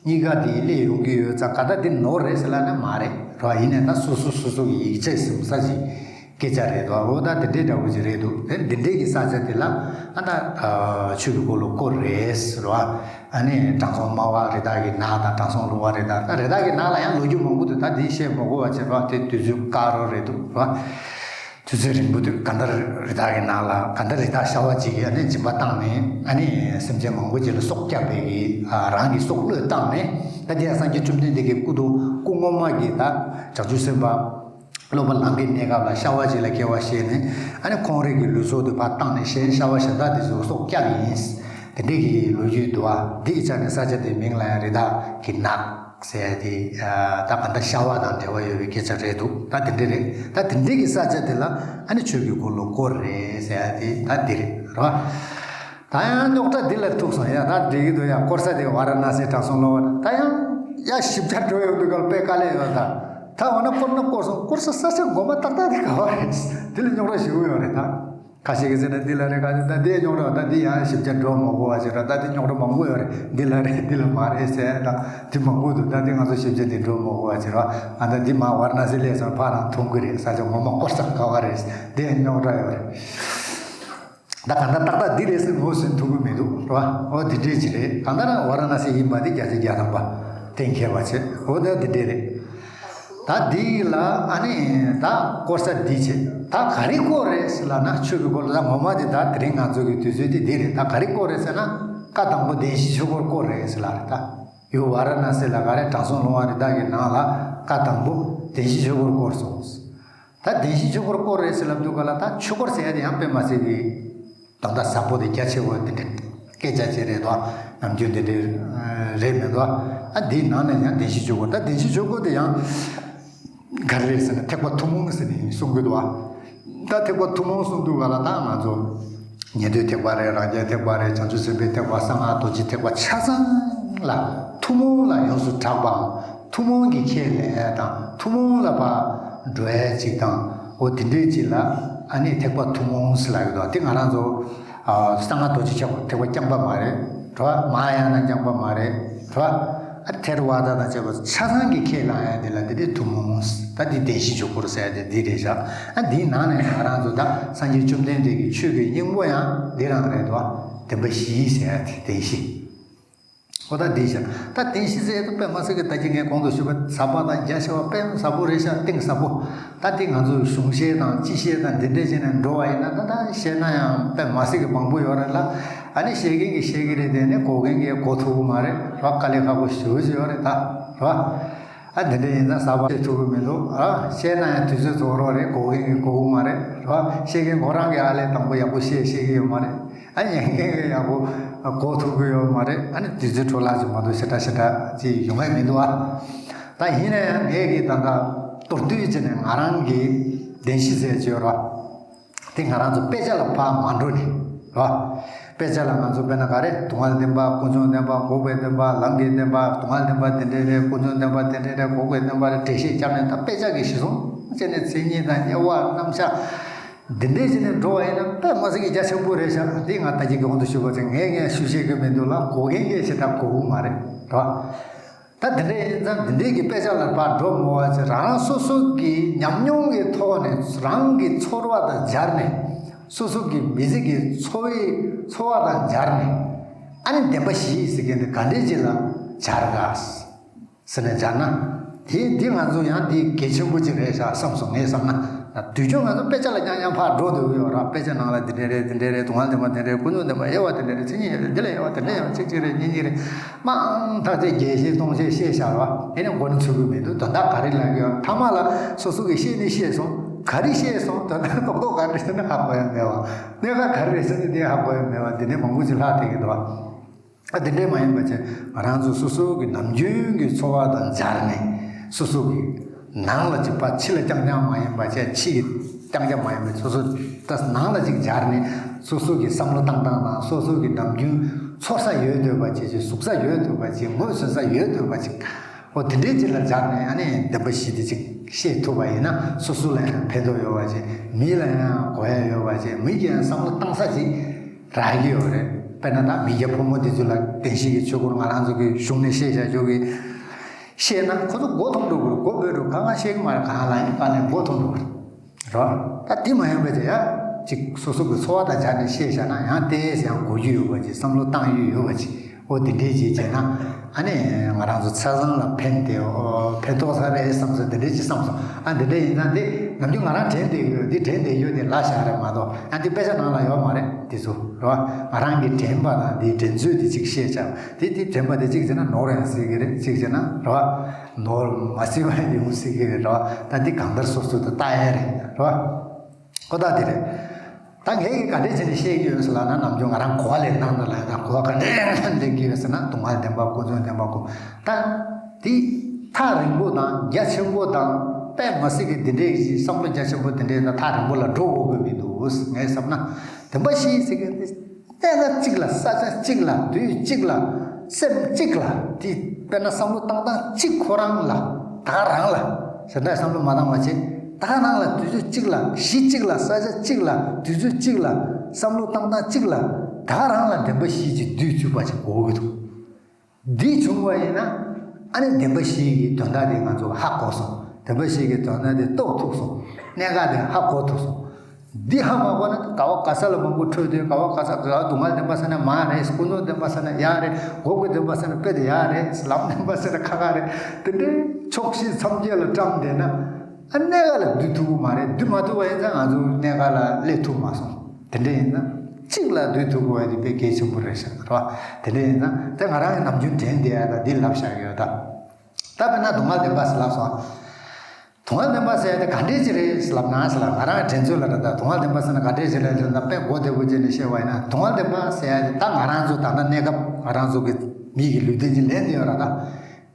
གཉིས་ཀ་དེ་སླེབས་ཡོང་གི་ཡོད་ཙང་། གང་ལྟར་འདི་ནོར་རེད་ཟེར་ལབ་ན་མ་རེད་རོ། ཡིན་ནའི་ད་སོ་སོ་སོ་སོ་གི་ཡིག་ཆ་ཟིན་ས་ཅིག་སྐད་ཆ་རེད་དོ། འོ་ད་དེ་འདྲའི་འདྲ་བོ་ཅིག་རེད་འདུག་དེ་འདི་འདྲའི་གི་ས་ཆ་དེ་ལ་ཨ་ད་ཆོས་ཀྱི་འཁོར་ལོ་བསྐོར་རེད་ཟེར་བ། ཨ་ནི་དྲང་སྲོང་སྨྲ་བ་རི་དྭགས་ཀྱི་ནགས་དང་། དྲང་སྲོང་ལྷུང་བ་རི་དྭགས། ད་རི་དྭགས་ཀྱི་ནགས་ལ་ཡང་ལོ་རྒྱུས་མང་པོ་འདུག་ད་འདི་བཤད་མ་དགོས་པ་བྱས་པ་དེ་དུས་ཚོད་བཀག་རོགས་རེད་འདུག་རོ། དུས་ཚོད་རིང་པོ་འདུག་གང་ལྟར་རི་དྭགས་ཀྱི་ནགས་ལ། གང་ལྟར་རི་དྭགས་ཤ་བ་གཅིག་གིས་ཨ་ནི་སྦྱིན་པ་བཏང་ནས། ཨ་ནི་སེམས་ཅན་མང་པོ་ཅིག་ལ་སྲོག་བསྐྱབས་པའི་གི། ཨ། རང་གི་སྲོག་བློས་བཏང་ནས། ད་དེ་ཡང་སངས་རྒྱས་བཅོམ་ལྡན་འདས་ཀྱི་སྐུ་གདུང་སྐུ་ངོ་མ་གི་ད་བྱང་ཆུབ་སེམས་དཔའ་སློབ་པ་ལམ་གྱི་གནས་སྐབས་ལ་ཤ་བ་གཅིག་ལ་སྐྱེ་བ་བཞེས་ནས། ཨ་ནི་ཁོང་རང་གི་ལུས་སྲོག་དེ་ཕར་བཏང་ནས་གཞན་ཤ་བ་གཞན་དག་དེ་ཚོའི་སྲོག་བསྐྱབས་ཡིན། དེ་འདྲའི་གི་ལོ་རྒྱུས་འདུག་བ། འདི་ཡི་ཆ་ནས་ས་ཆ་དེའི་མིང་ལ་ཡང་རི་དྭགས་ཀྱི་ནགས་ཟེར་ཡ་དེ། ད་ག་འདྲ་ཤྭ་བ་དང་འབྲེལ་བ་ཡོད་པའི་སྐད་ཆ་རེད་འདུག་ད་དེ་འདྲ་རེད། ད་དེ་འདྲའི་གི་ས་ཆ་དེ་ལ་ཨ་ནི་ཆོས་ཀྱི་འཁོར་ལོ་བསྐོར་རེད་ཟེར་ཡ་དེ་ད་འདི་རེད་རོ། ད་ཡང་རྙོག་དྲ་འདི་ལ་ཐུག་སོང་ཡ། ད་འགྲིག་གི་འདུག་ཡ། བསྐོར་ས་དེ་ཝཱ་ར་ཎ་སི་དྲང་སྲོང་ལོ་བ། ད་ཡང་ཡ་ཞིབ་ཆ་འགྲོ་ཡོང་དུས་སྐབས་དཔེ་དཀའ་ལས་ཡོད་ད། ད་འོ་ན་བསྐོར་ན་བསྐོར་སོང་། བསྐོར་ས་ས་ཆ་ངོ་མ་ཏག་ཏག་དེ་ག་བ་རེད། དེ་ལ་རྙོག་དྲ་ཞེ་པོ་ཡོད་རེད་ད། ཁ་ཤས་ཀྱིས་ཟེར་ན་འདི་ལ་རེད། ཁ་ཤས་ད་འདི་རྙོག་དྲ། ད་འདི་ཡང་ཞིབ་ཆ་འགྲོ་མ་དགོས་པ་བྱས་ར། ད་འདི་རྙོག་དྲ་མང་པོ་ཡོད་རེད། འདི་ལ་རེད་འདི་ལ་མ་རེད་ཟེར་ད། འདི་མང་པོ་འདུག་ད་འདི་ང་ཚོ་ཞིབ་ཆ་འདི་འགྲོ་མ་དགོས་པ་བྱས་ར། ཨ་ད་འདི་མ་ཝཱ་ར་ཎ་སི་སླེབས་སོང་ཕར་རང་མཐོང་གི་རེད། ས་ཆ་ངོ་མ་བསྐོར་ས་ག་བ་རེད། འདི་ཡང་རྙོག་དྲ་ཡོད་རེད། ད་གང་ལྟར་ཏག་ཏག་འདི་རེད་ཟེར་ངོས་ཟིན་ཐུབ་ཀྱི་མི་འདུག་རེད་བ། འོ་འདི་འདྲས་ཅིག་རེད། གང་ལྟར་ཝཱ་ར་ཎ་སི་ཡིན་པ་འདི་བརྒྱ་ཆ་བརྒྱ་ཐམ་པ་གཏན་འཁེལ་བ་བྱས། འོ་ད་འདི་འདྲས་རེད། ད་འདི་ལ་ཨ་ནི་ད་བསྐོར་ས་འདི་བྱས། ད་ག་རེ་བསྐོར་རེད་ཟེར་ལབ་ན། ཆོས་ཀྱི་འཁོར་ལོ་ད་ངོ་མ་དེ་ད་དེ་རིང་ང་ཚོ་གི་དུས་ཚོད་དེ་འདི་རེད། ད་ག་རེ་བསྐོར་རེད་ཟེར་ན། བཀའ་དང་པོ་བདེན་བཞིའི་ཆོས་འཁོར་བསྐོར་རེད་ཟེར་ལབ་རེད་ད། ཡུལ་ཝཱ་ར་ཎ་སི་ལ་ག་རེ་དྲང་སྲོང་ལྷུང་བ་རི་དྭགས་ཀྱི་ནགས་ལ་བཀའ་དང་པོ་བདེན་བཞིའི་ཆོས་འཁོར་བསྐོར་སོང་། ད་བདེན་བཞིའི་ཆོས་འཁོར་བསྐོར་རེད་ཟེར་ལབ་དུས་ག་ལ། ད་ཆོས་འཁོར་ཟེར་ཡ་དེ་ཡང་དཔེ་མ་སྲིད་པའི་དོན་དག་ཟབ་པོ་དེ་རྒྱ་ཆེ་བོ་དེ་འདྲ་སྐད་ཆ་བྱེད་རེད་དོ། ནམ་རྒྱུན་དེ་འདྲ་རེད་མི་འདུག་ཨ་འདིའི་ནང་ནས་ཡང་བདེན་བཞིའི་ཆོས་འཁོར། ད་བདེན་བཞིའི་ཆོས་འཁོར་དེ་ཡང་ག་རེ་རེད་ཟེར་ན། ཐེག་པ་ཐུན་མོང་ཟེར་ནས་གསུང་གི་འདུག་ཨ། ད་ཐེག་པ་ཐུན་མོང་གསུང་དུས་ག་ལ། ད་ང་ཚོ་ཉན་ཐོས་ཐེག་པ་རེད། རང་རྒྱལ་ཐེག་པ་རེད། བྱང་ཆུབ་སེམས་དཔའི་ཐེག་པ། གསང་སྔགས་རྡོ་རྗེ་ཐེག་པ་ཆ་ཚང་ལ་ཐུན་མོང་ལ་ཡོངས་སུ་གྲགས་པའམ། ཐུན་མོང་གི་ཁས་ལེན་ཡ་དང་། ཐུན་མོང་ལ་ཕར་འགྲོ་ཡ་ཅིག་དང་། འོ་དེ་འདྲའི་ཅིག་ལ་ཨ་ནི་ཐེག་པ་ཐུན་མོང་ཟེར་ལབ་ཡོད་དོ། དེ་ང་རང་ཚོ་ཨ་གསང་སྔགས་རྡོ་རྗེ་ཐེག་པ་རྐྱང་པ་མ་རེད་རོ། མ་ཧཱ་ཡ་ན་རྐྱང་པ་མ་རེད་རོ། ཨ་ཐེ་ར་ཝཱ་ད་དང་བཅས་པ་ཆ་ཚང་གིས་ཁས་བླངས་ཡ་དེ་ལ་དེ་དེ་ཐུན་མོང་། ད་དེ་བདེན་བཞིའི་ཆོས་འཁོར་ཟེར་ཡ་དེ་འདི་རེད་ཤག་ཨ་འདིའི་ནང་ནས་ང་རང་ཚོ་ད་སངས་རྒྱས་བཅོམ་ལྡན་འདས་ཀྱི་ཆོས་ཀྱི་སྙིང་པོ་ཡང་འདི་རང་རེད་དོ། བདེན་པ་བཞི་ཟེར་ཡ་དེ་བདེན་བཞི། འོ་ད་འདི་བཞག་ད་བདེན་བཞི་ཟེར་ཡ་དེ་དཔེ་མ་སྲིད་ཀྱི་ད་ཅི་ངས་གོང་དུ་ཞུས་པ་ཟབ་པ་དང་རྒྱ་ཆེ་བ། དཔེ་ཟབ་པོ་རེད་ཤག་གཏིང་ཟབ་པོ། ད་འདི་ང་ཚོས་གཞུང་བཤད་དང་སྤྱི་བཤད་དང་འདི་འདྲས་བྱས་ནས་འགྲོ་བ་ཡིན་ན། ད་ད་བཤད་ན་ཡང་དཔེ་མ་སྲིད་ཀྱི་མང་པོ་ཡོད་རེད་ལ། ཨ་ནི་བཤད་མཁན་གྱིས་བཤད་ཀྱི་རེད། དེ་ནས་གོ་མཁན་གྱིས་གོ་ཐུབ་ཀྱི་མ་རེད་རོ། དཀའ་ལས་ཁག་པོ་ཞེ་པོ་ཅིག་ཡོད་རེད་ད་རོ། ཨ་འདི་འདྲ་ཡིན་ཙང་ཟབ་པ་བཤད་ཐུབ་ཀྱི་མི་འདུག་ཨ་བཤད་ན་ཡང་དུས་ཚོད་རྫོགས་རོགས་རེད། གོ་མཁན་གྱིས་གོ་གི་མ་རེད་རོ། བཤད་མཁན་ཁོ་རང་གིས་ཨ་ལས་དང་པོ་ཡག་པོ་བཤད་ཤེས་ཀྱི་ཡོད་མ་རེད། ཨ་ཉན་མཁན་གྱིས་ཡག་པོ་གོ་ཐུབ་ཀྱི་ཡོད་མ་རེད། ཨ་ནི་དུས་ཚོད་འཕྲོ་བརླག་ཅིག་མ་གཏོགས་ཞེ་དྲག་ཞེ་དྲག་ཅིག་ཡོང་ཡ་མི་འདུག་ཨ། ད་ཡིན་ན་ཡང་ངས་ཀྱིས་ད་ལྟ་མདོར་བསྡུས་བྱས་ནས་ང་རང་གི་བདེན་བཞི་ཟེར་གྱི་ཡོད་རོ། དེ་ང་རང་ཚོ་དཔེ་ཆ་ལ་ཕར་མ་འགྲོ་ནས་རོ། དཔེ་ཆ་ལ་ང་ཚོ་དཔེར་ན་ག་རེ། སྡུག་བསྔལ་བདེན་པ། ཀུན་འབྱུང་བདེན་པ། འགོག་པའི་བདེན་པ། ལམ་གྱི་བདེན་པ། སྡུག་བསྔལ་བདེན་པ་དེ་འདྲས་རེད། ཀུན་འབྱུང་བདེན་པ་དེ་འདྲས་རེད། འགོག་པའི་བདེན་པ་རེད། འགྲེལ་བཤད་རྒྱབ་ནས། ད་དཔེ་ཆ་གི་གཞི་བཟུང་བྱས་ནས་མཚན་ཉིད་དང་དབྱེ་བ། རྣམ་གཞག་འདི་འདྲས་བྱས་ནས་འགྲོ་བ་ཡིན་ན་དཔེ་མ་སྲིད་ཀྱི་རྒྱ་ཆེན་པོ་རེད་ཤག་འདི་ང་ད་ཅི་གོང་དུ་ཞུས་པ་ཚོ་ངས་ངས་ཞུ་ཤེས་ཀྱི་མི་འདུག་ལ། གོ་མཁན་གྱིས་ཞེ་དྲག་གོ་གི་མ་རེད་རོ། ད་དེ་འདྲ་ཡིན་ཙང་འདི་འདྲའི་གི་དཔེ་ཆ་ལ་ཕར་འགྲོ་མི་དགོས་པ་བྱས། རང་རང་སོ་སོ་གི་ཉམས་མྱོང་གི་ཐོག་ནས། རང་གི་ཚོར་བ་དང་སྦྱར་ནས། སོ་སོ་གི་མི་ཚེ་གི་འཚོ་བའི་འཚོ་བ་དང་སྦྱར་ནས། ཨ་ནི་བདེན་པ་བཞི་ཟེར་མཁན་དེ་ག་འདྲའི་ཅིག་ལ་སྦྱར་ག་ཟེར་ནས་སྦྱར་ན། དེ་འདི་ང་ཚོ་ཡང་འདི་གལ་ཆེན་པོ་ཅིག་རེད་ཤག་བསམ་སོང་ངས་བསམ་ན། དུས་རྒྱུན་ང་ཚོ་དཔེ་ཆ་ལ་རྐྱང་རྐྱང་ཕར་འགྲོ་སྡོད་ཀྱི་ཡོད་ར། དཔེ་ཆ་ནང་ལ་འདི་འདྲ་རེད། འདི་འདྲ་རེད། སྡུག་བསྔལ་བདེན་པ་འདི་འདྲ་རེད། ཀུན་འབྱུང་བདེན་པ། དབྱེ་བ་འདི་འདྲ་རེད། མཚན་ཉིད་ཡོད་རེད། འདི་ལ་དབྱེ་བ་འདི་འདྲ་ཡོད། གཅིག་གཅིག་རེད། གཉིས་གཉིས་རེད། མང་ཐག་ཆོད་བརྒྱད་བཤད་སྟོང་བཤད་བཤད་བཞག་ར། ཨེ་ནས་མགོ་ནས་ཚོད་ཀྱི་མི་འདུག་དོན་དག་ག་རེ་ལབ་ཀྱི་ཡོད། མཐའ་མ་ལ་སོ་སོ་གིས་བཤད་ནི་བཤད་སོང་། ག་རེ་བཤད་སོང་། དོན་དག་རྡོག་རྡོག་ག་རེ་རེད་ཟེར་ན་ཧ་གོ་ཡ་མེད་པ། གནད་འགག་ག་རེ་རེད་ཟེར་ན་དེ་ཧ་གོ་ཡ་མེད་པ། འདི་འདྲ་མང་པོ་ཅིག་ལྷག་བསྡད་ཀྱི་འདུག་ཨ། འདི་འདྲ་མ་ཡིན་པ་བྱས། ང་རང་ཚོ་སོ་སོ་གི་ནམ་རྒྱུན་གྱི་འཚོ་བ་དང་སྦྱར་ནས། སོ་སོ་གི་ནང་ལ་ཅིག་ཕར་ཕྱི་ལ་རྐྱང་རྐྱང་མ་ཡིན་པ་བྱས། ཕྱི་གི་རྐྱང་རྐྱང་མ་ཡིན་པའི་སོ་སོ་ད་ནང་ལ་ཅིག་སྦྱར་ནས། སོ་སོ་གི་བསམ་བློ་བཏང་སྟངས་དང་། སོ་སོ་གི་ནམ་རྒྱུན་ཚོར་ས་ཡོད་འདོད་པ་ཅིག་ཅིག་ཟུག་ས་ཡོད་འདོད་པ་ཅིག་ངོས་ཟིན་ས་ཡོད་འདོད་པ་ཅིག་འོ་དེ་འདྲའི་ཅིག་ལ་སྦྱར་ནས། ཨ་ནི་བདེན་པ་བཞི་དེ་ཅིག་ཤེས་ཐུབ་པ་ཡིན་ན། སོ་སོ་ལ་ཡང་ཕན་ཐོགས་ཡོད་པ་ཅིག་མི་ལ་ཡང་གོ་ཡ་ཡོད་པ་ཅིག་མི་གིས་ཡང་བསམ་བློ་བཏང་ས་ཅིག་རག་གི་ཡོད་རེད། དཔེར་ན་ད་མི་སྐྱ་ཕོ་མོ་འདི་ཚོ་ལ་བདེན་བཞི་གི་ཆོས་སྐོར་ང་རང་ཚོ་གི་གཞུང་ནས་བཤད་བཞག་ཆོག་གི། བཤད་ན་ཁོ་ཚོ་མགོ་འཐོམ་འགྲོ་གི་རེད། མགོ་འབོད་འགྲོ། གང་ག་བཤད་གི་མ་རེད། གང་ལ་ཡིན་གང་ལ་མགོ་འཐོམ་འགྲོ་གི་རེད་རོ། ད་དེ་མ་ཡིན་པ་དེ་ཡ་ཅིག་སོ་སོ་གི་འཚོ་བ་དང་སྦྱར་ནས་བཤད་བཞག་ན་ཡང་ཏོག་ཙམ་ཡང་གོ་རྒྱུ་ཡོད་པ་ཅིག་བསམ་བློ་བཏང་ཡུལ་ཡོད་པ་ཅིག་འོ་དེ་འདྲས་ཅིག་བྱས་ན། ཨ་ནི་ང་རང་ཚོ་ཆ་ཚང་ལ་ཕན་བདེ། འོ་ཕན་ཐོགས་ས་རེད་བསམ་སོང་། དེ་འདྲས་ཅིག་བསམ་སོང་། ཨ་འདི་འདྲས་ཡིན་ན་འདི་ནམ་རྒྱུན་ང་རང་དྲན་བསྡད་ཡོད། འདི་དྲན་བསྡད་ཡོད་དེ་ལབ་བཞག་རེད་མ་གཏོགས། ཨ་འདི་དཔེ་ཆ་ནང་ལ་ཡོད་མ་རེད། འདི་ཚོ་རེད་བ། ང་རང་གིས་དྲན་པ་དང་འདི་དྲན་ཚུལ་དེ་ཅིག་བཤད་བྱ། དེ་དེ་དྲན་པ་དེ་གཅིག་བྱས་ན་ནོར་ཡང་སྲིད་ཀྱི་རེད། གཅིག་བྱས་ན་རེད་བ། ནོར་མ་སྲིད་པ་ཡོང་སྲིད་ཀྱི་རེད་བ། ད་འདི་གང་ལྟར་སོ་སོ་དེ་ལྟ་ཡ་རེད་རེད་བ། ཨོ་ད་དེ་རེད། ད་ངས་ག་འདྲས་བྱས་ནས་བཤད་ཀྱི་ཡོད་ཟེར་ལབ་ན། ནམ་རྒྱུན་ང་རང་གོ་བ་ལེན་སྟངས་དང་ལབ་ཡ་ད་གོ་བ་ག་འདྲས་ལེན་གྱི་ཡོད་ཟེར་ན། སྡུག་བསྔལ་བདེན་པ་ཀུན་འབྱུང་བདེན་པ་ཀུན། ད་འདི་ཐག་རིང་པོ་དང་རྒྱ་ཆེན་པོ་དང་དཔེ་མ་སྲིད་ཀྱི་འདི་འདྲས་ཀྱི་བསམ་བློ་རྒྱ་ཆེན་པོ་འདི་འདྲས་དང་ཐག་རིང་པོ་ལ་འགྲོ་དགོས་ཀྱི་མི་འདུག་ངས་བསམ་ན། བདེན་པ་བཞི་ཟེར་མཁན་འདི། གནས་སྐབས་གཅིག་ལ་ས་ཆ་གཅིག་ལ་དུས་གཅིག་ལ་སེམས་གཅིག་ལ། དེ་དཔེར་ན་བསམ་བློ་བཏང་སྟངས་གཅིག་ཁོ་རང་ལ། ད་ག་རང་ལ་ཟེར་ན་བསམ་བློ་མ་བཏང་བ་བྱས། ད་ག་རང་ལ་དུས་ཚོད་གཅིག་ལ་གཞི་གཅིག་ལ་ས་ཆ་གཅིག་ལ་དུས་ཚོད་གཅིག་ལ་བསམ་བློ་བཏང་སྟངས་གཅིག་ལ། ད་ག་རང་ལ་བདེན་པ་བཞི་གཅིག་འདུས་ཚུད་པ་ཅིག་དགོས་ཀྱི་འདུག་འདི་བྱུང་བ་ཡིན་ན། ཨ་ནི་བདེན་པ་བཞི་གི་དོན་དག་དེ་ང་ཚོ་ཧ་གོ་སོང་། བདེན་པ་བཞི་གི་དོན་དག་དེ་རྟོགས་ཐུབ་སོང་། གནད་འགག་དེ་ཧ་གོ་ཐུབ་སོང་། འདི་ཧ་མ་གོ་ན་ག་བ་ག་ས་ལ་མང་པོ་འཕྲོད་དུས། ག་བ་ག་ས་ག་སྡུག་བསྔལ་བདེན་པ་ཟེར་ན་མ་རེད། ཀུན་འབྱུང་བདེན་པ་ཟེར་ན་ཡ་རེད། འགོག་པའི་བདེན་པ་ཟེར་ན་དཔེ་དེ་ཡ་རེད། ལམ་བདེན་པ་ཟེར་ན་ཁ་ཁ་རེད། དེ་འདྲའི་ཕྱོགས་བཞི་མཚམས་བརྒྱད་ལ་བཀྲམ་བསྡད་ན། ཨ་གནད་འགག་ལ་འདུས་ཐུབ་ཀྱི་མ་རེད། འདུས་མ་ཐུབ་པ་ཡིན་ཙང་ང་ཚོ་གནད་འགག་ལ་སླེབས་ཐུབ་མ་སོང་། དེ་འདྲ་ཡིན་ན་གཅིག་ལ་འདུས་ཐུབ་དགོས་པ་དེ་དཔེ་གལ་ཆེན་པོ་རེད་ཤག་རེད་བ། དེ་འདྲ་ཡིན་ན་དེ་ང་རང་གི་ནམ་རྒྱུན་དྲན་བསྡད་ཡ་ད་འདི་ལབ་བཞག་ཡོད་ད། ད་དཔེར་ན་སྡུག་བསྔལ་བདེན་པ་ཟེར་ལབ་སོང་། སྡུག་བསྔལ་བདེན་པ་ཟེར་ཡ་དེ་ག་འདྲས་ཅིག་རེད་ལབ་ན་ཟེར་ལ། ང་རང་གི་དྲན་ཚུལ་ལ་རེད་ད། སྡུག་བསྔལ་བདེན་པ་ཟེར་ན་ག་འདྲས་ཅིག་རེད་ཟེར་ན། དཔེ་གོ་བདེ་པོ་བྱས་ནས་བཤད་པ་ཡིན་ན། སྡུག་བསྔལ་བདེན་པ་ཟེར་ཡ་དེ་ད་ང་རང་ཚོ་ད་ལྟ་གནས་སྐབས་ང་རང་ཚོ་གི་མི་གི་ལུས་རྟེན་ཅིག་ལེན་བསྡད་ཡོད་ར་ད།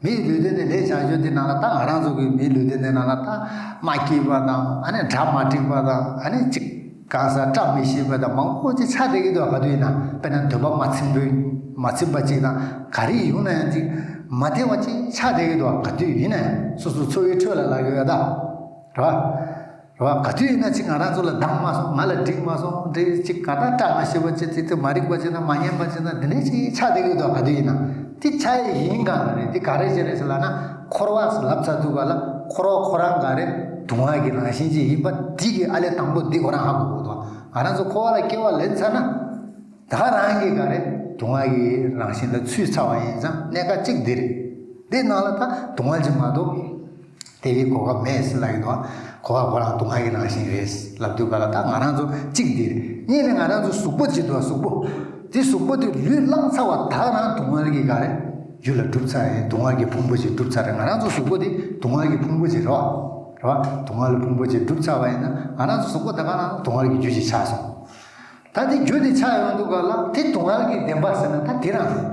མིའི་ལུས་རྟེན་དེ་ལས་བྱང་ཆུབ་དེ་ནང་ལ་ད་ང་རང་ཚོ་གི་མིའི་ལུས་རྟེན་དེ་ནང་ལ་ད་མ་སྐྱིད་པ་དང་། ཨ་ནི་གྲ་མ་འགྲིག་པ་དང་། ཨ་ནི་གཅིག་གང་ཟག་བཀྲ་མི་ཤིས་པ་དང་མང་པོ་ཅིག་ཆགས་བསྡད་ཀྱི་འདུག་ག་དུས་ཡིན་ན། དཔེར་ན་འདོད་པ་མ་ཚིམ་པོ་མ་ཚིམ་པ་ཅིག་དང་། ག་རེ་ཡོང་ན་ཡང་ཅིག་མ་བདེ་བ་ཅིག་ཆགས་བསྡད་ཀྱི་འདུག་ག་དུས་ཡིན་ན་ཡང་སོ་སོ་འཚོ་བའི་ཁྲོད་ལ་ལབ་ཡོད་ད། རེད་བ། རེད་བ། ག་དུས་ཡིན་ན་ཅིག་ང་རང་ཚོ་ལ་འདང་མ་སོང་། ང་ལ་འགྲིག་མ་སོང་། འདི་ཅིག་ག་ད་བཀྲ་མ་ཤིས་པ་ཅིག་ཅིག་དེ་མ་རིག་པ་ཅིག་དང་། མ་སྙན་པ་ཅིག་དང་། འདི་འདྲས་ཅིག་ཆགས་བསྡད་ཀྱི་འདུག་ག་དུས་ཡིན་ན། དེ་ཆགས་ཡས་ཡིན་གང་རེད། དེ་ག་རེ་བྱས་རེད་ཟེར་ལབ་ན། འཁོར་བ་ཟེར་ལབ་ཚར་དུས་ག་ལ་འཁོར་བ་ཁོ་རང་ག་རེ་སྡུག་བསྔལ་གྱི་རང་བཞིན་ཅིག་ཡིན་པ་འདི་གི་ཨ་ལས་དང་པོ་འདི་ཁོ་རང་ཧ་གོ་དགོས་འདུག་ང་རང་ཚོ་འཁོར་བ་ལ་སྐྱེ་བ་ལེན་ཚར་ན། ད་ག་རང་གི་ག་རེ་སྡུག་བསྔལ་གྱི་རང་བཞིན་ལ་ཚུད་ཚར་བ་ཡིན་ཙང་གནས་སྐབས་གཅིག་འདི་རེད། འདི་ནང་ལ་ད་སྡུག་བསྔལ་ཅིག་མ་གཏོགས། དེ་བས་གོ་སྐབས་མེད་ཟེར་ལབ་ཀྱི་འདུག་གོ་སྐབས་ཁོ་རང་སྡུག་བསྔལ་གྱི་རང་བཞིན་རེད་ལབ་དུས་ག་ལ་ད་ང་རང་ཚོ་གཅིག་འདིར། གཉིས་ནས་ང་རང་ཚོ་གཟུགས་པོ་ཅིག་འདུག་གཟུགས་པོ། དེ་གཟུགས་པོ་དེ་ལུས་བླངས་ཚར་བ་ད་ག་རང་སྡུག་བསྔལ་གྱི་ག་རེ་རྒྱུ་ལ་གྲུབ་ཚར་ཡིན། སྡུག་བསྔལ་གྱི་ཕུང་པོ་ཅིག་གྲུབ་ཚར་རེད། ང་རང་ཚོ་གཟུགས་པོ་དེ་སྡུག་བསྔལ་གྱི་ཕུང་པོ་ཅིག་རེད་བ། རེད་བ། སྡུག་བསྔལ་ཕུང་པོ་ཅིག་གྲུབ་ཚར་བ་ཡིན་ན་ང་རང་ཚོ་གཟུགས་པོ་ད་ག་རང་སྡུག་བསྔལ་གྱི་རྒྱུ་ཅིག་ཆགས་སོང་། ད་དེ་རྒྱུ་དེ་ཆགས་ཡོང་དུས་ག་ལ་དེ་སྡུག་བསྔལ་གྱི་བདེན་པ་ཟེར་ན་ད་དེ་རང་རེད།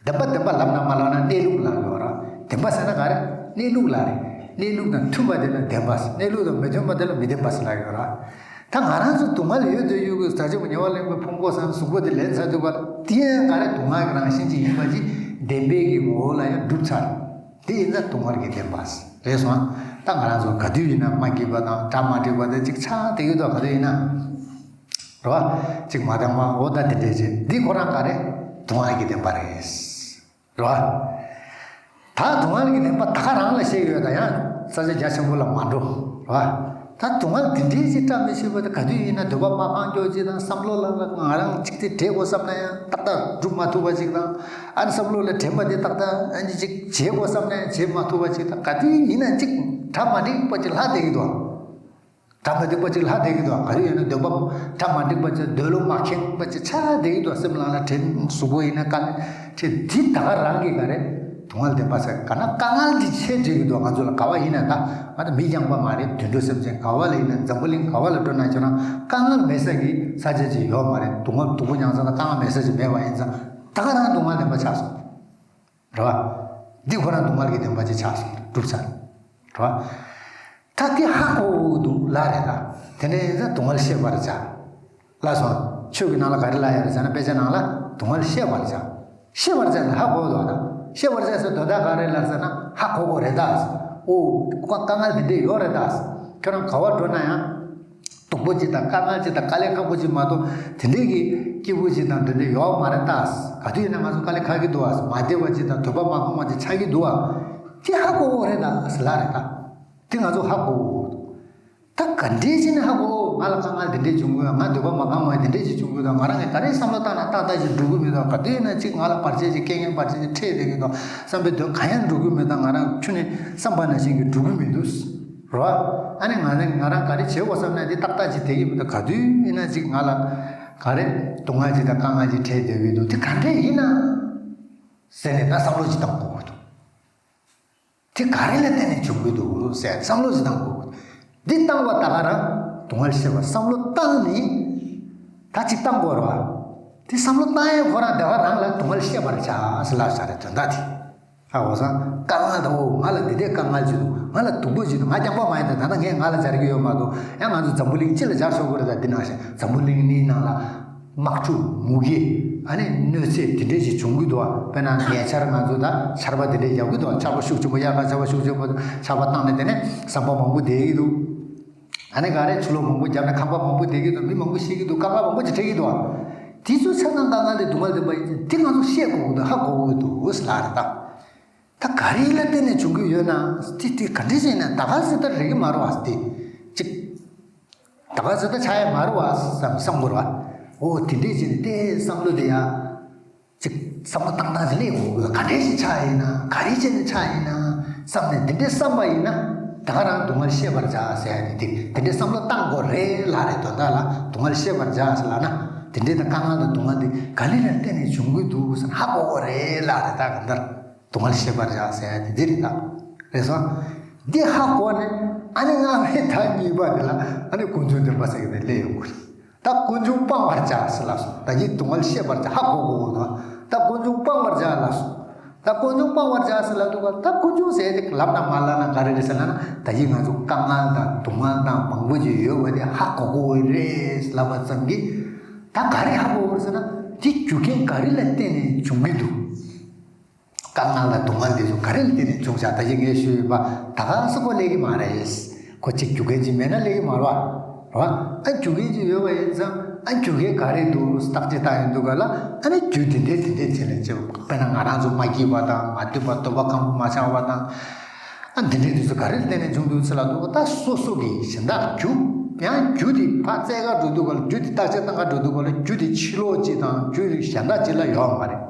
བདེན་པ་བདེན་པ་ལབ་ན་མ་ལབ་ན་གནས་ལུགས་ལབ་ཡོད་ར། བདེན་པ་ཟེར་ན་ག་རེ། གནས་ལུགས་ལ་རེད། གནས་ལུགས་དང་མཐུན་པ་དེ་ལ་བདེན་པ་ཟེར། གནས་ལུགས་དང་མི་མཐུན་པ་དེ་ལ་མི་བདེན་པ་ཟེར་ལབ་ཡོད་ར། ད་ང་རང་ཚོ་སྡུག་བསྔལ་ཡོད་དུ་ཡོད་དགོས། ད་ཅི་མོ་ཉེ་བར་ལེན་པའི་ཕུང་པོ་ཟེར་ན་གཟུགས་པོ་དེ་ལེན་ཚར་དུས་ག་ལ་དེ་ཡང་ག་རེ་སྡུག་བསྔལ་གྱི་རང་བཞིན་ཅིག་ཡིན་པ་ཅིག་བདེན་པའི་གི་ངོ་བོ་ལ་ཡང་གྲུབ་ཚར། དེ་ཡིན་ཙང་སྡུག་བསྔལ་གྱི་བདེན་པ་རེད་སོང་ཨ། ད་ང་རང་ཚོ་ག་དུས་ཡིན་ན་མ་སྐྱིད་པ་དང་གྲ་མ་འགྲིག་པ་དེ་ཅིག་ཆགས་བསྡད་ཀྱི་འདུག་ག་དུས་ཡིན་ན། རེད་བ། གཅིག་མ་དང་མ་འོ་ད་དེ་འདྲས་བྱེད། འདི་ཁོ་རང་ག་རེ། སྡུག་བསྔལ་གྱི་བདེན་པ་རེད། རེད་བ། ད་སྡུག་བསྔལ་གྱི་བདེན་པ་ད་ག་རང་ལ་བཤད་ཀྱི་ཡོད་ད། ཡང་ས་ཆ་རྒྱ་ཆེན་པོ་ལ་མ་འགྲོ། རེད་བ། ད་སྡུག་བསྔལ་དེ་འདྲས་ཅིག་བཀྲ་མི་ཤིས་པ་དེ་ག་དུས་ཡིན་ན་འདོད་པ་མ་ཁེངས་ཀྱོག་ཅིག་དང་། བསམ་བློ་ལ་ལ་ང་རང་གཅིག་དེ་དྲན་དགོས་བསམ་ན་ཡང་ཏག་ཏག་འགྲུབ་མ་ཐུབ་པ་ཅིག་དང་། ཨ་ནི་བསམ་བློ་ལ་དྲན་པ་དེ་ཏག་ཏག་ཨ་ནི་ཅིག་བྱེད་དགོས་བསམ་ན་ཡང་བྱེད་མ་ཐུབ་པ་ཅིག་དང་། ག་དུས་ཡིན་ན་ཅིག་གྲ་མ་འགྲིག་པ་ཅིག་ལྷག་བསྡད་ཀྱི་འདུག་གྲ་མ་འགྲིག་པ་ཅིག་ལྷག་བསྡད་ཀྱི་འདུག་ག་དུས་ཡིན་ན་འདོད་པ་གྲ་མ་འགྲིག་པ་ཅིག་འདོད་བློ་མ་ཁེངས་པ་ཅིག་ཆགས་བསྡད་ཀྱི་འདུག་སེམས་ནང་ལ་དྲན། གཟུགས་པོ་ཡིན་ན་དཀའ་ལས་ཁྲེལ། འདི་ད་ག་རང་གི་ག་རེ། སྡུག་བསྔལ་བདེན་པ་ཟེར་ག་ན་དཀའ་ངལ་འདི་ཆེ་འགྲིག་གི་འདུག་ང་ཚོ་ལ་ག་བ་ཡིན་ན། ད་ང་ད་མི་རྐྱང་པ་མ་རེད། དུད་འགྲོ་སེམས་ཅན་ག་བ་ལ་ཡིན་ན། འཛམ་བུ་གླིང་ག་བ་ལ་འགྲོ་ན་ཁྱོད་རང་དཀའ་ངལ་མེད་ས་གི་ས་ཆ་ཅིག་ཡོད་མ་རེད། སྡུག་བསྔལ་སྡུག་པོ་མྱངས་ས་དང་དཀའ་ངལ་མེད་ས་ཅིག་མེད་པ་ཡིན་ཙང་། ད་ག་རང་སྡུག་བསྔལ་བདེན་པ་ཆགས་སོང་། རེད་བ། འདི་ཁོ་རང་སྡུག་བསྔལ་གྱི་བདེན་པ་ཅིག་ཆགས་སོང་། གྲུབ་ཚར། རེད་བ། ད་དེ་ཧ་གོ་འདུག་ལ་རེད་ད། དེ་ནས་ཡིན་ཙང་སྡུག་བསྔལ་ཤེས་པར་བྱ། ལགས་སོ། ཆོས་ཀྱི་ནང་ལ་ག་རེ་ལབ་ཡོད་རེད་ཟེར་ན། དཔེ་ཆ་ནང་ལ་སྡུག་བསྔལ་ཤེས་པར་བྱ། ཤེས་པར་བྱ་ཟེར་ཧ་གོ་འདུག་ད། ཤེས་པར་བྱ་ཟེར་དོན་དག་ག་རེ་ལབ་ཟེར་ན། ཧ་གོ་དགོས་རེད་ད། ཨོ། དཀའ་ངལ་འདི་འདྲས་ཡོད་རེད་ད། ཁྱོད་རང་ག་བར་འགྲོ་ན་ཡང་། སྡུག་པོ་ཅིག་དང་དཀའ་ངལ་ཅིག་དང་དཀའ་ལས་ཁག་པོ་ཅིག་མ་གཏོགས་དེ་འདྲས་ཀྱི་སྐྱིད་པོ་ཅིག་དང་དེ་འདྲས་ཡོད་མ་རེད་ད། ག་དུས་ཡིན་ན་ང་ཚོ་དཀའ་ལས་ཁག་གི་འདུག་ཨ། མ་བདེ་བ་ཅིག་དང་འདོད་པ་མ་ཁེངས་པ་ཅིག་ཆགས་ཀྱི་འདུག་ཨ། དེ་ཧ་གོ་གི་རེད་ད་ཟེར་ལབ་རེད་ད། དེ་ང་ཚོ་ཧ་གོ་གི་འདུག་ད་ག་འདྲས་ཅིག་ནས་ཧ་གོ། ང་ལ་དཀའ་ངལ་དེ་འདྲས་བྱུང་གི་ཡོད། ང་འདོད་པ་མ་ཁེངས་པ་དེ་འདྲས་ཅིག་བྱུང་གི་ཡོད། ང་རང་གིས་ག་རེ་བསམ་བློ་བཏང་ན་ཏག་ཏག་ཅིག་འགྲོ་གི་མི་འདུག་ག་དུས་ཡིན་ན་ཅིག་ང་ལ་བར་ཆད་ཅིག་རྐྱེན་ངན་བར་ཆད་ཅིག་འཕྲད་བསྡད་ཀྱི་འདུག་བསམ་པའི་དོན་གང་ཡང་འགྲོ་གི་མི་འདུག་ང་རང་ཁྱོན་ནས་བསམ་པ་ནང་བཞིན་གྱི་འགྲོ་གི་མི་འདུག་རོ། ཨ་ནི་ང་ནི་ང་རང་ག་རེ་བྱེད་དགོས་བསམ་ན་དེ་ཏག་ཏག་ཅིག་བསྡད་ཀྱི་མི་འདུག་ག་དུས་ཡིན་ན་ཅིག་ང་ལ་ག་རེ་སྡུག་བསྔལ་ཅིག་དང་དཀའ་ངལ་ཅིག་འཕྲད་བསྡད་ཀྱི་འདུག་དེ་ག་འདྲས་ཡིན་ན་ཟེར་ནས་ད་བསམ་བློ་ཅིག་བཏང་དགོས་ཀྱི་འདུག་དེ་ག་རེ་ལ་བརྟེན་ནས་བྱུང་གི་འདུག་ཟེར་བསམ་བློ་ཅིག་བཏང་དགོས་ཀྱི་འདུག་འདི་བཏང་བ་ད་ག་རང་ སྡུག་བསྔལ་ཤེས་པར་བསམ་བློ་བཏང་ནས་ད་ཅིག་བཏང་དགོས་རེད་བ། དེ་བསམ་བློ་བཏང་ཡས་ཁོ་རང་དེ་ག་རང་ལ་སྡུག་བསྔལ་ཤེས་པར་བྱ་ཟེར་ལབ་བྱ་རེད་དོན་དག་དེ། ཨ་འོ་ཙང་དཀའ་ངལ་དང་། འོ་ང་ལ་འདི་འདྲའི་དཀའ་ངལ་ཅིག་འདུག་ང་ལ་སྡུག་པོ་ཅིག་འདུག་ང་རྐྱང་པ་མ་ཡིན་ད། ད་ལྟ་ངས་ང་ལ་སྦྱར་གྱི་ཡོད་མ་གཏོགས། ཡང་ང་ཚོ་འཛམ་བུ་གླིང་སྤྱི་ལ་སྦྱར་ཆོག་གི་རེད། ད་འདི་ནང་བཞིན་འཛམ་བུ་གླིང་འདིའི་ནང་ལ་དམག་འཁྲུག་མུ་གེ། ཨ་ནི་གནོད་འཚེ་དེ་འདྲས་ཅིག་འབྱུང་གི་འདུག་དཔེར་ན་ཉེ་ཆར་ང་ཚོ་ད་ཆར་པ་དེ་འདྲས་ཡག་གི་འདུག་ཆར་པ་ཤུགས་ཆེན་པོ། དབྱར་ཁ་ཆར་པ་ཤུགས་ཆེན་པོ་ཆར་པ་བཏང་ནས་དེ་ནས་ཟམ་པ་མང་པོ་བརྡལ་གྱི་འདུག་ཨ་ནི་ག་རེ་ཆུ་ལོག་མང་པོ་བརྒྱབ་ནས་ཁང་པ་མང་པོ་བརྡལ་གྱི་འདུག་མི་མང་པོ་ཤི་གི་འདུག་དཀའ་ངལ་མང་པོ་ཅིག་འཕྲད་ཀྱི་འདུག་དེ་ཚོ་ཆ་ཚང་དཀའ་ངལ་དེ་སྡུག་བསྔལ་བདེན་པ་ཡིན་ཙང་དེ་ང་ཚོ་ཤེས་དགོས་ཀྱི་འདུག་ཧ་གོ་དགོས་ཀྱི་འདུག་ཟེར་ལབ་རེད་ད། ད་ག་རེ་ལ་བརྟེན་ནས་བྱུང་གི་ཡོད་ན། དེ་དེ་ག་འདྲ་ཞིག་ན་ད་ག་ཟེ་ད་རེད་ཀྱི་མ་རེད་བ། དེ་ཅིག་ད་ག་ཟེ་ད་ཆགས་ཡ་མ་རེད་བ་བསམ་བསམ་དགོས་རེད་བ། འོ་དེ་འདྲས་ཅིག་ནས་དེ་བསམ་བློ་དེ་ཡ་ཅིག་བསམ་བློ་བཏང་སྟངས་དེ་སླེབས་དགོས་ཀྱི། ག་འདྲས་ཞིག་ཆགས་ཡིན་ན། ག་རེ་བྱས་ནས་ཆགས་ཡིན་ན་བསམ་ནས་དེ་འདྲས་བསམ་པ་ཡིན་ན། ད་ག་རང་སྡུག་བསྔལ་ཤེས་པར་བྱ་ཟེར་ཡ་དེ་དེ་དེ་འདྲས་བསམ་བློ་བཏང་དགོས་རེད་ལབ་རེད་དོན་དག་ལ། སྡུག་བསྔལ་ཤེས་པར་བྱ་ཟེར་ལབ་ན། དེ་འདྲས་ད་དཀའ་ངལ་དང་སྡུག་བསྔལ་དེ་ག་ལེ་ལ་བརྟེན་ནས་བྱུང་གི་འདུག་ཟེར་ཧ་གོ་དགོས་རེད་ལབ་རེད་ད། གང་ལྟར། སྡུག་བསྔལ་ཤེས་པར་བྱ་ཟེར་ཡ་དེ་འདི་རེད་ད། རེད་སོང་། འདི་ཧ་གོ་ནས་ཨ་ནི་སྔ་མའི་ད་གཉིས་པ་དེ་ལ་ཨ་ནི་ཀུན་འབྱུང་བདེན་པ་ཟེར་གྱི་དེ་སླེབས་ཡོང་གི་རེད། ད་ཀུན་འབྱུང་སྤང་བར་བྱ་ཟེར་ལབ་སོང་། ད་ཡིན་སྡུག་བསྔལ་ཤེས་པར་བྱ་ཧ་གོ་གོ་དང་། ད་ཀུན་འབྱུང་སྤང་བར་བྱ་ལབ་སོང་། ད་ཀུན་འབྱུང་སྤང་བར་བྱ་ཟེར་ལབ་དུས་ག་ད་ཀུན་འབྱུང་ཟེར་དེ་ལབ་ན་མ་ལབ་ན་ག་རེ་རེད་ཟེར་ན། ད་ཡིན་ང་ཚོ་དཀའ་ངལ་དང་སྡུག་བསྔལ་དང་མང་པོ་ཅིག་ཡོད་པ་དེ་ཧ་གོ་གོ་རེད་ལབ་པ་ཙམ་གྱིས། ད་ག་རེ་ཧ་གོ་གོ་རེད་ཟེར་ན། དེ་རྒྱུ་རྐྱེན་ག་རེ་ལ་བརྟེན་ནས་བྱུང་གི་འདུག་དཀའ་ངལ་དང་སྡུག་བསྔལ་འདི་ཚོ་ག་རེ་ལ་བརྟེན་ནས་བྱུང་བཞག་ད་ཅི་ངས་ཞུས་ཡོད་པ་ད་ག་སེ་ཁོ་སླེབས་ཀྱི་མ་རེད། ཁོ་གཅིག་རྒྱུ་རྐྱེན་ཅིག་མེད་ན་སླེབས་ཀྱི་མ་རེད་བ། རེད་བ། ཨ་རྒྱུ་རྐྱེན་ཅིག་ཡོད་པ་ཡིན་ཙང་ཨ་རྒྱུ་རྐྱེན་ག་རེ་འདུག་བརྟག་དཔྱད་བཏང་ཡོང་དུས་ག་ལ་ཨ་ནི་རྒྱུ་དེ་འདྲས་དེ་འདྲས་བྱས་ནས་བྱས་པ། དཔེར་ན་ང་རང་ཚོ་མ་སྐྱིད་པ་དང་མ་སྡོད་པ་འདོད་པ་ཁམ་བུ་མ་ཆགས་པ་དང་། ཨ་འདི་འདྲས་དུས་ཚོད་ག་རེ་ལ་བརྟེན་ནས་བྱུང་འདུག་ཟེར་ལབ་དུས་ད་སོ་སོ་གི་གཞན་དག་རྒྱུ། ཡང་རྒྱུ་དེ་ཕར་བཙལ་ག་འགྲོ་དུས་ག་ལ་རྒྱུ་དེ་བརྟག་དཔྱད་བཏང་ག་འགྲོ་དུས་ག་ལ་རྒྱུ་དེ་ཕྱི་ལོགས་ཅིག་དང་རྒྱུ་དེ་གཞན་དག་ཅིག་ལ་ཡོད་མ་རེད།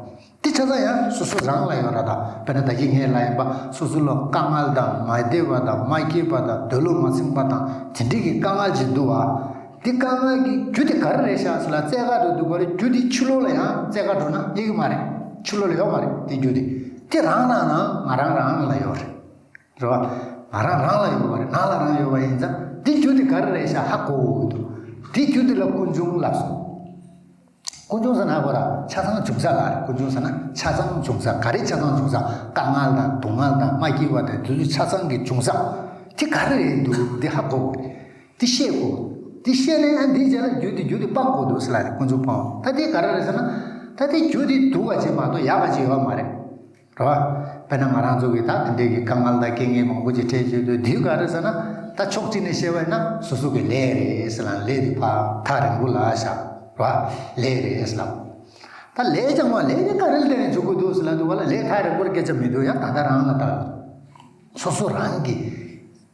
དེ་ཆ་ཚང་ཡང་སོ་སོ་རང་ལ་ཡོད་ར་ད། དཔེར་ན་ད་གིན་ངས་ལབ་ཡིན་པ། སོ་སོ་ལ་དཀའ་ངལ་དང་མ་བདེ་བ་དང་མ་སྐྱིད་པ་དང་འདོད་བློ་མ་ཚིམ་པ་དང་དེ་འདྲས་ཀྱི་དཀའ་ངལ་ཅིག་འདུག་བ། དེ་དཀའ་ངལ་གྱི་རྒྱུ་དེ་ག་རེ་རེད་ཤག་ཟེར་ལ་བཙལ་ག་འགྲོ་དུས་ག་ལ་རྒྱུ་དེ་ཕྱི་ལོགས་ལ་ཡང་བཙལ་ག་འགྲོ་ན་རྙེད་ཀྱི་མ་རེད། ཕྱི་ལོགས་ལ་ཡོད་མ་རེད་དེ་རྒྱུ་དེ། དེ་རང་ནང་ན་ང་རང་རང་ལ་ཡོད་རེད། རེད་བ། ང་རང་རང་ལ་ཡོད་པ་རེད། ནང་ལ་རང་ཡོད་པ་ཡིན་ཙང་འདི་རྒྱུ་དེ་ག་རེ་རེད་ཤག་ཧ་གོ་གི་འདུག་འདི་རྒྱུ་དེ་ལ་ཀུན་འབྱུང་ལབ་སོང་། ཀུན་འབྱུང་ཟེར་ན་གོ་ར་ཆ་ཚང་འབྱུང་ས་ལ་རེད། ཀུན་འབྱུང་ཟེར་ན་ཆ་ཚང་འབྱུང་ས། ག་རེ་ཆ་ཚང་འབྱུང་ས། དཀའ་ངལ་དང་སྡུག་བསྔལ་དང་མ་སྐྱིད་པ་དང་དེ་ཚོ་ཆ་ཚང་གི་འབྱུང་ས་དེ་ག་རེ་རེད་འདུག་འདི་ཧ་གོ་དགོས་རེད། འདི་ཤེས་དགོས། འདི་ཤེས་ནས་ཨ་འདིའི་རྗེས་ལ་རྒྱུ་དེ་རྒྱུ་དེ་སྤང་དགོས་འདུག་ཟེར་ལ་རེད། ཀུན་འབྱུང་སྤང་བ། ད་འདི་ག་རེ་རེད་ཟེར་ན། ད་འདི་རྒྱུ་དེ་སྡུག་པ་ཅིག་མ་གཏོགས་ཡག་པ་ཅིག་ཡོད་མ་རེད། རེད་བ། དཔེར་ན་ང་རང་ཚོ་གི་ད་དེ་འདྲའི་གི་དཀའ་ངལ་དང་རྐྱེན་ངན་མང་པོ་ཅིག་འཕྲད་བྱེད་དུས་འདི་ག་རེ་ཟེར་ན། ད་ཕྱོགས་གཅིག་ནས་བཤད་པ་ཡིན་ན་སོ་སོ་གི་ལས་རེད་ཟེར་ལ་ལས་དེ་ཕར་ཐག་རིང་པོ་ལ་བཞག་རེད་བ། ལས་རེད་ཟེར་ལ། ད་ལས་ཀྱང་མ་ལས་ཀྱི་ག་རེ་ལས་ནས་འཇུག་གི་འདུག་ཟེར་ལ་འདུག་ག་ལ་ལས་ཐག་རིང་པོར་སྐད་ཆ་མི་འདུག་ཡང་ད་ལྟ་རང་ལ་ལྟ། སོ་སོ་རང་གི་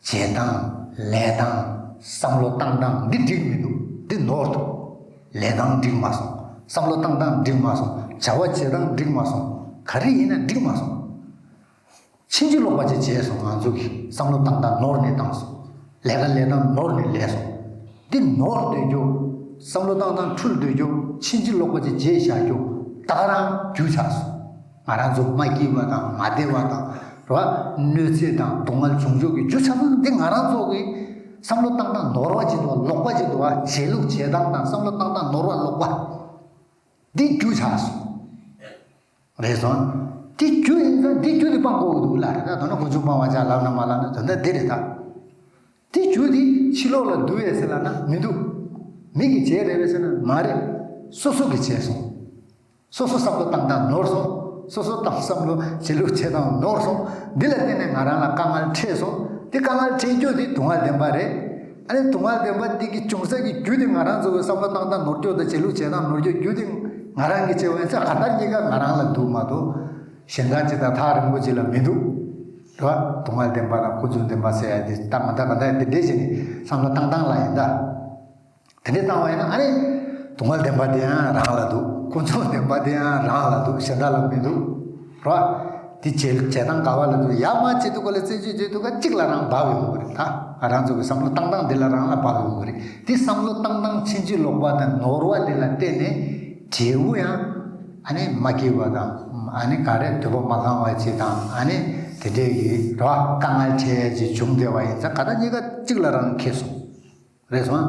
བྱེད་སྟངས་ལས་སྟངས་བསམ་བློ་བཏང་སྟངས་འདི་འགྲིག་མི་འདུག་འདི་ནོར་འདུག་ལས་སྟངས་འགྲིག་མ་སོང་། བསམ་བློ་བཏང་སྟངས་འགྲིག་མ་སོང་། བྱ་བ་བྱེད་སྟངས་འགྲིག་མ་སོང་། ག་རེ་ཡིན་ན་འགྲིག་མ་སོང་། ཕྱིན་ཅི་ལོག་པ་ཅིག་བྱས་སོང་། ང་ཚོ་གིས་བསམ་བློ་བཏང་སྟངས་ནོར་ནས་བཏང་སོང་། ལས་ཀ་ལས་སྟངས་ནོར་ནས་ལས་སོང་། འདི་ནོར་སྡོད་རྒྱུ། བསམ་བློ་བཏང་སྟངས་འཁྲུལ་སྡོད་རྒྱུ། ཕྱིན་ཅི་ལོག་པ་ཅིག་བྱས་བཞག་རྒྱུ། ད་ག་རང་རྒྱུ་ཆགས་སོང་། ང་རང་ཚོ་མ་སྐྱིད་པ་དང་མ་བདེ་བ་དང་། རེད་བ། གནོད་འཚེ་དང་སྡུག་བསྔལ་བྱུང་ཕྱོགས་ཀྱི་རྒྱུ་ཆ་ཚང་འདི་ང་རང་ཚོ་གི་བསམ་བློ་བཏང་སྟངས་ནོར་བ་ཅིག་འདུག་བ། ལོག་པ་ཅིག་འདུག་བ། བྱེད་ལུགས་བྱེད་སྟངས་དང་བསམ་བློ་བཏང་སྟངས་ནོར་བ་ལོག་པ་འདི་རྒྱུ་ཆགས་སོང་། རེད་སོང་། འདི་རྒྱུ་ཡིན་ཙང་འདི་རྒྱུ་དེ་སྤང་དགོས་ཀྱི་འདུག་ལ་རེད། ད་དོན་ན་ཀུན་འབྱུང་སྤང་བར་བྱ་ལབ་ན་མ་ལབ་ན་དོན་དག་འདི་རེད་ད། དེ་རྒྱུ་དེ་ཕྱི་ལོགས་ལ་འདུ་བས་ཟེར་ལབ་ན་མི་འདུག་མི་གིས་བྱས་རེད་པས་ཟེར་ན་མ་རེད། སོ་སོ་གིས་བྱས་སོང་། སོ་སོ་བསམ་བློ་བཏང་སྟངས་ནོར་སོང་། སོ་སོ་བཏང་བསམ་བློ་བྱེད་ལུགས་བྱེད་སྟངས་ནོར་སོང་། འདི་ལ་བརྟེན་ནས་ང་རང་ལ་དཀའ་ངལ་འཕྲད་སོང་། འདི་དཀའ་ངལ་འཕྲད་རྒྱུ་དེ་སྡུག་བསྔལ་བདེན་པ་རེད། ཨ་ནི་སྡུག་བསྔལ་བདེན་པ་འདི་གི་འབྱུང་ས་ཀྱི་རྒྱུ་དེ་ང་རང་ཚོ་གི་བསམ་བློ་བཏང་སྟངས་ནོར་རྒྱུ་དང་བྱེད་ལུགས་བྱེད་སྟངས་ནོར་རྒྱུ་རྒྱུ་དེ་ང་རང་གིས་བྱས་པ་ཡིན་ཙང་གང་ལྟར་གཉིས་ཀ་ང་རང་ལ་འདུག་མ་གཏོགས་གཞན་དག་ཅིག་དང་ཐག་རིང་པོ་ཅིག་ལ་མི་འདུག་རེད་བ། སྡུག་བསྔལ་བདེན་པ་དང་ཀུན་འབྱུང་བདེན་པ་ཟེར་ཡ་དེ་ད་ང་ད་ག་ད་དེ་འདྲས་བྱས་ནས་བསམ་བློ་བཏང་སྟངས་ལ་ཡིན་ད། དེ་འདྲས་བཏང་བ་ཡིན་ན་ཨ་ནི་སྡུག་བསྔལ་བདེན་པ་དེ་ཡང་རང་ལ་འདུག་ཀུན་འབྱུང་བདེན་པ་དེ་ཡང་རང་ལ་འདུག་གཞན་དག་ལ་མི་འདུག་རེད་བ། དེ་བྱེད་བྱེད་སྟངས་ག་བ་ལ་འདུག་ཡར་མར་བྱེད་དུས་ག་ལ་རྩད་གཅོད་བྱེད་དུས་ག་གཅིག་ལ་རང་བབས་ཡོང་གི་རེད་ད། ང་རང་ཚོ་གི་བསམ་བློ་བཏང་སྟངས་འདི་ལ་རང་ལ་བབས་ཡོང་གི་རེད། དེ་བསམ་བློ་བཏང་སྟངས་ཕྱིན་ཅི་ལོག་པ་དང་ནོར་བ་དེ་ལ་བརྟེན་ནས་འབྲས་བུ་ཡང་ཨ་ནི་མ་སྐྱིད་པ་དང་ཨ་ནི་ག་རེ་འདོད་པ་མ་ཁེངས་པ་ཅིག་དང་ཨ་ནི་དེ་འདྲས་ཀྱི་རེད་བ། དཀའ་ངལ་འཕྲད་ཡ་ཅིག་བྱུང་བསྡད་པ་ཡིན་ཙང་ག་ད་གཉིས་ཀ་གཅིག་ལ་རང་འཁེལ་སོང་། རེད་སོང་།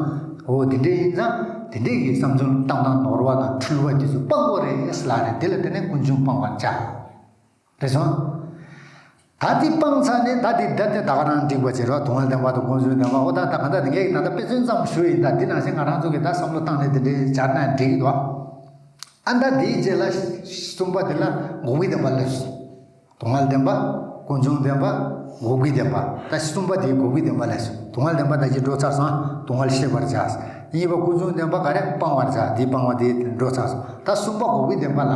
འོ་དེ་འདྲ་ཡིན་ཙང་དེ་འདྲའི་གི་བསམ་བློ་བཏང་སྟངས་ནོར་བ་དང་འཁྲུལ་བ་དེ་ཚོ་སྤང་དགོས་རེད་ལབ་རེད། དེ་ལ་བརྟེན་ནས་ཀུན་འབྱུང་སྤང་བར་བྱ། རེད་སོང་། ད་དེ་སྤངས་ཚར་ནས་ད་དེ་ད་དེ་ད་ག་རང་འགྲིག་པ་བྱེད་རོགས། སྡུག་བསྔལ་བདེན་པ་དང་ཀུན་འབྱུང་བདེན་པ། འོ་ད་ད་ག་ད་དེ་ངས་ད་ད་དཔེ་མཚོན་ཙམ་ཞུ་ཡིན། ད་དེ་ནང་བཞིན་ང་རང་ཚོ་གི་ད་བསམ་བློ་བཏང་ནས་དེ་འདྲའི་སྦྱར་ན་འགྲིག་གི་འདུག། ཨ་ད་དེའི་རྗེས་ལ་གསུམ་པ་དེ་ལ་འགོག་པའི་བདེན་པ་ལབ་སོང་། སྡུག་བསྔལ་བདེན་པ། ཀུན་འབྱུང་བདེན་པ། འགོག་པའི་བདེན་པ། ད་གསུམ་པ་དེ་འགོག་པའི་བདེན་པ་ལབ་སོང་། སྡུག་བསྔལ་བདེན་པ་ད་ཅི་འགྲོ་ཚར་སོང་། སྡུག་བསྔལ་ཤེས་པར་བྱ། གཉིས་པ་ཀུན་འབྱུང་བདེན་པ་ག་རེ་སྤང་བར་བྱ། དེ་སྤང་བ་དེ་འགྲོ་ཚར་སོང་། ད་གསུམ་པ་འགོག་པའི་བདེན་པ་ལ།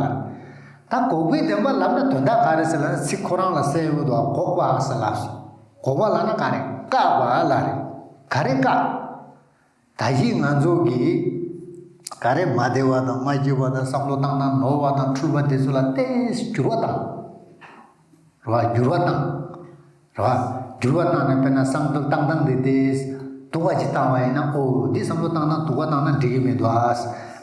ད་འགོག་པའི་བདེན་པ་ལབ་ན་དོན་དག་ག་རེ་ཟེར་ལབ་ན་ཚིག་ཁོ་རང་ལ་གསལ་ཡོད་དོ། འགོག་པ་ཟེར་ལབ་སོང་། འགོག་པ་ལབ་ན་ག་རེ་བཀག་པ་ལ་རེད། ག་རེ་བཀག། ད་གིན་ང་ཚོ་གིས་ག་རེ་མ་བདེ་བ་དང་མ་སྐྱིད་པ་དང་བསམ་བློ་བཏང་སྟངས་ནོར་བ་དང་འཁྲུལ་བ་དེ་ཚོ་ལ་ཏོག་ཙམ་འགྱུར་བ་བཏང་། རེད་བ། འགྱུར་བ་བཏང་། རེད་བ། འགྱུར་བ་བཏང་ནས་དཔེར་ན་བསམ་བློ་བཏང་སྟངས་དེ་ཏོག་ཙམ་སྡུག་པ་ཅིག་བཏང་བ་ཡིན་ན། ཨོ་འདི་བསམ་བློ་བཏང་སྟངས་སྡུག་པ་བཏང་ན་འགྲིག་གི་མི་འདུག་ཨ།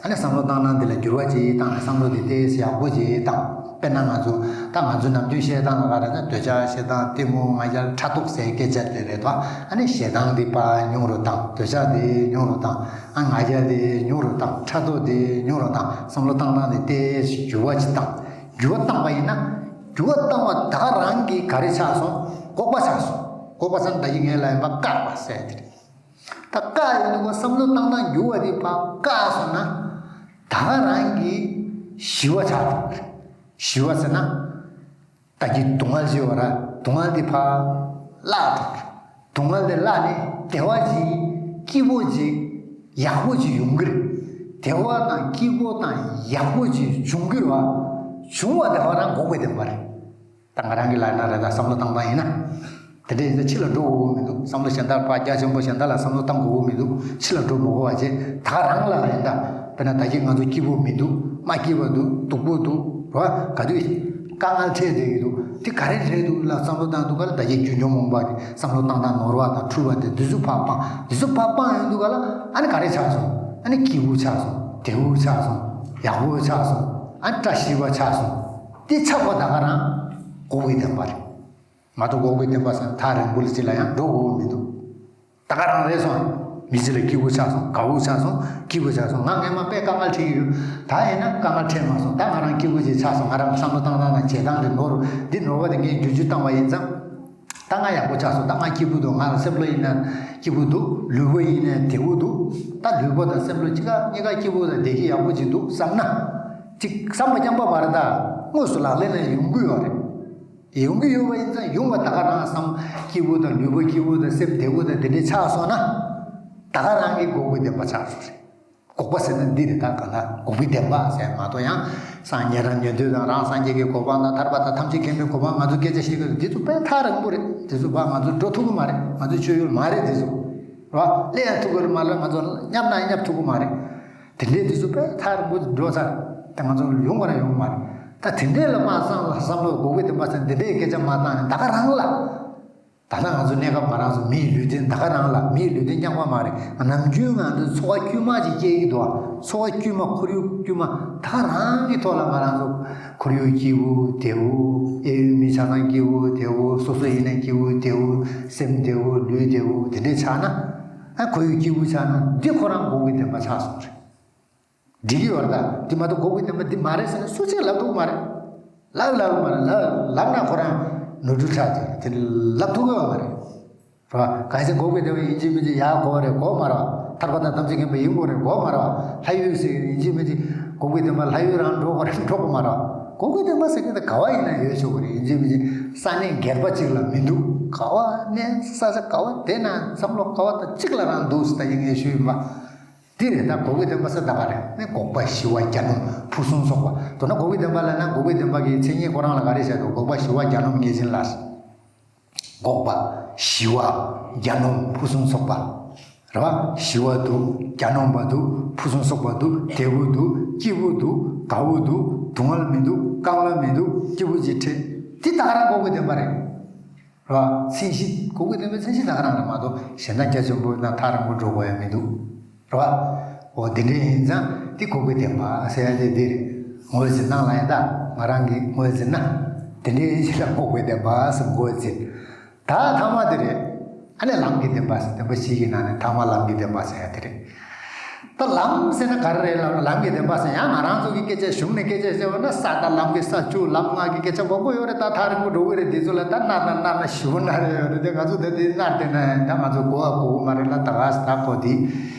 ཨ་ནི་བསམ་བློ་བཏང་སྟངས་དེ་ལ་འགྱུར་བ་ཅིག་བཏང་ནས་བསམ་བློ་དེ་ཏོག་ཙམ་ཡག་པོ་ཅིག་བཏང་། དཔེར་ན་ང་ཚོ་ད་ང་ཚོ་ནམ་རྒྱུན་བཤད་སྟངས་ལ་ག་རེ་ན་འདོད་ཆགས་ཞེ་སྡང་གཏི་མུག་ང་རྒྱལ་ཕྲག་དོག་ཟེར་སྐད་ཆ་དེ་རེད་དོ། ཨ་ནི་ཞེ་སྡང་དེ་ཕར་ཉུང་རུ་བཏང་། འདོད་ཆགས་དེ་ཉུང་རུ་བཏང་། ཨ་ང་རྒྱལ་དེ་ཉུང་རུ་བཏང་། ཕྲག་དོག་དེ་ཉུང་རུ་བཏང་། བསམ་བློ་བཏང་སྟངས་དེ་ཏོག་ཙམ་འགྱུར་བ་ཅིག་བཏང་། འགྱུར་བ་བཏང་བ་ཡིན་ན། འགྱུར་བ་བཏང་བ་ད་ག་རང་གིས་ག་རེ་ཆགས་སོང་། འགོག་པ་ཆགས་སོང་། འགོག་པ་ཟེར་ན་ད་གིན་ངས་ལབ་ཡིན་པ་བཀག་པ་ཟེར་དེ་རེད། ད་བཀག་ཡོང་དུས་བསམ་བློ་བཏང་སྟངས་འགྱུར་བ་དེ་ཕར་བཀག་སོང་ན། ད་ག་རང་གི་ཞི་བ་ཆགས་འགྲོ་གི་རེད། ཞི་བ་ཟེར་ན། ད་གིན་སྡུག་བསྔལ་ཞི་བ་ར། སྡུག་བསྔལ་དེ་ཕར་བརླག་འགྲོ་གི་རེད། སྡུག་བསྔལ་དེ་བརླག་ནས་བདེ་བ་ཅིག་སྐྱིད་པོ་ཅིག་ཡག་པོ་ཅིག་ཡོང་གི་རེད། བདེ་བ་དང་སྐྱིད་པོ་དང་ཡག་པོ་ཅིག་འབྱུང་གི་རེད་བ། འབྱུང་བ་དེ་ཕར་རང་འགོག་པའི་བདེན་པ་རེད། ད་ང་རང་གི་ལབ་ན་རེད། ད་བསམ་བློ་བཏང་སྟངས་ཡིན་ན། དེ་འདྲ་ཡིན་ཙང་ཕྱི་ལ་འགྲོ་དགོས་མི་འདུག། བསམ་བློ་གཞན་དག་ཕར་རྒྱ་ཆེན་པོ་གཞན་དག་ལ་བསམ་བློ་བཏང་དགོས་མི་འདུག། ཕྱི་ལ་འགྲོ་མི་དགོས་པ་བྱས། ད་ག་རང་ལ་ཡིན་ད། དཔེར་ན་ད་གིན་ང་ཚོ་སྐྱིད་པོ་མི་འདུག། མ་སྐྱིད་པ་འདུག། སྡུག་པོ་འདུག། རེད་བ། ག་དུས་དཀའ་ངལ་འཕྲད་བསྡད་ཀྱི་འདུག། དེ་ག་རེ་རེད་འདུག་ལ་བསམ་བློ་བཏང་དུས་ག་ལ། ད་གིན་རྒྱུ་འབྱོར་མང་པོ་གི་བསམ་བློ་བཏང་སྟངས་ནོར་བ་དང་འཁྲུལ་བ་དེ་འདི་ཚོ་ཕར་སྤངས། འདི་ཚོ་ཕར་སྤངས་ཡོང་དུས་ག་ལ། ཨ་ནི་ག་རེ་ཆགས་སོང་། ཨ་ནི་སྐྱིད་པོ་ཆགས་སོང་། བདེ་པོ་ཆགས་སོང་། ཡག་པོ་ཆགས་སོང་། ཨ་ནི་བཀྲ་ཤིས་པ་ཆགས་སོང་། དེ་ཆགས་པ་ད་ག་རང་འགོག་པའི་བདེན་པ་རེད། མ་གཏོགས་འགོག་པའི་བདེན་པ་ཟེར་ན་ཐག་རིང་པོ་ལ་ཅི་ལ་ཡང་འགྲོ་དགོས་མི་འདུག། ད་ག་རང་རེད་སོང་། མི་ཚེ་ལ་སྐྱིད་པོ་ཆགས་སོང་། དགའ་པོ་ཆགས་སོང་། སྐྱིད་པོ་ཆགས་སོང་། ང་སྔས་མ་དཔེ་དཀའ་ངལ་འཕྲད་ཀྱི་ཡོད། ད་ཡིན་ན་དཀའ་ངལ་འཕྲད་མ་སོང་། ད་ང་རང་སྐྱིད་པོ་ཅིག་ཆགས་སོང་། ང་རང་བསམ་བློ་བཏང་སྟངས་དང་བྱེད་སྟངས་དེ་ནོར། འདི་ནོར་བ་དེ་ངས་བསྒྱུར་བཅོས་བཏང་བ་ཡིན་ཙང་། ད་ང་ཡག་པོ་ཆགས་སོང་། ད་ང་སྐྱིད་པོ་འདུག། ང་ལ་སེམས་བློ་ཡིན་ན་སྐྱིད་པོ་འདུག། ལུས་པོ་ཡིན་ན་བདེ་པོ་འདུག། ད་ལུས་པོ་དང་སེམས་བློ་གཅིག་ག་གཉིས་ཀ་སྐྱིད་པོ་དང་བདེ་སྐྱིད་ཡག་པོ་ཅིག་འདུག་བསམ་ན། གཅིག་བསམ་པ་རྐྱང་པ་མ་རེད། ད་དངོས་སུ་ལག་ལེན་ལ་ཡོང་གི་ཡོད་རེད། ཡོང་གི་ཡོད་པ་ཡིན་ཙང་། ཡོང་བ་ད་ག་རང་བསམ་སྐྱིད་པོ་དང་ལུས་པོ་སྐྱིད་པོ་དང་སེམས་བདེ་པོ་དང་དེ་འདྲ་ཆགས་སོང་ན། ད་ག་རང་གི་འགོག་པའི་བདེན་པ་ཆགས་སོང་རེད། འགོག་པ་ཟེར་ན་འདི་རེད། ད་ག་ལ་འགོག་པའི་བདེན་པ་ཟེར་མ་གཏོགས། ཡང་སངས་རྒྱས་རང་ཉན་ཐོས་དང་རང་སངས་རྒྱས་ཀྱི་གོ་འཕང་དང་ཐར་པ་དང་ཐམས་ཅད་མཁྱེན་པའི་གོ་འཕང་། ང་ཚོ་སྐད་ཆ་བཤད་ཀྱི་འདི་ཚོ་དཔེ་ཐག་རིང་པོ་རེད། འདི་ཚོ་ཕར་ང་ཚོ་འགྲོ་ཐུབ་ཀྱི་མ་རེད། ང་ཚོ་ཆོས་ཡུལ་མ་རེད་འདི་ཚོ། རེད་བ། སླེབས་ཡང་ཐུབ་ཀྱི་མ་རེད། ང་ཚོ་བསྙབ་ན་བསྙབ་ཐུབ་ཀྱི་མ་རེད། དེ་འདྲའི་དུས་སུ་དཔེ་ཐག་རིང་པོ་འགྲོ་ཚར། ད་ང་ཚོ་ཡོང་བ་ར་ཡོང་མ་རེད། ད་དེ་འདྲའི་ལ་མ་བསམ་ལ་བསམ་བློ་འགོག་པའི་བདེན་པ་ཟེར་འདི་འདྲའི་སྐད་ཆ་མ་བཏང་ནས། ད་ག་རང་ལ། ད་ལྟ་ང་ཚོ་གནས་སྐབས་ང་རང་ཚོ་མིའི་ལུས་རྟེན་ད་ག་རང་ལ། མིའི་ལུས་རྟེན་རྐྱང་པ་མ་རེད། ནམ་རྒྱུན་ང་ཚོ་འཚོ་བ་དཀྱུས་མ་ཅིག་སྐྱེལ་གྱི་འདུག། འཚོ་བ་དཀྱུས་མ། ཁོར་ཡུག་དཀྱུས་མ། ད་ག་རང་གི་ཐོག་ལ་ང་རང་ཚོ་ཁོར་ཡུག་སྐྱིད་པོ་བདེ་པོ། གཡས་གཡོན་མི་ཆ་ཚང་སྐྱིད་པོ་བདེ་པོ། སོ་སོ་ཡིན་ན་སྐྱིད་པོ་བདེ་པོ། སེམས་བདེ་པོ། ལུས་བདེ་པོ། དེ་འདྲའི་ཆགས་ན། ཨ་ཁོར་ཡུག་སྐྱིད་པོ་ཆགས་ན་འདི་ཁོ་རང་འགོག་པའི་བདེན་པ་ཆགས་སོང་རེད། འགྲིག་གི་ཡོད་རེད། ད་འདི་མ་གཏོགས་འགོག་པའི་བདེན་པ་འདི་མ་རེད་ཟེར་ན་སུ་གཅིག་ལབ་ཐུབ་མ་རེད། ལབ་ལབ་མ་རེད། ལབ་ལབ་ན་ཁོ་རང་ནོར་འཁྲུལ་ཆགས་ཀྱི་རེད། དེ་ལབ་ཐུབ་ཀྱི་ཡོད་མ་རེད། རེད་བ། གལ་སྲིད་འགོག་པའི་བདེན་པ་ཡིན་གཅིག་མིན་གཅིག་ཡར་གོ་བ་རེད། གོ་མ་རེད་བ། ཐར་པ་དང་ཐམས་ཅད་མཁྱེན་པ་ཡིན་དགོས་རེད། གོ་མ་རེད་བ། ལྷ་ཡུལ་ཟེར་ཡིན་གཅིག་མིན་གཅིག་འགོག་པའི་བདེན་པ་ལྷ་ཡུལ་རང་འགྲོ་དགོས་རེད། འགྲོ་དགོས་མ་རེད་བ། འགོག་པའི་བདེན་པ་ཟེར་མཁན་དེ་ག་བ་ཡིན་ན་ཡོད་ཆོག་གི་རེད། ཡིན་གཅིག་མིན་གཅིག་ས་གནས་སྒེར་པ་གཅིག་ལ་མི་འདུག། ག་བ་གནས་ས་ཆ་ག་བ་དེ་ན་བསམ་བློ་ག་བ་དང་གཅིག་ལ་རང་འདུག་ཟེར་ད་ཡིན་ངས་ཞུས་ཡིན་པ། དེ་རེད། ད་འགོག་པའི་བདེན་པ་ཟེར་ད་ག་རེད། ནི་འགོག་པ་ཞི་བ་གྱ་ནོམ་ཕུན་སུམ་ཚོགས་པ། མདོར་ན་འགོག་པའི་བདེན་པ་ལབ་ན་འགོག་པའི་བདེན་པ་གི་མཚན་ཉིད་ཁོ་རང་ལ་ག་རེ་བྱ་འདུག། འགོག་པ་ཞི་བ་གྱ་ནོམ་ངེས་ཅན་ལ། འགོག་པ་ཞི་བ་གྱ་ནོམ་ཕུན་སུམ་ཚོགས་པ། རེད་བ། ཞི་བ་འདུག། གྱ་ནོམ་པ་འདུག། ཕུན་སུམ་ཚོགས་པ་འདུག། བདེ་པོ་འདུག། སྐྱིད་པོ་འདུག། དགའ་བོ་འདུག། སྡུག་བསྔལ་མི་འདུག། སྐམ་ལ་མི་འདུག། སྐྱིད་པོ་ཅིག་འཕྲད། དེ་ད་ག་རང་འགོག་པའི་བདེན་པ་རེད། རེད་བ། མཚན་གཞི། འགོག་པའི་བདེན་པའི་མཚན་གཞི་ད་ག་རང་རེད་མ་གཏོགས་གཞན་དག་རྒྱ་ཆེན་པོ་ན་ཐག་རིང་པོ་འགྲོ་དགོས་ཡ་མི་འདུག། རེད་བ། འོ་དེ་འདྲ་ཡིན་ཙང་དེ་འགོག་པའི་བདེན་པ་ཟེར་ཡ་དེ་འདི་རེད། ངོས་འཛིན་གནང་ལ་ཡིན་ད། ང་རང་གིས་ངོས་འཛིན་ན། དེ་འདྲ་ཡིན་ཕྱིར་ལ་འགོག་པའི་བདེན་པ་ཟེར་ངོས་འཛིན། ད་ཐ་མ་དེ་རེད། ཨ་ནི་ལམ་གྱི་བདེན་པ་ཟེར། བདེན་པ་བཞི་གི་ནང་ནས་ཐ་མ་ལམ་གྱི་བདེན་པ་ཟེར་ཡ་དེ་རེད། ད་ལམ་ཟེར་ན་ག་རེ་རེད་ལབ་ན། ལམ་གྱི་བདེན་པ་ཟེར་ཡང་ང་རང་ཚོ་གི་སྐད་ཆ་གཞུང་ནས་སྐད་ཆ་བཤད་པ་ན། ས་དང་ལམ་གྱི་ས་བཅུ། ལམ་ལྔ་གི་སྐད་ཆ་མང་པོ་ཡོད་རེད། ད་ཐག་རིང་པོ་འགྲོ་གི་རེད། དེ་ཚོ་ལ་ད་སྣར་ན་སྣར་ན་ཞིབ་པོ་སྣར་ཡོད་རེད། དེ་ང་ཚོ་ད་དེ་སྣར་བསྡད་ན་ད་ང་ཚོ་གོ་བ་གོ་གི་མ་རེད་ལ། ད་ག་ས་ད་གོ་དེ་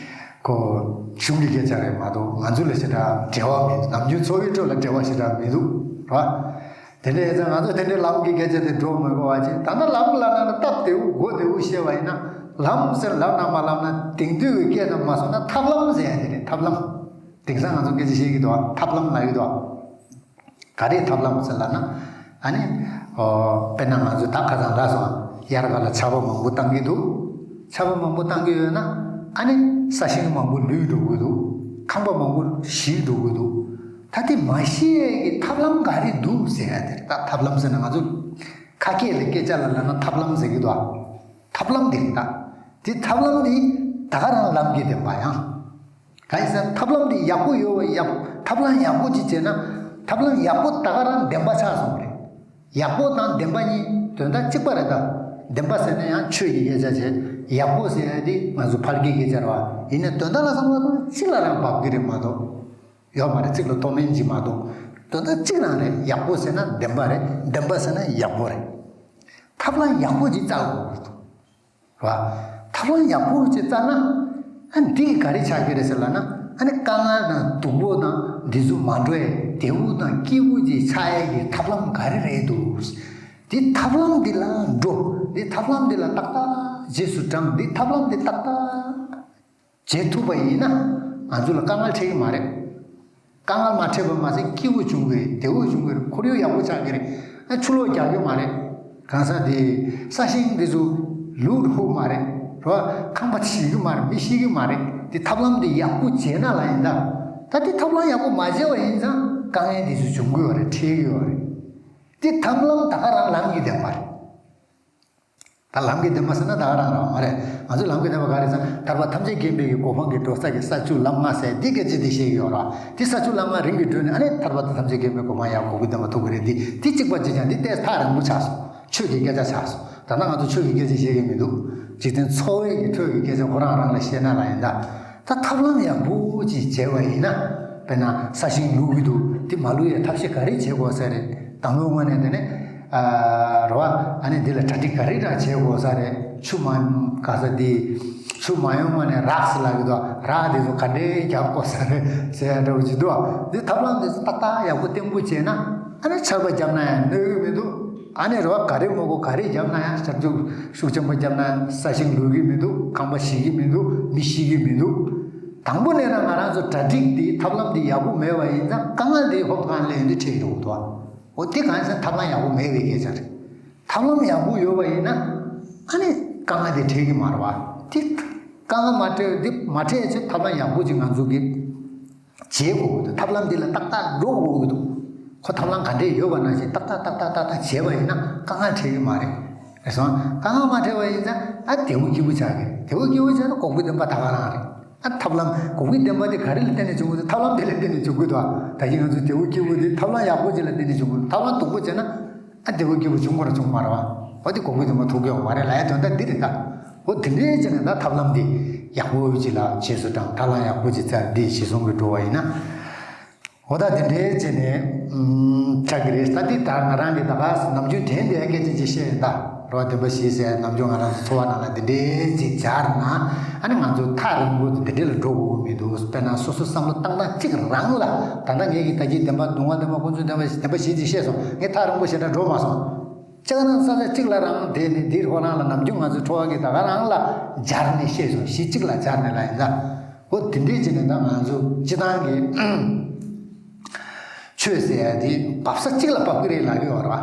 ཁོ་གཞུང་གི་སྐད་ཆ་རེད་མ་གཏོགས། ང་ཚོ་ལ་ཞེ་དྲག་འབྲེལ་བ་མེད། ནམ་རྒྱུན་འཚོ་བའི་ཁྲོད་ལ་འབྲེལ་བ་ཞེ་དྲག་མི་འདུག་ར། དེ་འདྲ་ཡིན་ཙང་ང་ཚོ་དེ་འདྲའི་ལམ་གྱི་སྐད་ཆ་དེ་འགྲོ་མི་དགོས་པ་བྱས། ད་ལྟ་ལམ་ལབ་ན་ནི་སྟབས་བདེ་པོ་གོ་བདེ་པོ་བཤད་པ་ཡིན་ན། ལམ་ཟེར་ལབ་ན་མ་ལབ་ན་དེང་དུས་ཀྱི་སྐད་དང་མ་སོང་ན་ཐབས་ལམ་ཟེར་ཡ་དེ་རེད། ཐབས་ལམ། དེང་སང་ང་ཚོ་སྐད་ཆ་བཤད་ཀྱི་འདུག་བ། ཐབས་ལམ་ལབ་ཀྱི་འདུག་བ། ག་རེ་ཐབས་ལམ་ཟེར་ལབ་ན། ཨ་ནི། ཨོ། དཔེར་ན་ང་ཚོ་ད་ཁ་སང་ལབ་སོང་། དབྱར་ཁ་ལ་ཆར་པ་མང་པོ་བཏང་གི་འདུག་ཆར་པ་མང་པོ་བཏང་གི་ཡོད་ན། ཨ་ནི་ས་ཞིང་མང་པོ་ལུད་འགྲོ་གི་འདུག་ཁང་པ་མང་པོ་ཞིག་འགྲོ་གི་འདུག་ད་དེ་མ་ཤི་ཡས་ཀྱི་ཐབས་ལམ་ག་རེ་འདུག་ཟེར་ཡ་དེ། ད་ཐབས་ལམ་ཟེར་ན་ང་ཚོ་ཁ་སྐད་ལ་སྐད་ཆ་ལ་ལབ་ན་ཐབས་ལམ་ཟེར་གི་འདུག་ཐབས་ལམ་དེ་རེད་ད། དེ་ཐབས་ལམ་དེ་ད་ག་རང་ལམ་གྱི་བདེན་པ་ཡང་། གང་ཡིན་ཟེར་ན་ཐབས་ལམ་དེ་ཡག་པོ་ཡོད་པ། ཡག་ཐབས་ལམ་ཡག་པོ་ཅིག་བྱས་ན། ཐབས་ལམ་ཡག་པོ་ད་ག་རང་བདེན་པ་ཆགས་སོང་རེད། ཡག་པོ་དང་བདེན་པ་གཉིས་དོན་དག་གཅིག་པ་རེད་ད། བདེན་པ་ཟེར་ན་ཡང་ཆོས་ཀྱི་སྐད་ཆ་བྱས། ཡག་པོ་ཟེར་ཡ་དེ་ང་ཚོ་ཕལ་སྐད་སྐད་ཆ་རེད་བ། ཡིན་ནའི་དོན་དག་ལ་བསམ་བློ་བཏང་ན་གཅིག་ལ་རང་བབས་ཀྱི་རེད་མ་གཏོགས། ཡོད་མ་རེད། གཅིག་ལ་མཐོ་དམན་གྱི་མ་གཏོགས། དོན་དག་གཅིག་རང་རེད། ཡག་པོ་ཟེར་ན་བདེན་པ་རེད། བདེན་པ་ཟེར་ན་ཡག་པོ་རེད། ཐབས་ལམ་ཡག་པོ་ཅིག་བཙལ་དགོས་ཀྱི་འདུག་རེད་བ། ཐབས་ལམ་ཡག་པོ་ཅིག་བཙལ་ན། ཨ་འདི་ག་རེ་ཆགས་ཀྱི་རེད་ཟེར་ལབ་ན། ཨ་ནི་དཀའ་ངལ་དང་སྡུག་པོ་དང་འདི་ཚོ་མ་འགྲོ་ཡས་བདེ་པོ་དང་སྐྱིད་པོ་ཅིག་ཆགས་ཡས་ཀྱི་ཐབས་ལམ་ག་རེ་རེད་འདུག་འདི་ཐབས་ལམ་འདི་ལ་འགྲོ། འདི་ཐབས་ལམ་འདི་ལ་ཏག་ཏག་རྗེས་སུ་འབྲང་། འདི་ཐབས་ལམ་འདི་ཏག་ཏག་བྱེད་ཐུབ་པ་ཡིན་ན། ང་ཚོ་ལ་དཀའ་ངལ་འཕྲད་ཀྱི་མ་རེད། དཀའ་ངལ་མ་འཕྲད་པ་མ་ཟད་སྐྱིད་པོ་བྱུང་གི་རེད། བདེ་པོ་བྱུང་གི་རེད། ཁོར་ཡུག་ཡག་པོ་ཆགས་ཀྱི་རེད། ཨ་ཆུ་ལོག་རྒྱག་གི་མ་རེད། གང་ཟག་དེ་ས་ཞིང་འདི་ཚོ་ལུད་ལྷུག་མ་རེད། རོ། ཁང་པ་ཞིག་གི་མ་རེད། མི་ཤི་གི་མ་རེད། དེ་ཐབས་ལམ་དེ་ཡག་པོ་བྱས་ན་ལ་ཡིན་ད། ད་དེ་ཐབས་ལམ་ཡག་པོ་མ་བྱས་པ་ཡིན་ཙང་དཀའ་ངལ་དེ་ཚོ་བྱུང་གི་ཡོད་རེད། འཕྲད་ཀྱི་ཡོད་རེད། དེ་ཐབས་ལམ་ད་ག་རང་ལམ་གྱི་བདེན་པ་རེད། ད་ལམ་གྱི་བདེན་པ་ཟེར་ན་ད་ག་རང་རང་མ་རེད། ང་ཚོའི་ལམ་གྱི་བདེན་པ་ག་རེ་ཟེར་ན། ཐར་པ་ཐམས་ཅད་མཁྱེན་པའི་གོ་འཕང་གི་འགྲོ་ས་ཀྱི་ས་བཅུ་ལམ་ལྔ་ཟེར་འདི་སྐད་ཅིག་འདི་བཤད་ཀྱི་ཡོད་ར། འདི་ས་བཅུ་ལམ་ལྔ་རིང་གི་བགྲོད་ནས་ཨ་ནི་ཐར་པ་དང་ཐམས་ཅད་མཁྱེན་པའི་གོ་འཕང་ཡང་གོ་གི་བདེན་པ་ཐོབ་ཀྱི་རེད། འདི་འདི་གཅིག་པ་གཅིག་རྐྱང་འདི་ཏོག་ཙམ་ཐག་རིང་པོ་ཆགས་སོང་། ཆོས་ཀྱི་སྐད་ཆ་ཆགས་སོང་། ད་ལྟ་ང་ཚོ་ཆོས་ཀྱི་སྐད་ཆ་བཤད་ཀྱི་མི་འདུག་འཇིག་རྟེན་འཚོ་བའི་གི་ཁྲོད་ཀྱི་སྐད་ཆ་ཁོ་རང་རང་ལ་བཤད་ན་ལ་ཡིན་ད། ད་ཐབས་ལམ་ཡག་པོ་ཅིག་བྱས་པ་ཡིན་ན། དཔེར་ན་ས་ཞིང་ལུག་གི་འདུག་འདི་མ་ལུག་ཡའི་ཐབས་ཤེས་ག་རེ་བྱེད་དགོས་ས་རེད། དང་པོའི་ངོས་ནས་དེ་ནས། ཨ། རེད་བ། ཨ་ནི་འདི་ལ་གྲ་སྒྲིག་ག་རེ་འདྲ་བྱེད་དགོས་ས་རེད། ཆུ་མ་ག་ས་འདི། ཆུ་མ་ཡོང་ངོས་ནས་རགས་ཟེར་ལབ་ཀྱི་འདུག་རགས་འདི་ཚོ་ག་འདྲས་རྒྱབ་དགོས་ས་རེད་ཟེར་ཡ་འདྲ་བོ་ཅིག་འདུག་འདི་ཐབས་ལམ་འདི་ཚོ་ཏག་ཏག་ཡག་པོ་བརྟན་པོ་བྱས་ན། ཨ་ནི་ཆར་པ་བརྒྱབ་ན་ཡང་གནོད་ཀྱི་མི་འདུག་ཨ་ནི་རེད་བ། ག་རེ་མ་དགོས་ག་རེ་བརྒྱབ་ན་ཡང་། ཆར་ཆུ་ཤུགས་ཆེན་པོ་བརྒྱབ་ན་ས་ཞིང་ལུད་ཀྱི་མི་འདུག་ཁང་པ་ཞིག་གི་མི་འདུག་མི་ཤི་གི་མི་འདུག་དང་པོ་ནས་རང་ང་རང་ཚོ་གྲ་སྒྲིག་འདི་ཐབས་ལམ་འདི་ཡག་པོ་མེད་པ་ཡིན་ཙང་དཀའ་ངལ་འདི་ཧོབ་ཏེ་གང་ལ་ཡོང་དུས་འཕྲད་ཀྱི་རེད་འདུག་འོ་དེ་གང་ཡིན་ཟེར་ན་ཐབས་ལམ་ཡག་པོ་མེད་པའི་སྐད་ཆ་རེད། ཐབས་ལམ་ཡག་པོ་ཡོད་པ་ཡིན་ན་ཨ་ནི་དཀའ་ངལ་འདི་འཕྲད་ཀྱི་མ་རེད་བ། དེ་དཀའ་ངལ་མ་འཕྲད། འདི་མ་འཕྲད་ཆེད་ཐབས་ལམ་ཡག་པོ་ཅིག་ང་ཚོ་གིས་བྱེད་དགོས་ཀྱི་འདུག་ཐབས་ལམ་འདི་ལ་ཏག་ཏག་འགྲོ་དགོས་ཀྱི་འདུག་ཁོ་ཐབས་ལམ་ག་འདྲས་ཡོད་པ་ནང་བཞིན་ཏག་ཏག་ཏག་ཏག་ཏག་ཏག་བྱས་པ་ཡིན་ན་དཀའ་ངལ་འཕྲད་ཀྱི་མ་རེད། རེད་སོང་། དཀའ་ངལ་མ་འཕྲད་པ་ཡིན་ཙང་ཨ་བདེ་པོ་སྐྱིད་པོ་ཆགས་ཀྱི་རེད། བདེ་པོ་སྐྱིད་པོ་ཆགས་ན་གོང་བུ་ལྡན་པ་ད་ག་རང་རེད། ཨ་ཐབས་ལམ་གོང་བུ་ལྡན་པ་དེ་ག་རེ་ལ་བརྟེན་ནས་བྱུང་གི་འདུག་ཐབས་ལམ་དེ་ལ་བརྟེན་ནས་བྱུང་གི་འདུག་ད་གིན་ང་ཚོ་བདེ་པོ་སྐྱིད་པོ་དེ་ཐབས་ལམ་ཡག་པོ་ཅིག་ལ་བརྟེན་ནས་བྱུང་གི་འདུག་ཐབས་ལམ་སྡུག་པོ་བྱས་ན་ཨ་བདེ་པོ་སྐྱིད་པོ་བྱུང་དགོས་ར་བྱུང་མ་རེད་བ། འོ་དེ་གོང་བུ་ལྡན་པ་ཐོབ་ཀྱི་ཡོད་མ་རེད་ལབ་ཡ་དོན་དག་འདི་རེད་ད། འོ་དེ་འདྲའི་བྱས་ནས་ད་ཐབས་ལམ་འདི་ཡག་པོ་ཅིག་ལ་རྗེས་སུ་འབྲང་། ཐབས་ལམ་ཡག་པོ་ཅིག་བཙལ། འདི་གཞི་བཟུང་གི་འགྲོ་བ་ཡིན་ན། འོ་ད་དེ་འདྲའི་བྱས་ནས་ཨུམ་ཆགས་ཀྱི་རེད། ད་འདི་ད་ང་རང་གིས་ད་ག་ནམ་རྒྱུན་དྲན་བསྡད་ཡ་སྐད་ཆ་ཅིག་བཤད་ཡིན་ད། རེད་བ། བདེན་པ་བཞི་ཟེར་ནམ་རྒྱུན་ང་རང་ཚོ་འཚོ་བ་ནང་ལ་འདི་འདྲའི་ཅིག་སྦྱར་ན་ཨ་ནི་ང་ཚོ་ཐག་རིང་པོ་འདི་འདྲ་ལ་འགྲོ་དགོས་ཀྱི་མི་འདུག་དཔེར་ན་སོ་སོ་བསམ་བློ་བཏང་སྟངས་གཅིག་རང་ལ། ད་ལྟ་ངས་ཀྱིས་ད་གིན་བདེན་པ་སྡུག་བསྔལ་བདེན་པ་ཀུན་འབྱུང་བདེན་པ་བདེན་པ་བཞི་ཅིག་བཤད་སོང་། ངས་ཐག་རིང་པོ་ཞེ་དྲག་འགྲོ་མ་སོང་། ཅག་རང་ས་ཆ་གཅིག་ལ་རང་བསྡད་ནས་འདིར་ཧོ་རང་ལ་ནམ་རྒྱུན་ང་ཚོའི་འཚོ་བ་གི་ད་ག་རང་ལ་སྦྱར་ནས་བཤད་སོང་། གཞི་གཅིག་ལ་སྦྱར་ནས་ལ་ཡིན་ད། འོ་དེ་འདྲའི་བྱས་ནས་ད་ང་ཚོ་སྤྱི་བཏང་གི་ཆོས་ཟེར་ཡ་དེ་འབབ་ས་གཅིག་ལ་འབབ་ཀྱི་རེད་ལབ་ཀྱི་ཡོད་རེད་བ།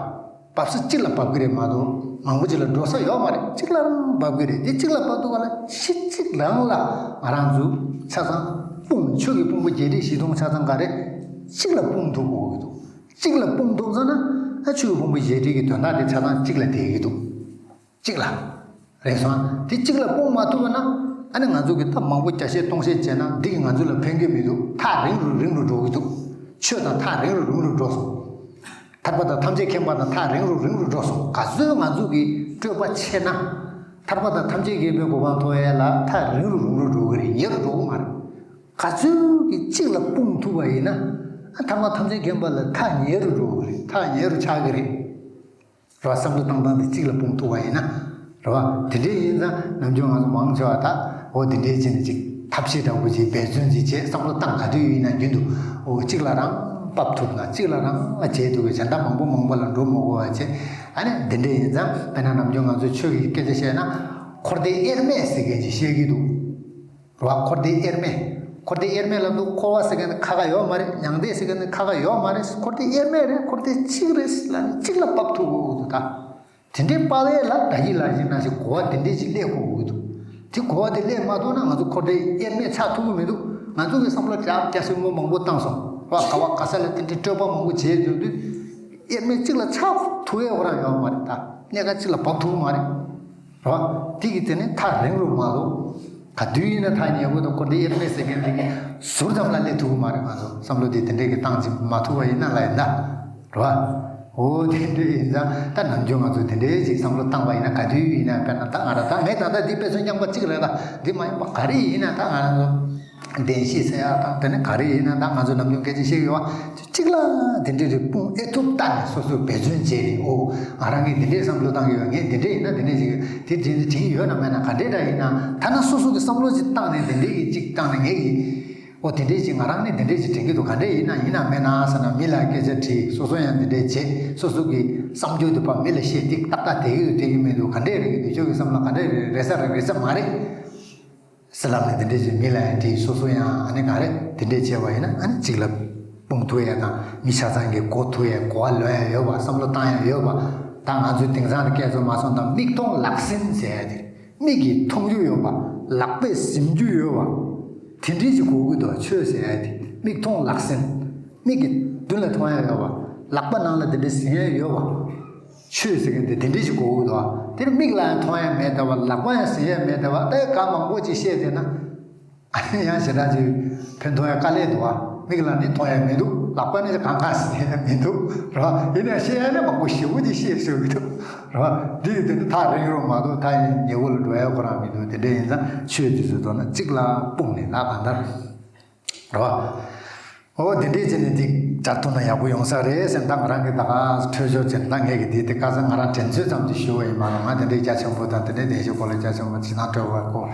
འབབ་ས་གཅིག་ལ་འབབ་ཀྱི་རེད་མ་གཏོགས་མང་པོ་ཅིག་ལ་འགྲོ་ས་ཡོད་མ་རེད། གཅིག་ལ་རང་འབབ་ཀྱི་རེད། དེ་གཅིག་ལ་འབབ་ཐུབ་པ་ལ་གཞི་གཅིག་རང་ལ་ང་རང་ཚོ་ཆ་ཚང་སྤུངས། ཆོས་ཀྱི་ཕུང་པོ་བརྒྱད་ཁྲི་བཞི་སྟོང་ཆ་ཚང་ག་རེ་གཅིག་ལ་སྤུངས་ཐུབ་དགོས་ཀྱི་འདུག་གཅིག་ལ་སྤུངས་ཐུབ་ཚར་ན་ཨ་ཆོས་ཀྱི་ཕུང་པོ་བརྒྱད་ཁྲི་གི་དོན་དག་དེ་ཆ་ཚང་གཅིག་ལ་བསྡད་ཀྱི་འདུག་གཅིག་ལ། རེད་སོང་། དེ་གཅིག་ལ་སྤུངས་མ་ཐུབ་པ་ན་ཨ་ནི་ང་ཚོ་གིས་ད་མང་པོ་བརྒྱ་བཤད་སྟོང་བཤད་བྱས་ན་འདི་གིས་ང་ཚོ་ལ་ཕན་གྱི་མི་འདུག་ཐག་རིང་རུ་རིང་རུ་འགྲོ་གི་འདུག་ཆོས་དང་ཐག་རིང་རུ་རིང་རུ་འགྲོ་སོང་། ཐར་པ་དང་ཐམས་ཅད་མཁྱེན་པ་དང་ཐག་རིང་རུ་རིང་རུ་འགྲོ་སོང་། ག་ཚོད་ང་ཚོ་གི་སྤྲོས་པ་ཆེ་ན། ཐར་པ་དང་ཐམས་ཅད་མཁྱེན་པའི་གོ་འཕང་ཐོབ་ཡས་ལ་ཐག་རིང་རུ་རིང་རུ་འགྲོ་གི་རེད། ཉེ་རུ་འགྲོ་གི་མ་རེད། ག་ཚོད་ཀྱིས་གཅིག་ལ་སྤུངས་ཐུབ་པ་ཡིན་ན། ཨ་ཐར་པ་ཐམས་ཅད་མཁྱེན་པ་ལ་ཐག་ཉེ་རུ་འགྲོ་གི་རེད། ཐག་ཉེ་རུ་ཆགས་ཀྱི་རེད། རེད་བ། བསམ་བློ་བཏང་སྟངས་དེ་གཅིག་ལ་སྤུངས་ཐུབ་པ་ཡིན་ན། རེད་བ། དེ་འདྲས་ཡིན་ཙང་ནམ་རྒྱུན་ང་ཚོ་མང་ཆེ་བ་ད་འོ་དེ་འདྲས་བྱས་ནས་ཅིག་ཐབས་ཤེས་འདྲ་པོ་ཅིག་འབད་བརྩོན་ཅིག་བྱས། བསམ་བློ་བཏང་ག་དུས་ཡིན་ན་རྒྱུན་དུ་འོ་གཅིག་ལ་རང་བབས་ཐུབ་ན། གཅིག་ལ་རང་ལ་བྱེད་ཐུབ་པའི་གཞན་དག་མང་པོ་མང་པོ་ལ་འགྲོ་མ་དགོས་པ་བྱས། ཨ་ནི་དེ་འདྲས་ཡིན་ཙང་། དཔེར་ན་ནམ་རྒྱུན་ང་ཚོས་ཆོས་ཀྱི་སྐད་ཆ་བཤད་ན། འཁོར་འདས་དབྱེར་མེད་ཟེར་མཁན་ཅིག་བཤད་ཀྱི་འདུག་རེད་བ། འཁོར་འདས་དབྱེར་མེད། འཁོར་འདས་དབྱེར་མེད་ལབ་དུས་འཁོར་བ་ཟེར་མཁན་དེ་ཁ་ཁ་ཡོད་མ་རེད། མྱང་འདས་ཟེར་མཁན་དེ་ཁ་ཁ་ཡོད་མ་རེད། འཁོར་འདས་དབྱེར་མེད་རེད། འཁོར་འདས་གཅིག་རེད་ལབ་ནས་གཅིག་ལ་བབས་ཐུབ་དགོས་ཀྱི་འདུག་ད། དེ་འདྲའི་དཔག་ཡས་ལ་བརྡ་ཡིག་ལ་ཡིན་ན་ཞིག་གོ་བ་དེ་འདྲས་ཅིག་སླེབས་དགོས་ཀྱི་འདུག་དེ་གོ་བ་དེ་སླེབས་མ་ཐུབ་ན་ང་ཚོ་འཁོར་འདས་དབྱེར་མེད་ཆགས་ཐུབ་ཀྱི་མི་འདུག་ང་ཚོ་གི་བསམ་བློ་རྒྱ་རྒྱ་སེ་མོ་མང་པོ་བཏང་སོང་། རེད་བ། ག་བ་ག་ས་ལ་དེ་འདྲའི་སྤྲོས་པ་མང་པོ་བྱས་ཡོང་དུས། དབྱེར་མེད་གཅིག་ལ་ཆགས་ཐུབ་ཡས་ཁོ་རང་ཡོད་མ་རེད། ད་གནས་ཁ་གཅིག་ལ་བབས་ཐུབ་མ་རེད། རེད་བ། དེ་གི་དེ་ནི་ཐག་རིང་རུ་མ་གཏོགས། ག་དུས་ཡིན་ན་ཐག་ཉེ་པོ་དང་། འཁོར་འདས་དབྱེར་མེད་ཟེར་མཁན་དེ་གི་ཟུར་ཙམ་ལ་སླེབས་ཐུབ་ཀྱི་མ་རེད། ང་ཚོ་བསམ་བློ་དེ་དེ་འདྲས་ཀྱི་བཏང་ཅིག་མ་ཐུབ་པ་ཡིན་ན་ལ་ཡིན་ད། རེད་བ། འོ་དེ་འདྲས་ཡིན་ཙང་ད་ནམ་རྒྱུན་ང་ཚོ་དེ་འདྲས་ཅིག་བསམ་བློ་བཏང་པ་ཡིན་ན། ག་དུས་ཡིན་ན། དཔེར་ན་ད་ང་རང་ད་ངས་ད་ལྟ་འདི་དཔེ་མཚོན་རྐྱང་པ་གཅིག་རེད། ད་འདི་མ་ཡིན་པ་ག་རེ་ཡིན་ན་ད་ང་རང་ཚོ་བདེན་བཞི་ཟེར་ཡག་དང་། དེ་ནས་ག་རེ་ཡིན་ན་ད་ང་ཚོ་ནམ་རྒྱུན་སྐད་ཆ་བཤད་ཀྱི་ཡོད་པ། གཅིག་ལ་དེ་འདྲས་རེ་སྤུངས་ཨེ་ཐུབ་ལྟ་ནས་སོ་སོས་འབད་བརྩོན་བྱས་ནས། ཨོ་ང་རང་གིས་འདི་འདྲས་བསམ་བློ་བཏང་གི་ཡོད། ངས་འདི་འདྲས་ཡིན་ན་འདི་འདྲས་ཞིག་དེ་དྲན་དྲན་ཡོད་ན་མེད་ན། ག་འདྲས་འདྲ་ཡིན་ན། ཐ་ན་སོ་སོ་གི་བསམ་བློ་ཅིག་བཏང་ནས་དེ་འདྲས་ཀྱི་ཅིག་བཏང་ནས། ངས་ཀྱིས་ཨོ་དེ་འདྲས་ཅིག་ང་རང་ནས་དེ་འདྲས་ཅིག་དྲན་གྱི་འདུག་ག་འདྲས་ཡིན་ན་ཡིན་ན་མེད་ན་ཟེར་ན། མི་ལ་སྐད་ཆ་དྲིས། སོ་སོ་ཡང་དེ་འདྲས་བྱས། སོ་སོ་གི་བསམ་རྒྱུ་དེ་ཕར་མི་ལ་བཤད་དེ། ཏག་ཏག་དེ་གི་དེ་གི་མི་འདུག་ག་འདྲས་རེད། དེ་ཆོས་ཀྱི་བསམ་བློ་ག་འདྲས་རེད། རེད་ས་རེད། རེད་ས་མ་རེད། ཟེར་ལབ་ནས་དེ་འདྲས་ཅིག་མི་ལ་ཡང་དྲིས། སོ་སོ་ཡང་ཨ་ནི་ག་རེ་དེ་འདྲས་བྱས་པ་ཡིན་ན། ཨ་ནི་གཅིག་ལ་སྤུངས་ཐུབ་ཡས་དང་། མི་ཆ་ཚང་གིས་གོ་ཐུབ་ཡས། གོ་བ་ལོན་ཡས་ཡོད་པ། བསམ་བློ་བཏང་ཡས་ཡོད་པ། ད་ང་ཚོའི་དེང་སང་གི་སྐད་ཆ་མ་སོང་དང་། མིག་མཐོང་ལག་ཟིན་ཟེར་ཡས་དེ། མིག་གིས་མཐོང་རྒྱུ་ཡོད་པ། ལག་པས་ཟིན་རྒྱུ་ཡོད་པ། དེ་འདྲས་ཅིག་གོ་གི་འདུག་ཆོས་ཟེར་ཡས་དེ་མིག་མཐོང་ལག་ཟིན། མིག་གིས་མདུན་ལ་མཐོང་ཡས་ཡོད་པ། ལག་པ་ནང་ལ་དེ་འདྲས་ཟིན་ཡས་ཡོད་པ། ཆོས་ཟེར་མཁན་དེ་དེ་འདྲས་ཞིག་གོ་གི་འདུག་ཨ། དེར་མིག་ལ་ཡང་མཐོང་ཡ་མེད་བསྡད་པ། ལག་པ་ཡང་ཟིན་ཡ་མེད་བསྡད་པ། ད་ག་མང་པོ་ཅིག་བཤད་བསྡད་ན། ཨ་ནི་ཡང་ཞེ་དྲག་ཅིག་ཕན་ཐོགས་ཡ་དཀའ་ལས་འདུག་ཨ། མིག་ལ་ནི་མཐོང་ཡ་མི་འདུག་ལག་པ་ནི་གང་ག་ཟིན་ཡ་མི་འདུག་རེད་བ། ཡིན་ན་བཤད་ཡ་ནི་མང་པོ་ཞེ་པོ་ཅིག་བཤད་ཟེར་གི་འདུག་རེད་བ། འདི་ཡི་དོན་དུ་ཐག་རིང་རུང་མ་གཏོགས། ཐག་ཉེ་བོ་ལ་འགྲོ་ཡ་ཁོ་རང་མི་འདུག་དེ་འདྲ་ཡིན་ཙང་ཆོས་འདི་ཚོའི་ཐོག་ན་གཅིག་ལ་སྤུངས་ནས་ལ་གང་ལྟར། རེད་བ། འོ་དེ་འདྲས་བྱས་ནས་འདི་སྦྱར་ཐུབ་ན་ཡག་པོ་ཡོང་ས་རེད་ཟེར། ད་ང་རང་གི་ད་ག་འཕྲོས་ཞོར་བྱས་ན། ད་ངས་ཀྱི་འདི་དེ་ཁ་སང་ང་རང་དྲན་ཚོད་ཙམ་ཅིག་ཞུ་བ་ཡིན། མ་གཏོགས་ང་དེ་འདྲའི་རྒྱ་ཆེན་པོ་དང་། དེ་འདྲའི་བདེན་བཞིའི་སྐོར་ལ་རྒྱ་ཆེན་པོ། ཕྱི་ནང་འབྲེལ་བ་སྐོར་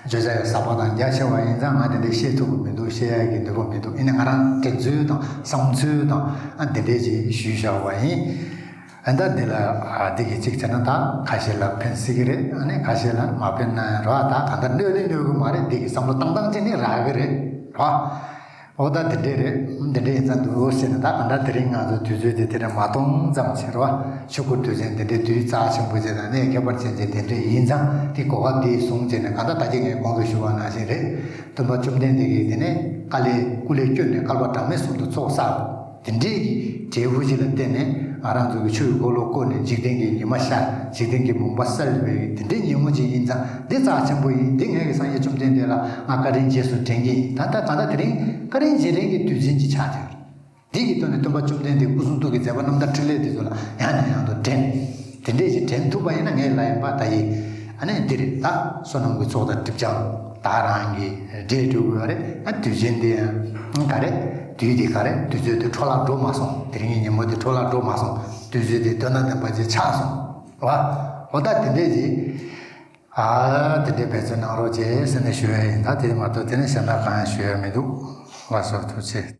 བརྗོད་བྱ་ཡང་ཟབ་པ་དང་རྒྱ་ཆེ་བ་ཡིན་ཙང་། ང་དེ་འདྲའི་བཤད་ཐུབ་ཀྱི་མི་འདུག་བཤད་ཡ་གི་ནུས་པ་མི་འདུག་ཡིན་ནའི་ང་རང་དྲན་ཚོད་དང་བསམ་ཚུལ་དང་། ཨ་འདི་འདྲས་ཅིག་ཞུས་བཞག་པ་ཡིན། ཨ་ད་འདི་ལ་ཨ་འདི་གི་གཅིག་བྱས་ན་ད་ཁ་ཤས་ལ་ཕན་སྲིད་ཀྱི་རེད། ཨ་ནི་ཁ་ཤས་ལ་མ་ཕན་ན་ཡང་རེད་བ། ད་གང་ལྟར་གནོད་ནི་གནོད་ཀྱི་མ་རེད། འདི་གི་བསམ་བློ་བཏང་སྟངས་ཅིག་ནི་རག་གི་རེད། རེད་བ། འོ་ད་འདི་འདྲས་རེད། འདི་འདྲས་ཡིན་ཙང་འདུག་ཟེར་ནས། ད་གང་ལྟར་དེ་རིང་ང་ཚོ་དུས་ཚོད་དེ་དེ་རིང་མ་གཏོང་ཙམ་བྱས། རེད་བ། ཆོས་སྐོར་དུས་ཆེན་དེ་འདྲའི་དུས་རྩ་ཆེན་པོ་ཅིག་དང་གནད་ཁྱད་པར་ཅན་ཅིག་དེ་འདྲས་ཡིན་ཙང་། དེ་གོ་སྐབས་འདི་བཟུང་བྱས་ནས། གང་ལྟར་ད་གིན་ངས་གོང་དུ་ཞུས་པ་ནང་བཞིན་རེད། སྟོན་པ་བཅོམ་ལྡན་འདས་ཀྱིས་དེ་ནས་དཀའ་ལས་སྐུ་ལས་བསྐྱོན་ནས་བསྐལ་པ་གྲངས་མེད་གསུམ་དུ་ཚོགས་བསགས། དེ་འདྲའི་གི་འབྲས་བུ་ཞིག་ལ་བརྟེན་ནས་ང་རང་ཚོ་གི་ཆོས་ཀྱི་འཁོར་ལོ་བསྐོར་ནས། འཇིག་རྟེན་གྱི་ཉི་མ་ཤར། འཇིག་རྟེན་གྱི་མུན་པ་སེལ་བའི་དེ་འདྲའི་ཉིན་མོ་ཅིག་ཡིན་ཙང་། འདི་རྩ་ཆེན་པོ་ཡིན། འདི་ངས་ཀྱི་སངས་རྒྱས་བཅོམ་ལྡན་འདས་ལ་ང་བཀའ་དྲིན་རྗེས་སུ་དྲན་གྱི་ཡིན། ད་ལྟ་གང་ལྟར་དེ་རིང་བཀའ་དྲིན་རྗེས་དྲན་གྱི་དུས་ཆེན་ཅིག་ཆགས་བསྡད་ཡོད། འདི་ཡི་ཐོག་ནས་སྟོན་པ་བཅོམ་ལྡན་འདས་སྐུ་གསུང་ཐུགས་ཀྱི་མཛད་པ་རྣམ་ཐར་འཕྲིན་ལས་དེ་ཚོ་ལ་ཡང་ནས་ཡང་དུ་དྲན། དེ་འདྲས་ཞིག་དྲན་ཐུབ་པ་ཡིན་ན། ངས་ལབ་ཡིན་པ་ད་ཡིན། ཨ་ནི་འདི་རེད། ད་བསོད་ནམས་ཀྱི་ཚོགས་དང་སྒྲིབ་སྦྱང་ད་རང་གིས་འགྲེལ་འགྲོ་གི་ཡོད་རེད། ཨ་དུས་ཆེན་འདི་ཡང་ག་རེ། དུས་འདི་ག་རེ། དུས་ཚོད་དེ་འཕྲོ་བརླག་འགྲོ་མ་སོང་། དེ་རིང་གི་ཉིན་མོ་དེ་འཕྲོ་བརླག་འགྲོ་མ་སོང་། དུས་ཚོད་དེ་དོན་དང་ལྡན་པ་ཅིག་ཆགས་སོང་། རེད་བ། འོ་ད་དེ་འདྲས་ཞིག་ཨ་དེ་འདྲའི་འབད་བརྩོན་གནང་རོགས་བྱེད་ཟེར་ནས་ཞུ་ཡ་ཡིན། ད་དེ་མ་གཏོགས་དེ་ནས་གཞན་དག་གང་ཡང་ཞུ་ཡ་མི་འདུག་ལགས་སོ། ཐུགས་རྗེ་ཆེ།